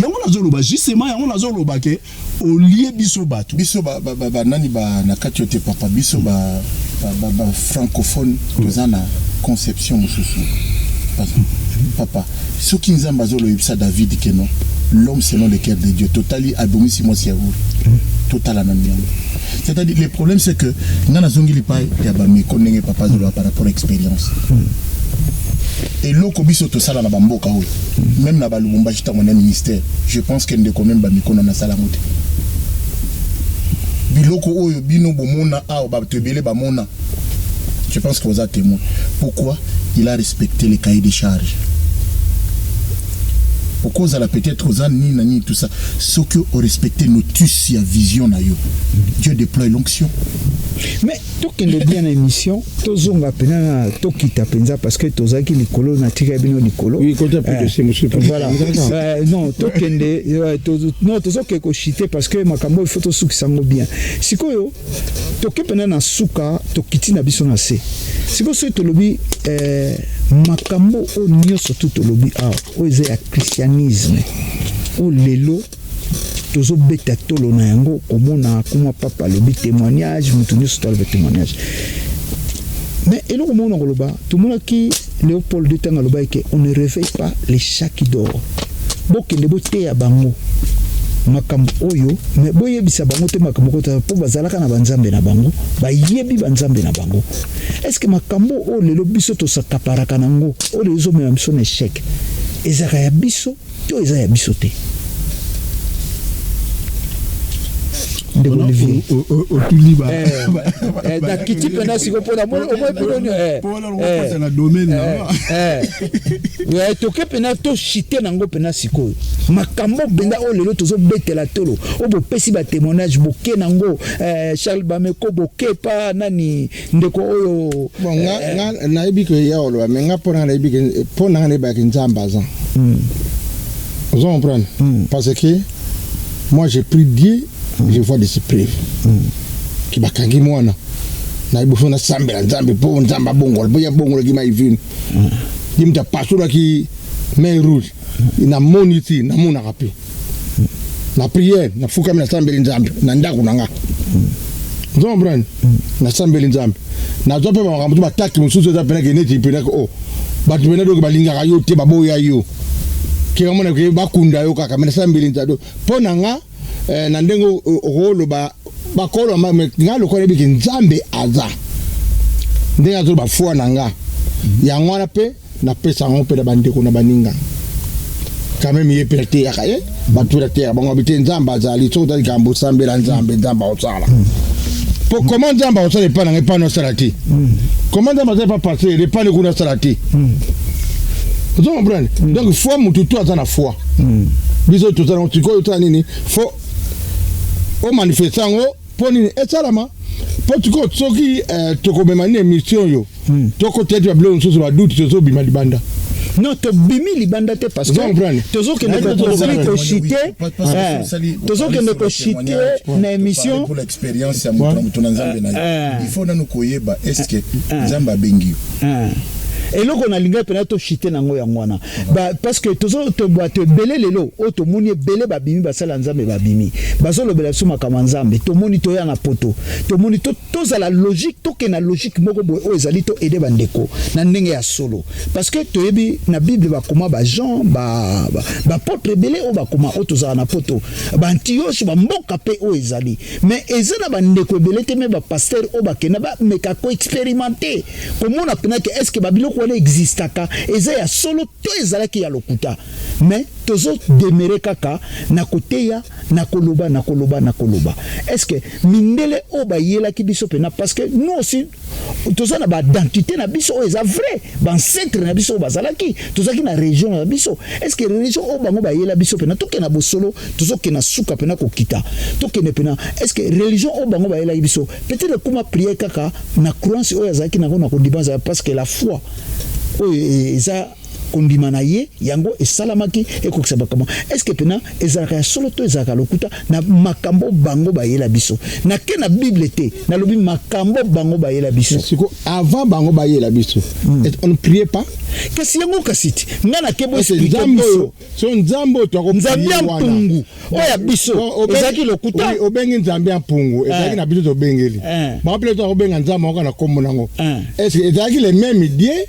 Yango nazoloba justement, yango nazoloba ke olie biso bato. Biso banani na kati yo te, papa, biso bafrancophone toza na conception mosusu, papa. Soki Nzambe azoloyebisa David ke non, l'homme selon le cœur de Dieu, totali abongisi mwasi ya Uri, totala nanu yango. C'est-à-dire, le problème, c'est que nga nazongi lipai ya bameko ndenge papa azoloba par rapport à expérience. Eloko biso tosala na bamboka oyo, même na baLubumbashi, ntango na ministère, je pense que ndeko même bamiko na nasala yango te. Biloko oyo bino bomona awa, bato ebele bamona, je pense que oza témoin. Pourquoi il a respecté les cahiers de charges? Okozala peut-être oza nini na nini, tout ça, soki orespecte notus ya vision na yo, Dieu déploie l'onction. Mais tokende bien na émission, tozonga mpena na tokita mpenza, parce que tozalaki likolo, natika bino likolo. Voilà, non, tokende, non, tozokende koshite, parce que makambo il faut tosukisa yango bien. Sikoyo toke mpena na suka, tokiti na biso na se. Sikoyo soki tolobi makambo oyo nyonso tu tolobi awa, oyo eza ya christianisme, oyo lelo tozobeta tolo na yango, komona kuma papa alobi témoignage, moto nyonso to aloba témoignage, mais eloko moko na koloba, tomonaki Léopold de ntango alobaki ke on ne réveille pas les chats qui dort. Bokende boteya bango makambo oyo, mais boyebisa bango te makambo kota, mpo bazalaka na banzambe na bango, bayebi banzambe na bango. Est ce que makambo oyo lelo biso tosakaparaka nango, oyo lelo ezomema biso na échec, ezalaka ya biso to eza ya biso te, ndeko Olivier? Otuli. Nakiti mpena siko mpona omoi na domaine. Toke mpena toshite nango mpena sikoyo. Makambo mpenza oyo lelo tozobetela tolo, oyo bopesi batémoignage, boke nango, Charles Bameko, boke pa nani, ndeko oyo. Bon, nga nayebi ke ya oloba, mais nga mpo nanga nayebi ke mpo nanga nayebaki Nzambe aza. Ozo comprendre? Parce que moi, j'ai pris Dieu, je vois des preuves ki bakangi mwana nayebi fo nasambela Nzambe mpo Nzambe abongola, mpo ye abongolaki mai vino, ye moto apasolaki mer Rouge. Namoni ti namonaka mpe na prière, nafukami, nasambeli Nzambe na ndako na nga. Ozo comprendre? Nasambeli Nzambe, nazwa mpe bamakambo to bataki mosusu eza mpenake neti mpenake o bato mpena doki balingaka yo te, baboya yo. Ke omona ke bakunda yo kaka, mais nasambeli Nzambe mpo na nga. Na ndenge okoloba, bakoloba, mais nga lokola nayebi ke Nzambe aza, ndenge azoloba foi na nga, yango wana mpe napesa yango mpe na bandeko na baninga. Quand même, ye mpe nateyaka ye, bato mpe nateyaka bango abi te, Nzambe azali. Soki oza likambo, osambela Nzambe, Nzambe akosala. Po comment Nzambe akosala epai na ngai, epai nasala te? Comment Nzambe azali pa pasteur, epai kuna asala te? Ozo comprendre? Donc foi, motu to aza na foi, biso toza nango. Sikoyo osala nini? Faut omanifeste yango. Mpo nini esalama? Mpo sikoyo soki tokomema nini émission oyo, tokota ete babiloko mosusu, baduti, tozobima libanda. Non, tobimi libanda te, parce que tozokende koshite, tozokende koshite na émission. Pour l'expérience ya moto na moto na Nzambe na ye, il faut nanu koyeba est ce que Nzambe abengi yo. Eloko nalingai mpena toshite nango yango wana, parce que tozo bato ebele lelo oyo tomoni, ebele babimi, basala Nzambe, babimi, bazolobela biso makambo ya Nzambe. Tomoni toya na Poto, tomoni tozala logique, tokende na logique moko boye oyo ezali to aider bandeko na ndenge ya solo, parce que toyebi na Bible bakoma bajean, baapôtre ebele oyo bakoma, oyo tozala na Poto, baantioche, bamboka mpe oyo ezali, mais eza na bandeko ebele te, mais bapasteur oyo bakenda, bameka koexpérimenter, komona mpena ke est ce que babiloko wana existaka, eza ya solo to ezalaki ya lokuta. Mais tozodemere kaka na koteya, na koloba, na koloba, na koloba. Est ce que mindele oyo bayelaki biso mpena, parce que nous aussi toza na baidentité na biso oyo eza vrai, baancêtre na biso oyo bazalaki, tozalaki na région na biso, est ce que religion oyo bango bayela biso mpena, tokende na bosolo, tozokende na suka mpena kokita, tokende mpena, est ce que religion oyo bango bayelaki biso, peut-être ekoma prière kaka na croyance oyo azalaki nango na kondima, ezala parce que la foi oyo eza kondima na ye, yango esalamaki, ekokisa makambo. Est ce que mpena ezalaka ya solo to ezalaka lokuta na makambo bango bayela biso? Nake na Bible te, nalobi makambo bango bayela biso. Siko avant bango bayela biso, on ne priait pas? Kasi yango, kasi ti nga nake bo expliquer biso. So Nzambe oyo Nzambe ya mpungu oyo ya biso ezalaki lokuta. Obengi Nzambe ya mpungu, ezalaki na biso, tobengeli bango mpe tokobenga Nzambe moko na nkombo nango. Est ce que ezalaki le même Dieu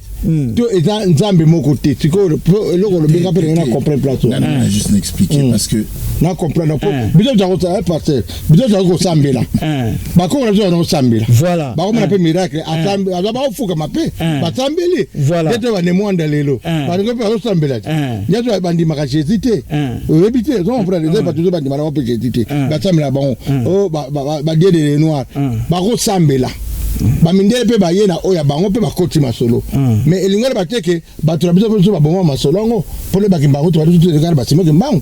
to eza Nzambe moko te? Sikoyo eloko olobenga mpe ndenge na comprendre place. Nana, juste na expliquer, parce que na comprendre po biso tozala kosala, pasteur, biso tozala kosambela, bakongo na biso bazala kosambela, bakomona mpe miracle, aza baofukama mpe basambeli. Nde bane Mwanda lelo balingo mpe bazosambela te, nyonso bandimaka Jésus te. Oyebi te, ozo comprendre? Eza bato ozo bandima nango mpe Jésus te, basambela bango badie de le noir, bakosambela. Bamindele mpe baye na oyo ya bango mpe bakoti masolo, mais elingi oloba te ke bato na biso mpe biso baboma masolo yango mpona bakimbangu to bato kaka basimoki mbangu,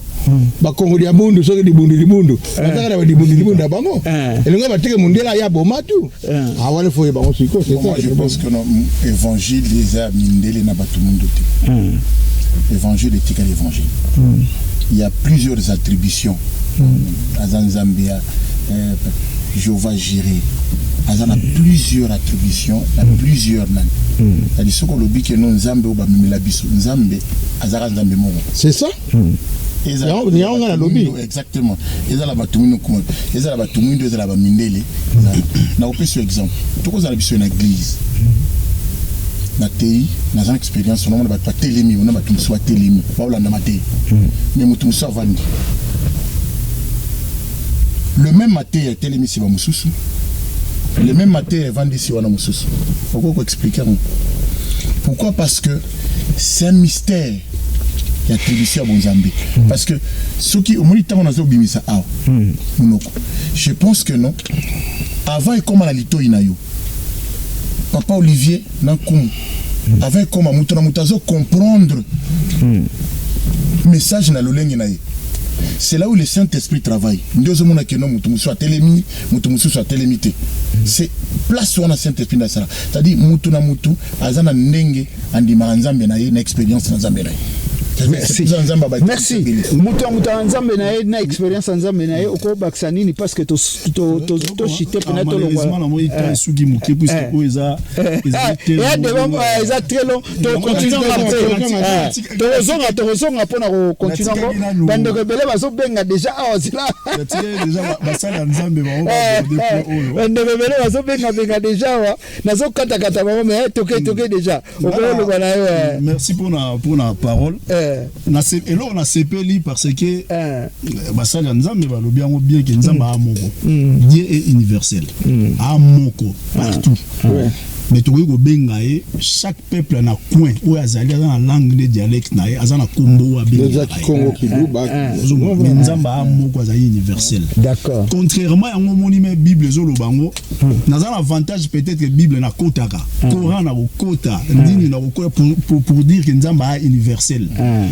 bakongoli ya bundu, soki libundu libundu bazaka na balibundu libundu na bango, elingi oloba te ke mondele aya boma tu awana. Faut oyeba yango sikoyo. C'est ça, je pense que non, évangile eza mindele na bato mundu te. Évangile etikali évangile. Il y a plusieurs attributions. Aza Nzambe ya Jéhovah Jireh, aza na plusieurs attributions, na plusieurs nani. C'est-à-dire, soki olobi ke no Nzambe oyo bamemela biso, Nzambe azalaka Nzambe moko. C'est ça. Yango nga nalobi. Exactement, ezala bato mwindu kuma, ezala bato mwindu, ezala bamindele. Nakopesa yo exemple: tokozala biso na église, na tei, naza na expérience, onomona bato batelemi, ona bato mosusu batelemi, baolandama te, mais moto mosusu avandi, le même mateya etelemisi bamosusu, le même mateya evandisi wana mosusu. Okoki koexpliquer yango pourquoi? Parce que c'est un mystère ya attribution ya bonzambe. Parce que soki omoni ntango nazobimisa awa monoko, je pense que non, avant ekóma na litoi na yo, papa Olivier na nkumu, avant ekóma, moto na moto azocomprendre message na lolenge na ye. C'est là où le Saint-Esprit travaille. Nde ozomona ke no, moto mosusu atelemi, moto mosusu atelemi te. C'est place wana Saint-Esprit nde asala. C'est-à-dire, motu na motu aza na ndenge andimaka Nzambe na ye, na expérience na Nzambe na ye. Merci, merci. Moto ya moto ya Nzambe na ye, na expérience ya Nzambe na ye. Okobakisa nini? Parce que toshite mpena. Tolongwa suki moke, puisque oyo eza eza très long. Tocontinue après, tokozonga, tokozonga mpona kocontinue yango. Bandeko ebele bazobenga déjà awa, zila. Bandeko ebele bazobengabenga déjà awa, nazokatakata bango, mais toke, toke déjà, okoloba na yo. Merci mpona parole. Eloko nasepeli parce que basali ya Nzambe balobi yango bien ke Nzambe aa moko. Dieu est universel, aa moko partout, mais tokoki kobenga ye, chaque peuple na coin oyo azali, aza na langue ne, dialecte na ye, aza na kombo oyo abengaka ye. Kongo, Kiluba. Mais Nzambe aa moko, azali universel. Contrairement yango omoni, me Bible ezoloba yango, naza na avantage peut-être Bible nakotaka, Coran nakokota, ndini nakokota pour dire que Nzambe aa universel.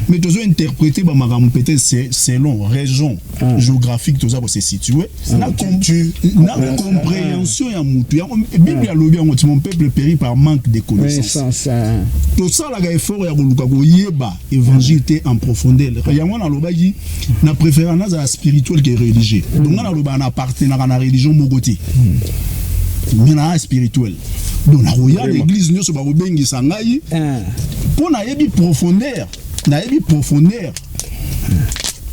Mais tozo interpréter bamakambo peut-être selon région géographique toza kose situer na compréhension ya mutu. Yango Bible alobi yango ti: "Mon peuple périt par manque de connaissance." Tosalaka effort ya koluka koyeba évangile te en profondeur. Yango nalobaki, na préférant nazala spirituel que religieux. Donc nga nalobaka, na appartenaka na religion moko te, mais naa spirituel. Donc nakoya na église nyonso bakobengisa ngai mpo nayebi profondeur, nayebi profondeur.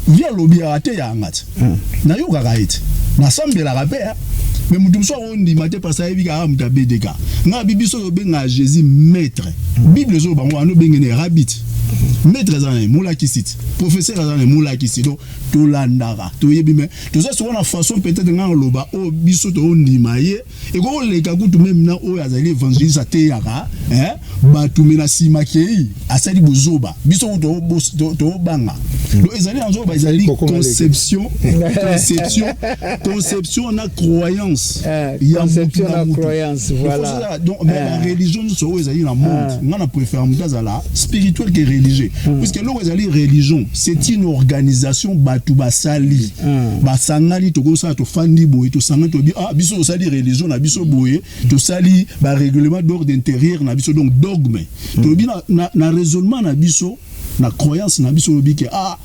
Vi alobi yaka te, yanga te, nayokaka ye te, nasambelaka mpe, mais moto mosusu akondima te parce ayebi kaka moto abedeka. Ngai abi, biso tobengaka Jésus maître. Bible ezoloba bango wana obengene rabi te, maître eza na ye molakisi te, professeur aza na ye molakisi. Donc tolandaka, toyebi, mais toza sikoyo na façon peut-être ngai naloba oyo biso toondima ye ekokoleka kutu même na oyo azali évangéliste, ateyaka bato, me na nsima kei asali bozoba, biso kutu toobanga. Donc ezali na zoba, ezali conception na croyance. Ya mutu na croyance, voilà. Donc mais bareligion nyonso oyo ezali na monde, ngai na préfère moto azala spirituel que religieux, puisque eloko ezali religion, c'est une organisation bato basali, basangani, tokosala, tofandi boye, tosangani, toyebi: ah, biso tosali religion na biso boye, tosali barèglement d'ordre intérieur na biso, donc dogme. Tolobi na raisonnement na biso, na croyance na biso, olobi ke ah,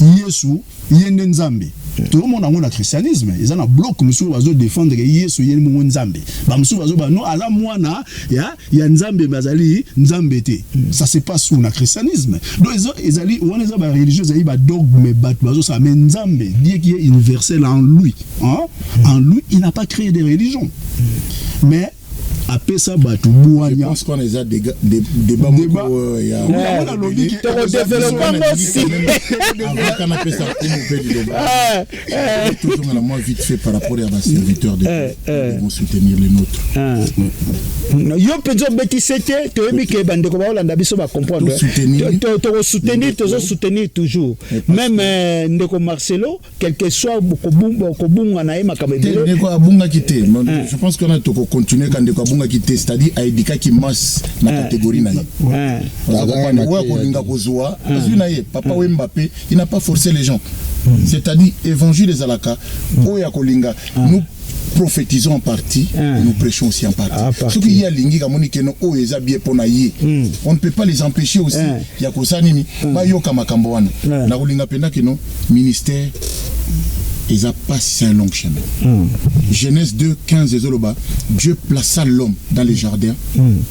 Yesu ye nde Nzambe. Tozomona yango na christianisme, eza na bloc mosusu bazodéfendre ke Yesu ye mongo Nzambe, bamosusu bazoba non, aza mwana ya Nzambe, me azali Nzambe te. Ça se passe où? Na christianisme. Donc ezali wana, eza bareligion, ezali badogme bato bazosala. Mais Nzambe, Dieu qui est universel en lui, hein? En lui, il n'a pas créé des religions, mais apesa bato bwanya. Pense qu'on eza débat moko ya Tokodévelopper yango si. Avant napesa nkumu mpe liloba, tozonga na mwa vite fait par rapport ya baserviteur de vont soutenir les nôtres. Yo mpenza obetisi te, toyebi ke bandeko baolanda biso bacomprendre. Tokosoutenir, tozosoutenir toujours même ndeko Marcelo, quel que soit kobunga na ye makambo ebele. Ndeko abungaki te. Je pense que na tokocontinue ka ndeko abungaki te, c'est-à-dire aéduquaki masse na catégorie na ye. Oyo akolinga kozwa, azwi na ye. Papa Wemba mpe, il n'a pas forcé les gens, c'est-à-dire évangile ezalaka oyo akolinga. Nous prophétisons en partie et nous prêchons aussi en partie. Soki ye alingi, kamoni keno oyo eza bien mpo na ye, on ne peut pas les empêcher aussi ya kosala nini, bayoka makambo wana. Na kolinga mpenza keno ministère eza pasi, c'est un long chemin. Genèse 2 15 ezoloba: Dieu plaça l'homme dans les jardins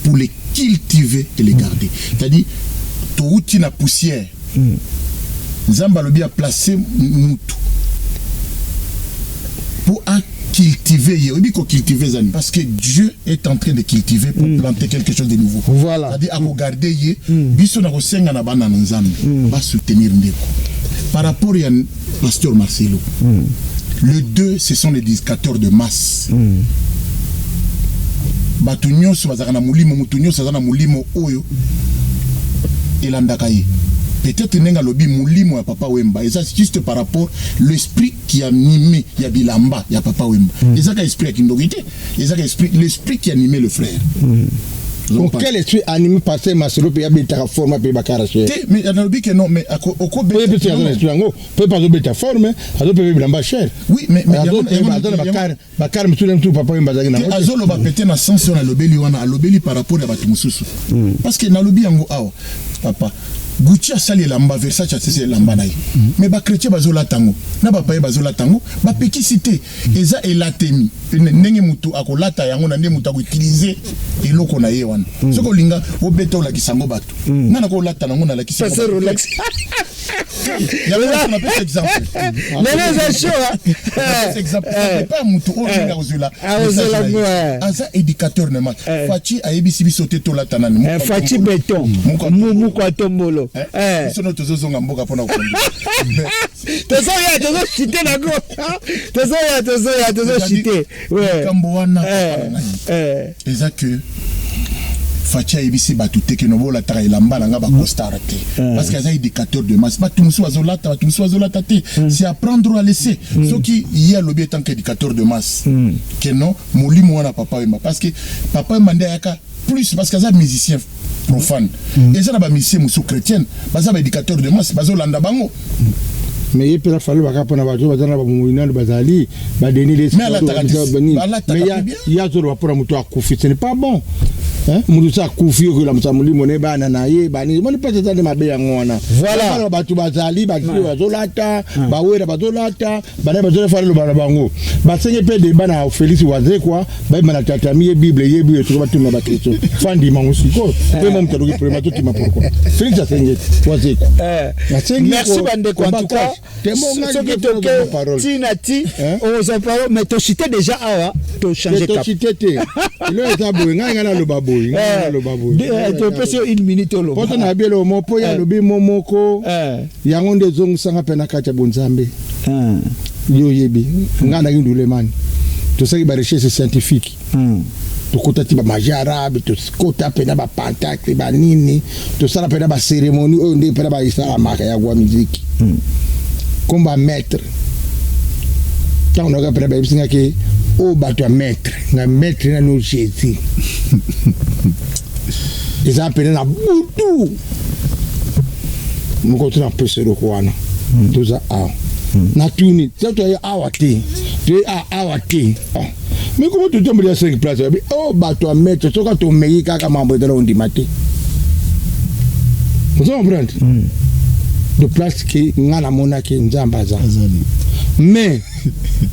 pour les cultiver et les garder. C'est-à-dire touti na poussière, Nzambe alobi aplace mutu pour cultiver ye. Oyebi kocultiver ezani? Parce que Dieu est en train de cultiver pour planter quelque chose de nouveau. Voilà. C'est-à-dire akogarde ye. Biso na kosenga na bana na Nzambe basoutenir ndeko. Par rapport ya pasteur Marcelo, le deux, ce sont les éducateurs de masse. Bato nyonso bazalaka na molimo, moto nyonso aza na molimo oyo elandaka ye. Peut-être ndenge alobi molimo ya Papa Wemba eza juste par rapport l'esprit qui animé ya bilamba ya Papa Wemba. Ezaka esprit ya kindoki te, ezaka esprit, l'esprit qui animait le frère. Donc, quel esprit animé pasteur Marcelo mpe abetaka forme mpe bakara cher? Te, mais nalobi ke non, mais okobe mpe aza na esprit yango mpe mpe azobeta forme, azopepe bilamba cher. Oui, mais aza na bakare, bakare mosusu mosusu Papa Wemba azalaki nango. Azoloba pete na sens oyo nalobeli wana, alobeli par rapport ya bato mosusu, parce que nalobi yango awa, papa Gucci asali elamba, Versace asali elamba na ye, mais bachrétien bazolata yango na bapaye bazolata yango, bapekisi te. Eza elatemi ndenge motu akolata yango na nde motu akoutiliser eloko na ye wana. Soki olinga obeta, olakisa yango bato, nga na kolata nango, nalakisi. Yango napesa exemple. Lelo eza chaud. Napesa exemple, pas moto oyo ndenge akozwela. Akozwela ngo. Aza éducateur de masse. Fatshi ayebisi biso te tolata nani. Fatshi Béton, muku atombolo. Biso no tozozonga mboka mpona kokonda. Tozoya, tozoshite nango, tozoya, tozoya, tozoshite. Likambo wana eza que Fatshi ayebisi bato te ke no bolataka elamba na nga bacostard te, parce que aza éducateur de masse. Bato mosusu bazolata, bato mosusu bazolata te, c'est à prendre ou à laisser. Soki ye alobi en tant qu'éducateur de masse ke non, molimo wana Papa Wemba, parce que Papa Wemba nde ayaka plus, parce que aza musicien profane. Eza na bamusicien mosusu chrétienne baza baéducateur de masse, bazolanda bango. Mais ye mpe fali baka mpona bato baza na bamoi nano bazali badeni. Mais alataka. Ye azoloba mpona moto akufi, ce n'est pas bon. Moto so akufi, okolamusa molimo ne bana na ye bani moni mpasi, eza nde mabe yango wana. Voilà. Bato bazali, bato bazolata, bawera bazolata, bana bazolata, fali loba na bango basenge mpe débat na Félix Wazekwa, bayeba na tatami ye Bible yebi oyo soki batuna bakristo fandima ngo sikoyo mpe mo moto aloki problème atotima. Pourquoi Félix asenge Wazekwa? Merci bandeko. En tout cas, soki toke ntina ti okozwa parole, mais toshite déjà awa, tochange cap. Toshite te, elo eza boye, ngai naloba boye, ngai naloba boye. Topesi yo une minute, oloba. Poto na yebi eloko moko, mpo ye alobi mo moko, yango nde ezongisanga mpe na kati ya bonzambe. Yo oyebi ngai naki ndulemani, tosalaki barecherche scientifique, tokota ti bamagie arabe, tokota mpena bapentacle banini, tosala mpena bacérémonie oyo nde mpena baesalamaka ya gwa miziki kombo ya maître. Ntango nayoka mpena bayebisingaki oyo bato ya maître, nga maître nano Jésus, eza mpena na butu moko to na pesa eloko wana. Toza awa, natuni te, toye awa te, toye awa te, mais komo totamboli ya 5 place babi o bato ya maître, soki tomei kaka mambo ezala ondima te, ozo comprendre de place ke nga namonaki Nzambe aza. Mais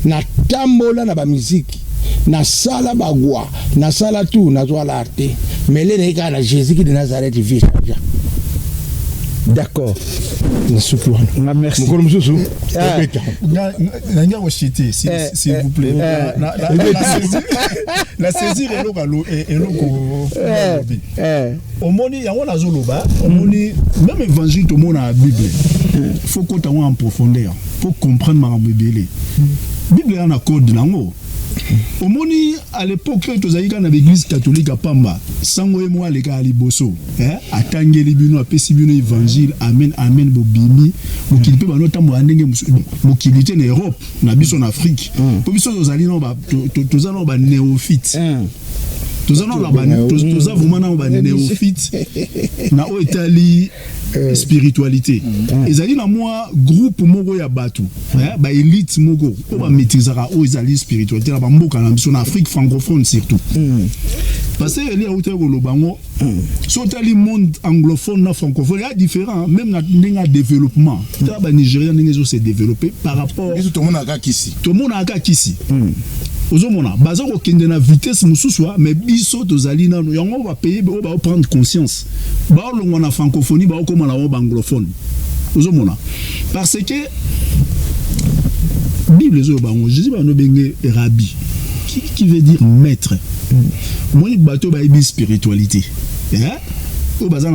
natambola na bamiziki, nasala bagwa, nasala tu, nazwa lar te, mais le naye kaka na Jésus ki de Nazareth, vie change. D'accord. Nasuki wana. Merci. Mokolo mosusu obeta. Nangi akochite, s'il vous plaît, na saisir eloko eloko alobi. Omoni yango nazoloba, omoni même évangile tomona ya Bible, faut kota yango en profondeur pour comprendre makambo ebele. Bible eza na code nango. Omoni, à l'époque oyo tozalaki kaka na baeglise catholique ya pamba, sango ye moko alekaka liboso, atangeli bino, apesi bino évangile, amen amen, bobimi mokili mpe bano otambola ndenge mosusu. Bon, mokili te, na Europe, na biso na Afrique, mpo biso tozali nao toza nao banéophyte, toza nao toza vraiment nao banéophyte na oyo etali spiritualité. Ezali na mwa groupe moko ya bato, baélite moko oyo bamaîtrisaka oyo ezali spiritualité na bamboka na biso na Afrique francophone surtout, parce que eli autaki koloba yango. So otali monde anglophone na francophone ya différent, même na ndenge ya développement, tala banigéria ndenge ezo se développer par rapport Biso tomonaka kisi. Tomonaka kisi, ozomona baza kokende na vitesse mosusu, mais biso tozali nano yango. Bapays oyo baoprendre conscience, baolongwa na francophonie, baokóma na bango baanglophone, ozomona, parce que Bible ezoyoba yango. Jésus bano benge rabbi, qui veut dire maître. Omoni bato oyo bayebi spiritualité, oyo baza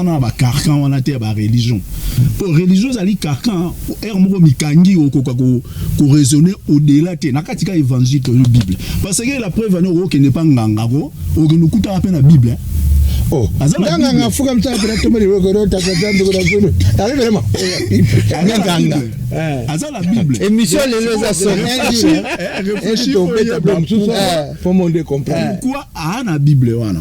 na bacarcan wana te ya bareligion, po religion ezali carcan ere moko mikangi, okoka koraisonner au-delà te na kati ka évangile toyo Bible, parce que la preuve ane okokende mpa nganga ko okende okutaka mpe na Bible. Oh, nganga afukamisa mpe natomeli tata Nzambe kuna zulu ali vraiment nganga. Aza na Bible. Émission lelo eza tobeta mosusu po monde comprendre. Pourquoi aa na Bible wana?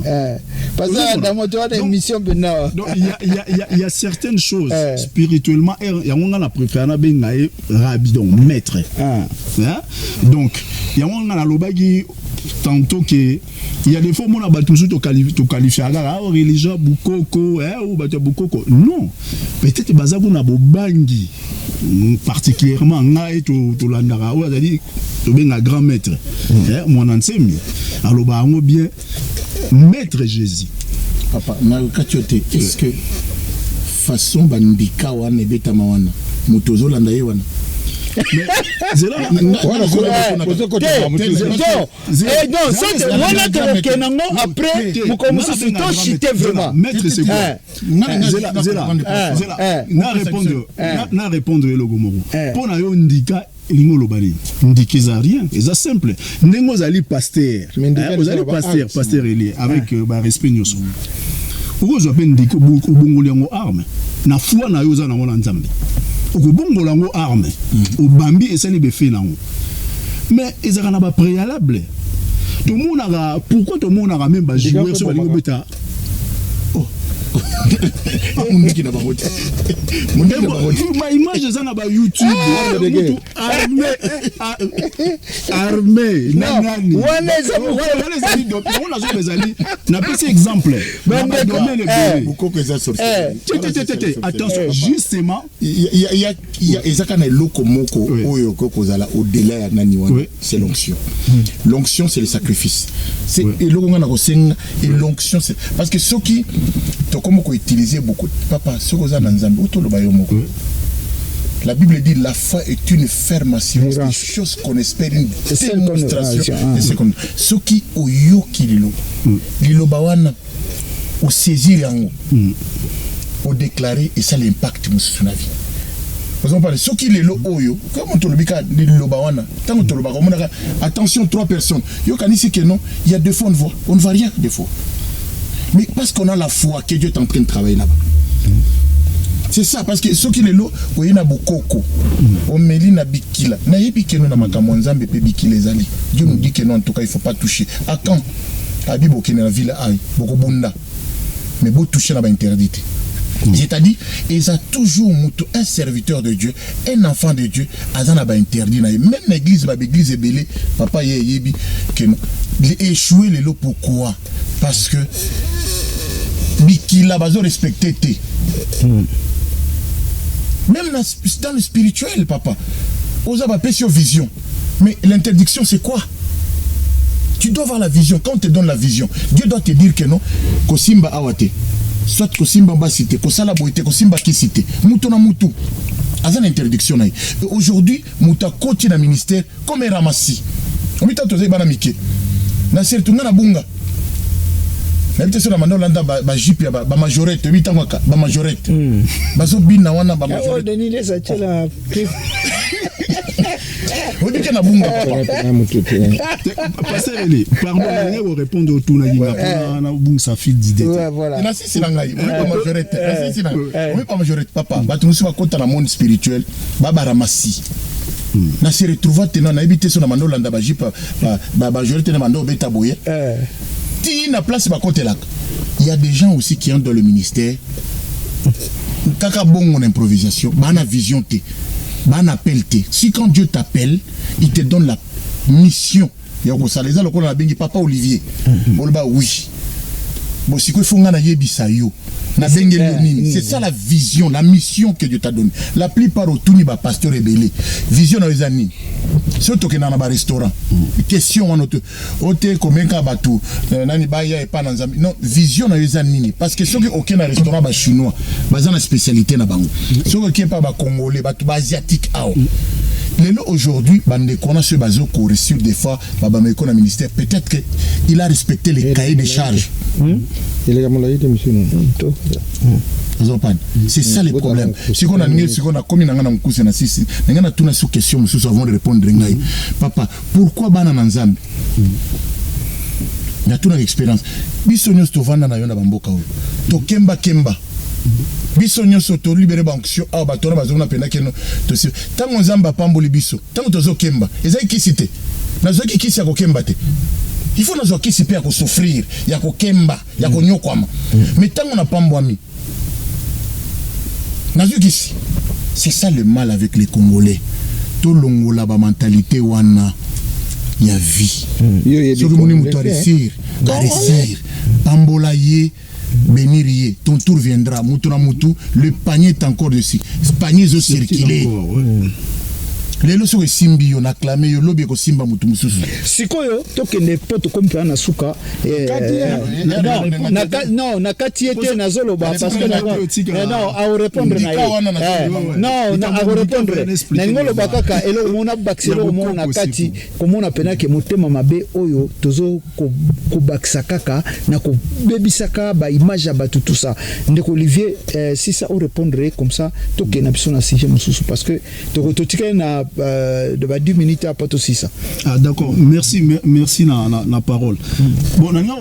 Parce que na moto wana émission mpena. Donc il y a certaines choses spirituellement, yango nga na préfère nabenga ye rabbi, donc maître. Donc yango nga nalobaki tantôt que il y a des fois omona bato mosusu toqualifiaka kaka religion ya bukoko oyo bato ya bukoko. Non, peut-être baza kuna bobangi. Particulièrement ngai tolandaka oyo azali tobenga grand maître Mwana Nsemi, aloba yango bien, maître Jésus. Papa, nakati yo te, est-ce que Façon bandika wana ebetama wana, moto ozolanda ye wana. Wana tokokende yango après mokolo mosusu, tochite vraiment. Maître, c'est quoi? Na répondre eloko moko mpo na yo. Ndika elingi oloba nini? Ndika eza rien, eza simple. Ndenge ozali pasteur, ozali pasteur, pasteur Elie, avec barespect nyonso, okozwa mpe ndika, obongoli yango arme na foi na yo. Oza nango na Nzambe, okobongola yango arme, obambi, esali befe nango. Mais ezalaka na bapréalable. Tomonaka, pourquoi tomonaka même bajoueur so balingi obeta? Mondiki na bango te. Baimage eza na baYouTube, mutu armé, armé na nani. Wana eza Wana ezali, yango nazoba, ezali, napesi exemple na badomaine ebele. Bokoko eza sorcellerie. Te, te, te, attention, justement. Eza kaka na eloko moko oyo okoki kozala au-delà ya nani wana, c'est l'onction. L'onction, c'est le sacrifice, c'est eloko nga na kosenga. Et l'onction, c'est parce que soki tokomi koutiliser beaucoup, papa, soki oza na Nzambe, otoloba yo moko. La Bible dit: la foi est une ferme assurance des choses qu'on espère, une démonstration de ce qu'on. Soki oyoki liloba, liloba wana osaisir yango, odéclare, esala impact mosusu na vie. Ozomopana soki lelo oyo kama tolobi kaka liloba wana, ntango tolobaka, omonaka, attention, trois personnes, yokanisi que non, il y a deux fois on ne voit, on ne voit rien des fois, mais parce qu'on a la foi que Dieu est en train de travailler là-bas. C'est ça, parce que soki lelo oye na bokoko, omeli na bikila, nayebi que non, na makambo ya Nzambe mpe bikila ezali. Dieu nous dit que non, en tout cas, il faut pas toucher. À quand abi bokende na ville ai bokobunda, mais botouche na bainterdit te. C'est-à-dire, eza toujours moto, un serviteur de Dieu, un enfant de Dieu, aza na bainterdit na ye. Même na église, babaeglise ebele, papa, ye eyebi que non, échoué lelo. Pourquoi? Parce que bikila bazorespecte te. Même dans le spirituel, papa, oza bapesi yo vision, mais l'interdiction, c'est quoi? Tu dois avoir la vision. Quand on te donne la vision, Dieu doit te dire que non, kosimba awa te, soit kosimba mbasi te, kosala boye te, kosimba kisi te. Mutu na mutu aza na interdiction na ye. Et aujourd'hui, moto akoti na ministère comme ramasi. Omita tozali bana mike na surtout nga na bunga, nayebi te so na banda olanda bajupe ya bamajorete, oyebi ntango aka bamajorete bazobina wana, bamajorete. Denis Lesa atiela. Oyebi ke na bunga, papa. Pasteur Eli, pardon, nalingi korépondre otunaki nga mpona nabungisa fil d'idée te. Voilà. Nasisi na ngai, oyebi bamajorete, nasisi na oyebi bamajorete, papa, bato mosusu bakota na monde spirituel, babaramasi na se retrouva te. Nayebi te so na banda olanda bajupe bamajorete na banda obeta boye ti na place bakotelaka. Il y a des gens aussi qui entrent dans le ministère kaka bongo na improvisation, bana vision te, bana appel te. Si quand Dieu t'appelle, il te donne la mission ya kosala, eza lokola nabengi papa Olivier, oloba oui. Bon, sikoyo ifo nga nayebisa yo nabengeli yo nini. C'est ça la vision, la mission que Dieu t'a donné. La plupart, otuni bapasteur ebele, vision na yo eza nini? Soki tokendaka na barestaurant, question wana ote komenka bato nani baya epa na Nzambe. Non, vision na yo eza nini? Parce que soki okei na restaurant, bachinois baza na spécialité na bango. Soki okei epa bacongolais, bato baasiatique awa lelo, aujourd'hui, bandeko wana soki bazokoréussir, des fois babameko na ministère, peut-être que il a respecté les cahiers de charges. Eleka molai te monsieur. Ozopani, c'est ça le problème. Sikoyo na ndenge sikoyo nakomi na ngai na mokuse na sisi na ngai, natuna so question mosusu avant de répondre ngai. Papa, pourquoi bana na Nzambe, natunaka expérience, biso nyonso tovanda na yo na bamboka oyo, tokembakemba, biso nyonso tolibere baonction awa, bato wana bazomona mpenza keno tosi. Ntango Nzambe apamboli biso, ntango tozokemba, ezali kisi te. Nazwaki kisi ya kokemba te. Il faut nazwa kisi mpe ya kosouffrir, ya kokemba, ya konyokwama. Mais ntango napambwami, nazwi kisi. C'est ça le mal avec les Congolais. Tolongola bamentalité wana ya vie. Soki omoni moto aréussir, aréussir, pambola ye, bénir ye, ton tour viendra. Mutu na mutu, le panier est encore dessus, panier ezocirculer. Lelo soki esimbi yo, na acclame yo, lobi ekosimba motu mosusu. Sikoyo tokende mpo tokomi mpena na suka. Non, na kati ye te, nazoloba parce que non, akorépondre na ye. Non, akorépondre. Nalingi oloba kaka eloko moko, nabakisa eloko moko na kati. Komona mpena ke motema mabe oyo tozo kobakisa kaka na kobebisaka baimage ya bato, tout ça. Ndeko Olivier, si ça orépondre comme ça, tokende na biso na sujet mosusu, parce que totikali na de ba 10 minutes apo tosisa. Ah, d'accord, merci, merci na parole. Bon, nanga,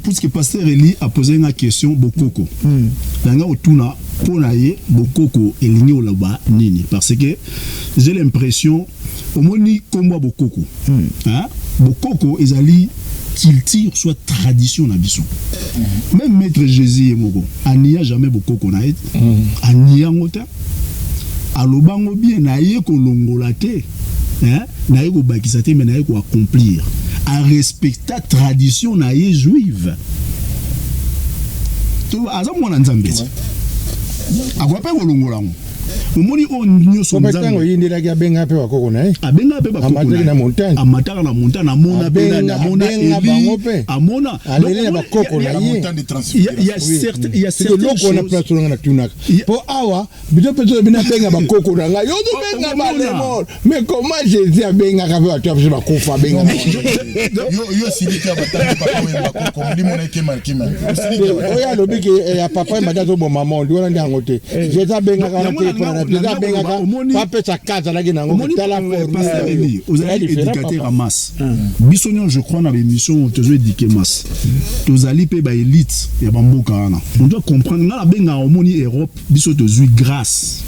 puisque pasteur Eli a posé une question, bokoko, nanga otuna mpo na ye bokoko elingi oloba nini, parce que j'ai l'impression, omoni kombo ya bokoko, hein? Bokoko ezali culture soit tradition na biso. Même maître Jésus ye moko ania jamais bokoko na ye, ania yango te. Alobango bien na ye, kolongola te, hein? Na ye kobakisa te, mais na ye koaccomplir, arespecta tradition na ye juive. To aza mwana Nzambe te, akoka mpe kolongola yango. Omoni oyo nyonso. Ntango yindelaki, abenga mpe bakoko na ye. Abenga mpe bakoko. Amataki na montagne. Amataka na montagne, amona mpe nani, amona Eli, amona. Aleli na bakoko na ye. Il y a certaines choses wana, place olanga natunaka mpo awa biso mpe tozobi nabenga bakoko na ngai, yo ozobenga badémons, mais comment Jésus abengaka mpe bato ya biso bakufa, abengaka? Yo silika batangi papa oyo bakoko molimo na ekema kima. Oyo alobi ke ya papa ye mati azoboma monde wana, nde yango te. Jésus abengaka wana te. Mpona Jésus abengaka bapesa ka azalaki nango. Tala. Forme ozali éducateur ya masse. Biso nyonso, je crois, na baémission tozo éduquer masse, tozali mpe baélite ya bamboka wana. On doit comprendre. Nga nabengaka, omoni Europe, biso tozwi grâce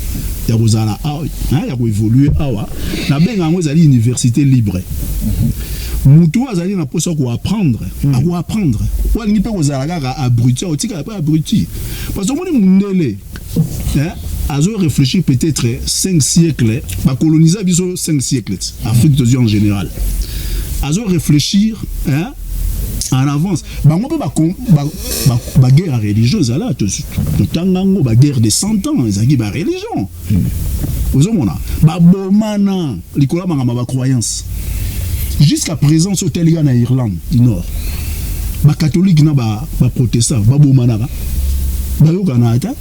ya kozala awa, ya koévolue awa. Nabenga yango ezali université libre. Mutu oyo azali na mposa koapprendre, akoapprendre. Oyo alingi mpe kozala kaka abruti, akotikala mpe abruti. Parce que omoni mundele azo réfléchir peut-être 5 siècles, bacolonisa biso 5 siècles, Afrique tozwi en général, azo réfléchir, hein, en avance. Bango mpe baguerre ya religion ezala, totanga yango, baguerre de 100 ans ezalaki bareligion. Ozomona babomana likolo ya makambo ya bacroyance. Jusqu'à présent, so otali kaka na Irlande du Nord, bacatholique na baprotestant babomanaka, bayokana ata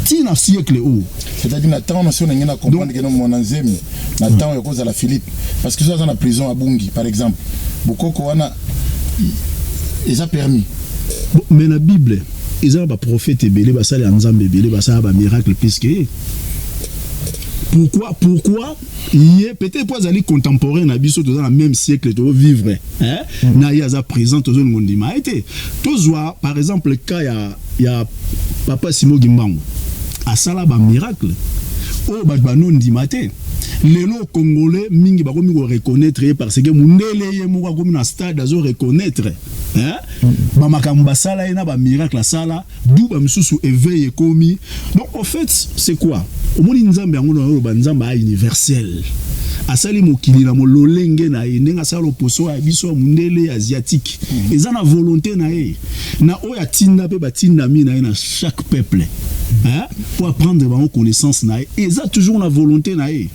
ntina siècle oyo. C'est-à-dire na ntango na so ndenge na comprendre ke no mwana nzemi na ntango ya kozala Philippe, parce que so aza na prison, abungi par exemple, bokoko wana eza permis? Bon, mais na Bible eza na baprophète ebele, basali ya Nzambe ebele, basala bamiracle plus que ye. Pourquoi ye? Peut-être po azali contemporain na biso, toza na même siècle, tozovivre, hein? Na ye aza présent, tozolingo ndima ye te. Tozwa par exemple cas ya papa Simon Kimbangu, asala bamiracle oyo bato banondima te. Lelo Congolais mingi bakomi koreconnaître ye parce que mundele ye moko akomi na stade, azo reconnaître, hein? Bamakambo basala ye na bamiracle asala du bamisusu, éveil ekomi. Donc au fait, c'est quoi? Omoni Nzambe yango na oyo, banzambe aya universel, asali mokili na mololenge na ye, ndenge asala loposo ya biso ya mondele asiatique, eza na volonté na ye, na oyo atinda mpe batindami na ye na chaque peuple, hein, pour apprendre bango connaissance na ye. Eza toujours na volonté na ye.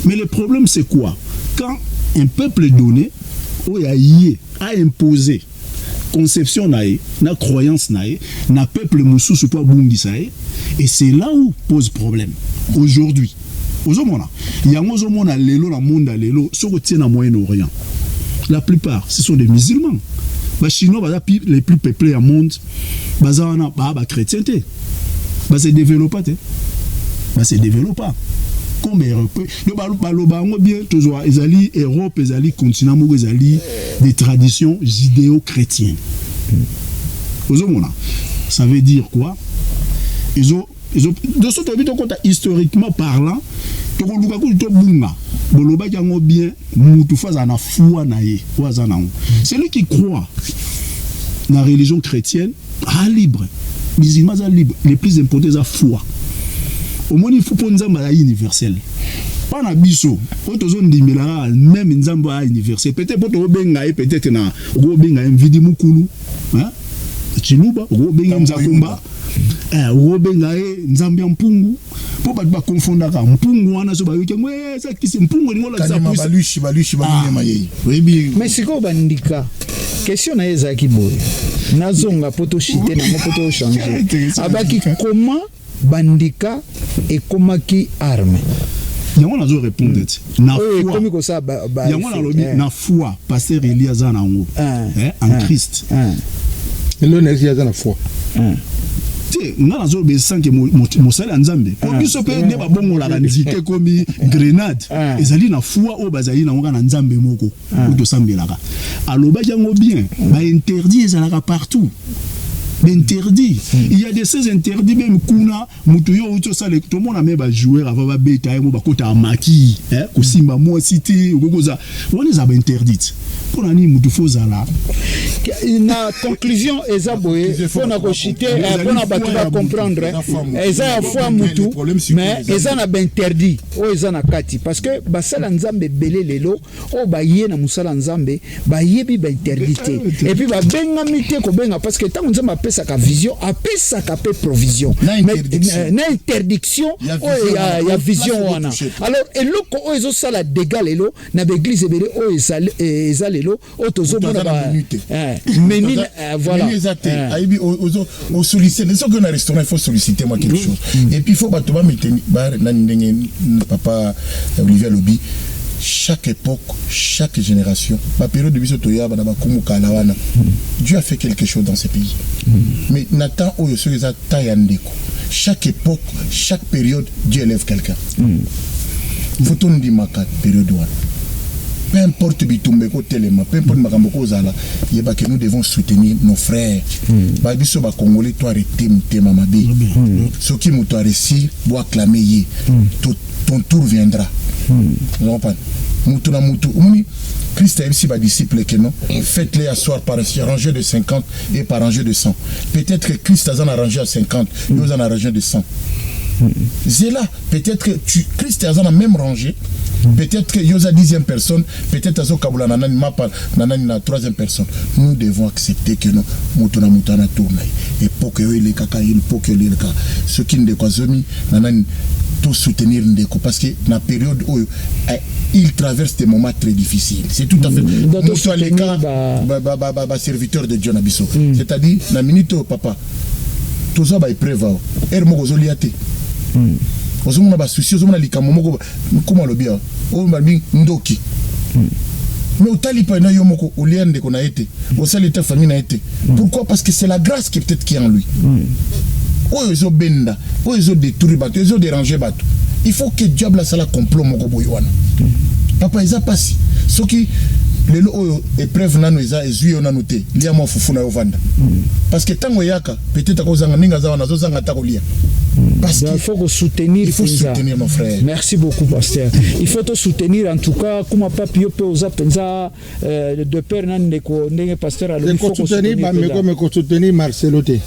Mais le problème, c'est quoi? Quand un peuple donné oyo aye a imposé conception na ye, na croyance na ye, na peuple mosusu mpo abungisa ye, et c'est là où pose problème aujourd'hui. Ozomona yango, ozomona lelo na monde ya lelo, soki otie na Moyen-Orient, la plupart ce sont des musulmans. Bachinois baza les plus peuplés ya monde, baza wana, baa bachrétien te, base développa te, base développa comme Europe. Donc baloba yango bien, tozwa ezali Europe, ezali continent moko ezali des traditions judéo-chrétiennes. Ozomona, ça veut dire quoi? Ezo doso toyebi, tokɔta historiquement parlant, tokoluka kutu tobunga. Bolobaki yango bien, mutu fo azala na foi na ye oyo aza nango. Celui qui croit na religion chrétienne a libre, musulman aza libre. Le plus important eza foi. Omoni, fu mpo Nzambe aza universel. Mpa na biso oyo tozondimela kaka même Nzambe aya universel, peut-être mpo tokobenga ye, peut-être na okobenga ye Mvidi Mukulu, Chiluba, okobenga Nzakumba. Okobenga ye nzambe ya mpungu, mpo bato bakonfondaka mpungu wana. So bayoki yango, eza kisi mpungu elingi olakisa Kanyama. Balushi, balushi, balunyama yei oyebi. Mais sikoyo bandika, question na ye ezalaki boye, nazonga mpo toshite nango, mpo tochange. Abaki comment bandika ekomaki arme? Yango nazo répondre ti na oyo foi. Ekomi kosala Yango effet. nalobi na foi pasteur Eli aza nango en Christ. Elo na esi aza na foi. Te, nga nazoloba esanke mosali ya Nzambe, po biso mpe nde babongolaka nzike ekomi grenade. Ezali na foi oyo bazali nango kaka na Nzambe moko oyo tosambelaka. Alobaki yango bien, bainterdit ezalaka partout. Bainterdit, il y a de ces interdits même kuna. Moto yo outi osala, tomona me bajoueur avant babeta ye mo bakotaka maki, kosimba mwasi te, okoki kozala wana, eza bainterdit. Mpo na nini motu fo ozala? Na conclusion eza boye, mpona koshite, mpona bato bacomprendre, eza ya foi mutu, mais eza na bainterdit oyo eza na kati, parce que basala Nzambe ebele lelo oyo baye na mosala ya Nzambe bayebi bainterdit te, et puis babengami te kobenga, parce que ntango Nzambe apesaka vision, apesaka mpe provision. Na interdiction. Na interdiction Ya oyo vision ya, wana. ya vision Place wana. okotouche te. Alors eloko oyo ezosala dégâts lelo na baeglise ebele oyo eza lelo oyo tozomona Moto aza na menu te. Menu, voilà. Menu eza te. Ayebi osollicite soki na restaurant, il faut solliciter moi quelque chose, et puis il faut bato bameteni nani ndenge papa Olivier alobi, chaque époque, chaque génération, bapériode biso toyaba na bakumu kala wana, Dieu a fait quelque chose dans ce pays. Mais na temps oyo, soki eza ta ya ndeko, chaque époque, chaque période, Dieu élève quelqu'un. Faut tondimaka période wana, peu importe bitumba ekotelema, peu importe makambo ekozala, yebake nous devons soutenir nos frères. Babiso bacongolais, to arrête motema mabe. Soki moto aréussir, boacclame ye. Ton tour viendra. Ozocomprendre? Moto na moto omoni, Christ ayebisi badisciple ke non, faites-les asseoir par rangée de 50 et par rangée de 100. Peut-être que Christ aza na rangée ya 50, yo oza na rangée de 100. Zela, peut-être que tu, Christ aza na même rangée, peut-être que yo oza dixième personne, peut-être azokabola na nani mapa na nani na troisième personne. Nous devons accepter que non, moto na moto ana tour na ye. Époque oyo elekaka, époque oyo elekaka, soki ndeko azomi na nani, to soutenir ndeko, parce que na période oyo il traverse des moments très difficiles. C'est tout à fait Donc, moto aleka soutenir baserviteur de Dieu na biso, c'est-à-dire na minute oyo, papa, tozwa baépreuve awa, heure moko ozolia te, ozomona basusi, ozomona likambo moko koma alobi awa oyo balobi ndoki, mais otali pa na yo moko, olia ndeko na ye te, osali te famille na ye te. Pourquoi? Parce que c'est la grâce qui peut-être qui est en lui, oyo ezobenda, oyo ezodétruire bato, ezodéranger bato. Il faut que diable asala complot moko boye wana. Papa, eza pasi. Soki lelo oyo épreuve nano eza ezwi yo nano te, lia mwa fufu na yo, vanda, parce que ntango eyaka, peut-être akozanga ndenge aza wana, azozanga ata kolia, parce Donc, que il faut soutenir. Il faut Penza. Soutenir nos frères. Merci beaucoup, pasteur. Il faut te soutenir en tout cas. Kuma papi yo pe oza penza de père na ndeko ndenge pasteur alobi, il faut kosoutenir kosoutenir bameko penza. Me kosoutenir Marcelo te.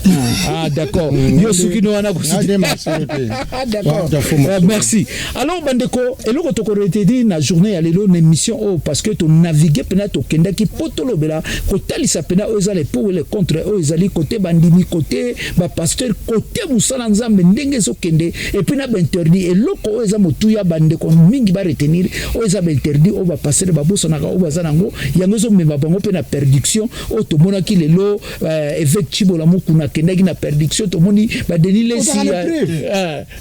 Ah, d'accord. Yo soki no wana Nga nde Marcelo te. Ah, d'accord. Ouais, faut Marcelo. Merci. Alors bandeko, eloko tokoretenir na journée ya lelo na émission oyo, parce que tonavigue mpena, tokendaki mpo tolobela, kotalisa mpena oyo eza le pour et le contre, oyo ezali côté bandimi, côté bapasteur, côté mosala Nzambe ndenge ezokende, et puis na bainterdit. Eloko oyo eza motuya, bandeko mingi baretenir oyo eza bainterdit oyo bapasteur babosanaka, oyo baza nango, yango ezomema bango mpe na perdition oyo tomonaki lelo. Évêque Chibola Mokuna akendaki na perdition, tomoni baDenis Lesi. Ozala na preuve.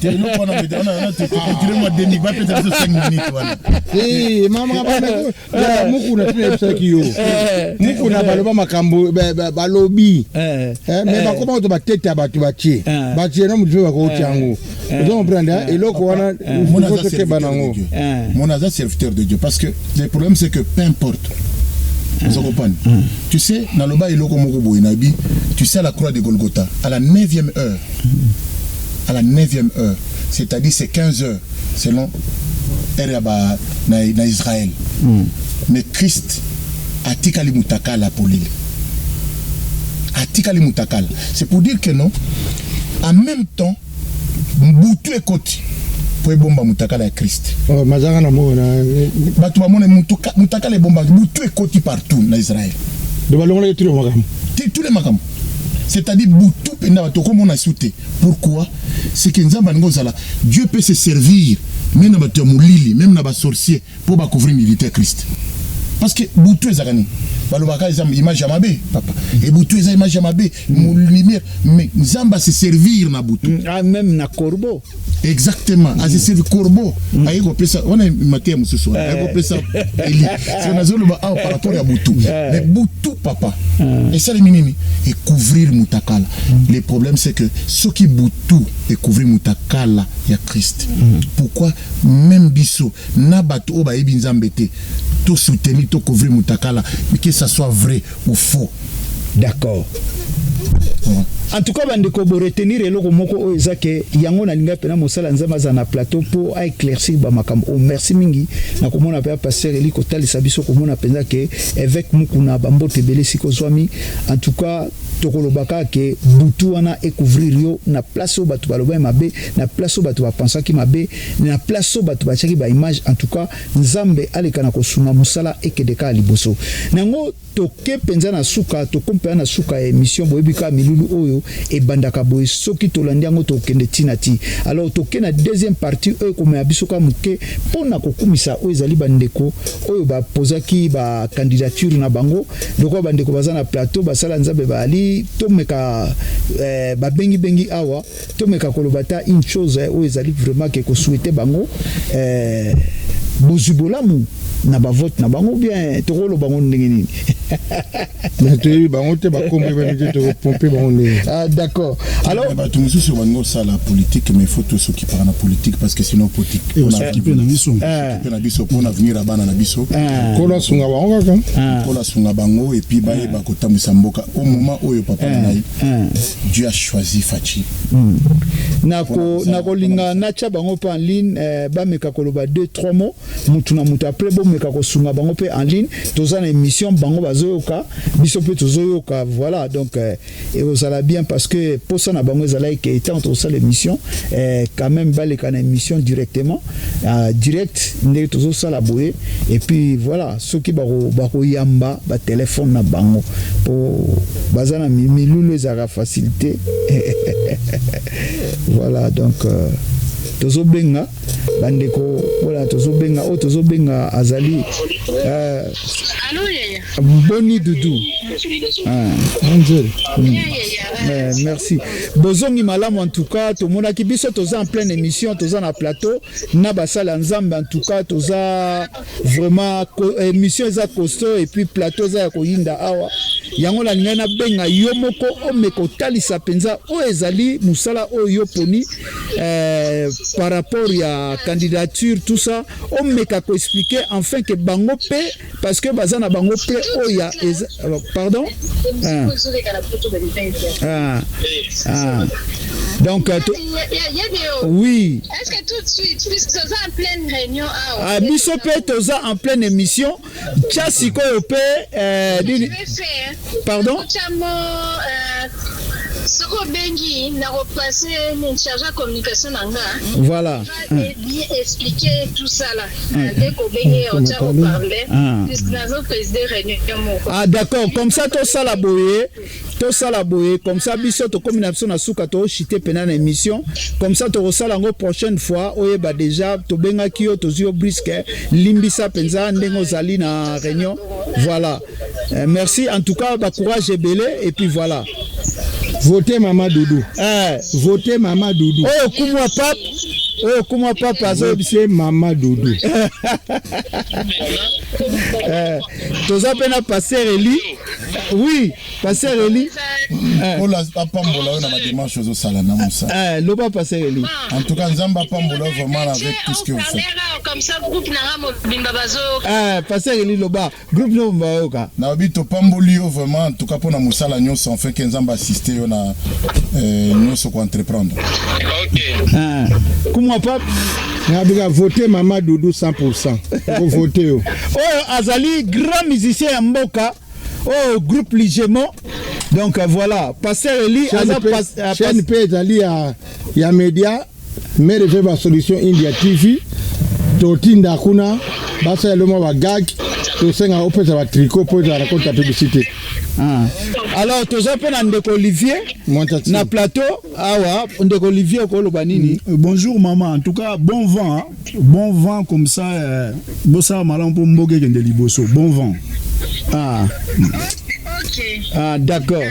Eloko wana, tirez-moi Denis, bapesa biso 5 minutes wana. Eh, mama, bameko ya Mukuna, tina yebisaki yo, Mukuna baloba makambo balobi. Eh, mais bakoma oto batete ya bato batie batie na motu mpe bakoti yango. Ozo comprendre, hein? Eloko wana Mon faut aza tokeba serviteur de nango. Dieu. Mon aza serviteur de Dieu. Parce que le problème, c'est que peu importe. Vous comprenez? Tu sais, naloba eloko moko boye nabi, tu sais, à la croix de Golgotha, à la 9e heure, à la 9e heure, c'est-à-dire c'est 15 heures, selon heure ya ba, na Israël. Mais Christ atikali mutakala polele. Atikali mutakala. C'est pour dire que non, en même temps, butu ekoti po ebomba mutakala ya Christ. Oh, mazanga na mona. Bato bamona mutakala ebomba, butu ekoti partout na Israël. Do balongolaki tuli makambo. Te, tous les makambo. C'est-à-dire butu mpenza bato okomona su te. Pourquoi? C'est que Nzambe alingi ozala. Dieu peut se servir même na bato ya molili, même na basorcier, mpo bacouvrir militaire Christ, parce que butu ezalaka nini? Balobaka eza image ya mabe, papa. E butu eza image ya mabe, lumière, mais Nzambe ase servir na butu. Ah, même na corbeau. Exactement, ase servir corbeau, aye kopesa wana mateya mosusu wana, aye kopesa Eli. So nazoloba awa par rapport ya butu. Mais butu, papa, esalemi nini? Ecouvrir mutakala. Le problème, c'est que soki butu ecouvrir mutakala ya Christ, pourquoi même biso na bato oyo bayebi Nzambe te tosoutenir, tocouvrir mutakala, que ça soit vrai ou faux? D'accord. En tout cas, bandeko, boretenir eloko moko oyo eza ke yango nalingai mpena mosala Nzambe aza na plateau mpo aéclaircir bamakambo oyo. Merci mingi na komona mpe pasteur Eli kotalisa biso, komona mpenza ke évêque Mukuna, bambote ebele esika ozwami. En tout cas, tokoloba kaka ke butu wana ecouvrir yo na place oyo bato balobaki mabe, na place oyo bato bapensaki mabe, na place oyo bato batiaki baimage. En tout cas, Nzambe aleka na kosunga, mosala ekende kaka liboso. Na yango toke mpenza na suka, tokomi mpenza na suka ya émission. Boyebi kaka milulu oyo ebandaka boye, soki tolandi yango tokende ntina ti. Alors toke na deuxième partie oyo ekomema biso kaka moke mpo na kokumisa oyo ezali bandeko oyo bapozaki bacandidature na bango. Lokola bandeko baza na plateau, basala Nzambe bayali, tomeka babengibengi awa, tomeka koloba ta une chose oyo ezali vraiment ke kosouhaiter bango bozwi bolamu na bavote na bango. Bien, tokoloba bango ndenge nini? Mais toyebi bango te, bakombo ebani te, tokopompe bango ndenge? Ah, d'accord. Alors bato mosusu balingi osala politique, mais faut tosokipaka na politique, parce que sinon politique Okipe na biso. Mpe na biso mpona avenir ya bana na biso. Nkolo asunga bango kaka. Nkolo asunga bango et puis bayeba kotambwisa mboka au moment oyo, papa na ngai, Dieu a choisi Fatshi. Nakolinga natya bango mpe en ligne, bameka koloba deux trois mots mutu na mutu. Après bomeka kosunga bango mpe en ligne. Toza na émission, bango bazoyoka biso mpe tozoyoka. Voilà, donc ekozala bien, parce que posa na bango ezalaki ke ntango tozosala émission, quand même baleka na émission directement, direct ndenge tozosala boye. Et puis voilà, soki bakoyamba batelefone na bango, po baza na milulu, ezalaka facilité. Voilà, donc tozobenga bandeko. Voilà, tozobenga oyo tozobenga azali boni Dudu. Ah. Angel. Merci, bozongi malamu. En tout cas, tomonaki biso toza en pleine émission, toza na plateau na basala ya Nzambe. En tout cas, toza vraiment émission eza costaud et puis plateau eza ya koyinda awa. Yango nalingai nabenga yo moko, omeka otalisa mpenza oyo ezali mosala oyo yo poni par rapport ya candidature, tout ça. Omeka koexpliquer enfin ke bango mpe, parce que baza na bango mpe oyo ya pardon. Ah. Ah. Ah. Donc, oui. Est-ce que tout de suite, puisque toza en pleine réunion awa? Ah, biso mpe toza en pleine émission. Tia sikoyo mpe nini? Je vais faire. Pardon? Tiamo, soki obengi, nakopase nini, charge ya communication na nga. Va bien expliquer tout ça là. Dès qu'obengi, otia koparler, puisque nazo présider réunion moko. Ah d'accord, comme ça tosala boye, tosala boye, comme ça biso tokomi na biso na suka, toshite pena na émission. Comme ça tokosala yango prochaine fois. Oyeba déjà tobengaki yo, tozwi yo brusque, limbisa mpenza ndenge ozali na réunion. Voilà. Merci en tout cas, bacourage ebele et puis voilà. Vote mama Dudu. Vote mama Dudu. Oyo kumwa pape, oyo kumwa pape azoyebisa. Vote mama Dudu. Toza mpe na pasteur Eli. Oui, pasteur Eli. Nkolo apambola oyo na badémarche ozosala na mosala. Loba, pasteur Eli. En tout cas, Nzambe apambola vraiment avec tout ce que vous faites. Comme ça groupe nanga mobimba bazo Pasteur Eli, loba, groupe no bayoka. Nayebi, topamboli yo vraiment, en tout cas mpona mosala nyonso, enfin ke Nzambe assiste yo na nyonso koentreprendre. Kumwa pape. Nabika vote mama Dudu 100%, kovote yo. Oyo azali grand musicien ya mboka oyo, groupe Ligemo. Donc voilà, pasteur Eli aza Chaîne mpe ezali ya média mere mpe basolution India TV. Totinda kuna, basala mwa bagag, tosenga opesa batricot mpo ezala na compte ya publicité. Ah. Alors toza mpe na ndeko Olivier na plateau awa. Ndeko Olivier, okoloba nini? Bonjour maman, en tout cas bon vent, hein? Bon vent comme ça, bosala malamu mpo mboka ekende liboso. Bon vent. Ah. Ok. Ah, d'accord.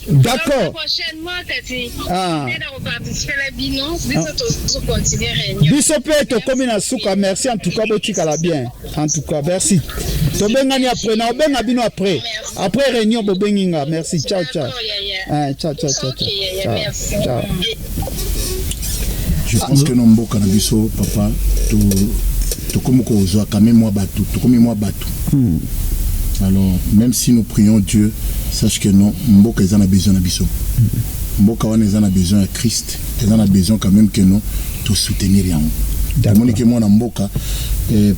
D'accord. Prochainement kasi Ah. nde na koparticipe na bino, biso tozocontinue réunion. Biso mpe tokomi na suka. Merci en tout cas, botikala bien. En tout cas merci, tobengani après, na obenga bino après, après réunion bobengi nga. Merci, ciao ciao. D'accord, yaya. Ah, ciao ciao ciao. Ok, yaya, ciao. Merci. Ciao. Je pense que no mboka na biso, papa, tokomi kozwa quand même mwa bato, tokomi mwa bato. Alors même si nous prions Dieu, sache que non, mboka eza na besoin na biso. Mboka wana eza na besoin ya Christ, eza na besoin quand même que non, tosoutenir yango. Tomoni ke mwana mboka,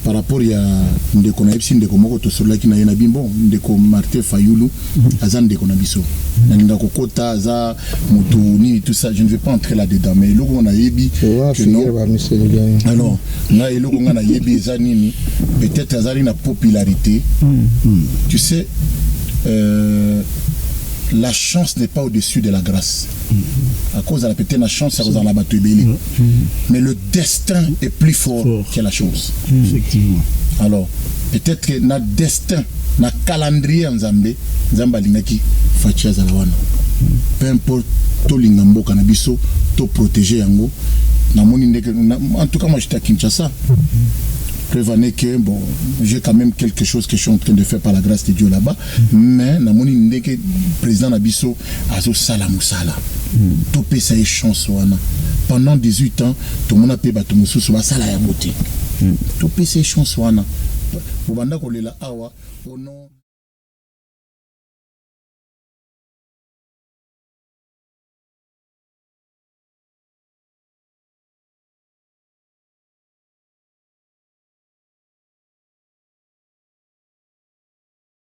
par rapport ya ndeko nayebisi, ndeko moko tosololaki na ye na bimbo, ndeko Martin Fayulu aza ndeko na biso. Nalinga kokota aza motu nini, tout ça, je ne vais pas entrer là dedans, mais eloko nayebi que non, alors ngai, eloko ngai nayebi eza nini? Peut-être azali na popularité. Tu sais, la chance n'est pas au-dessus de la grâce. À cause de la peut-être la chance ya kozala na bato ebele, mais le destin est plus fort que la chance. Effectivement. Alors peut-être que na destin, na calendrier ya Nzambe, Nzambe alingaki Fatshi azala wana. Peu importe, tolinga mboka na biso, toprotéger yango. Namoni ndenge en tout cas moi, j'étais à Kinshasa. Preuve en est que bon, j'ai quand même quelque chose que je suis en train de faire par la grâce de Dieu là-bas. Mais namoni ndenge président na biso azosala mosala. Topesa ye chance wana. Pendant 18 ans, tomona mpe bato mosusu basala yango te. Topesa ye chance wana. Bobanda kolela awa, oh non.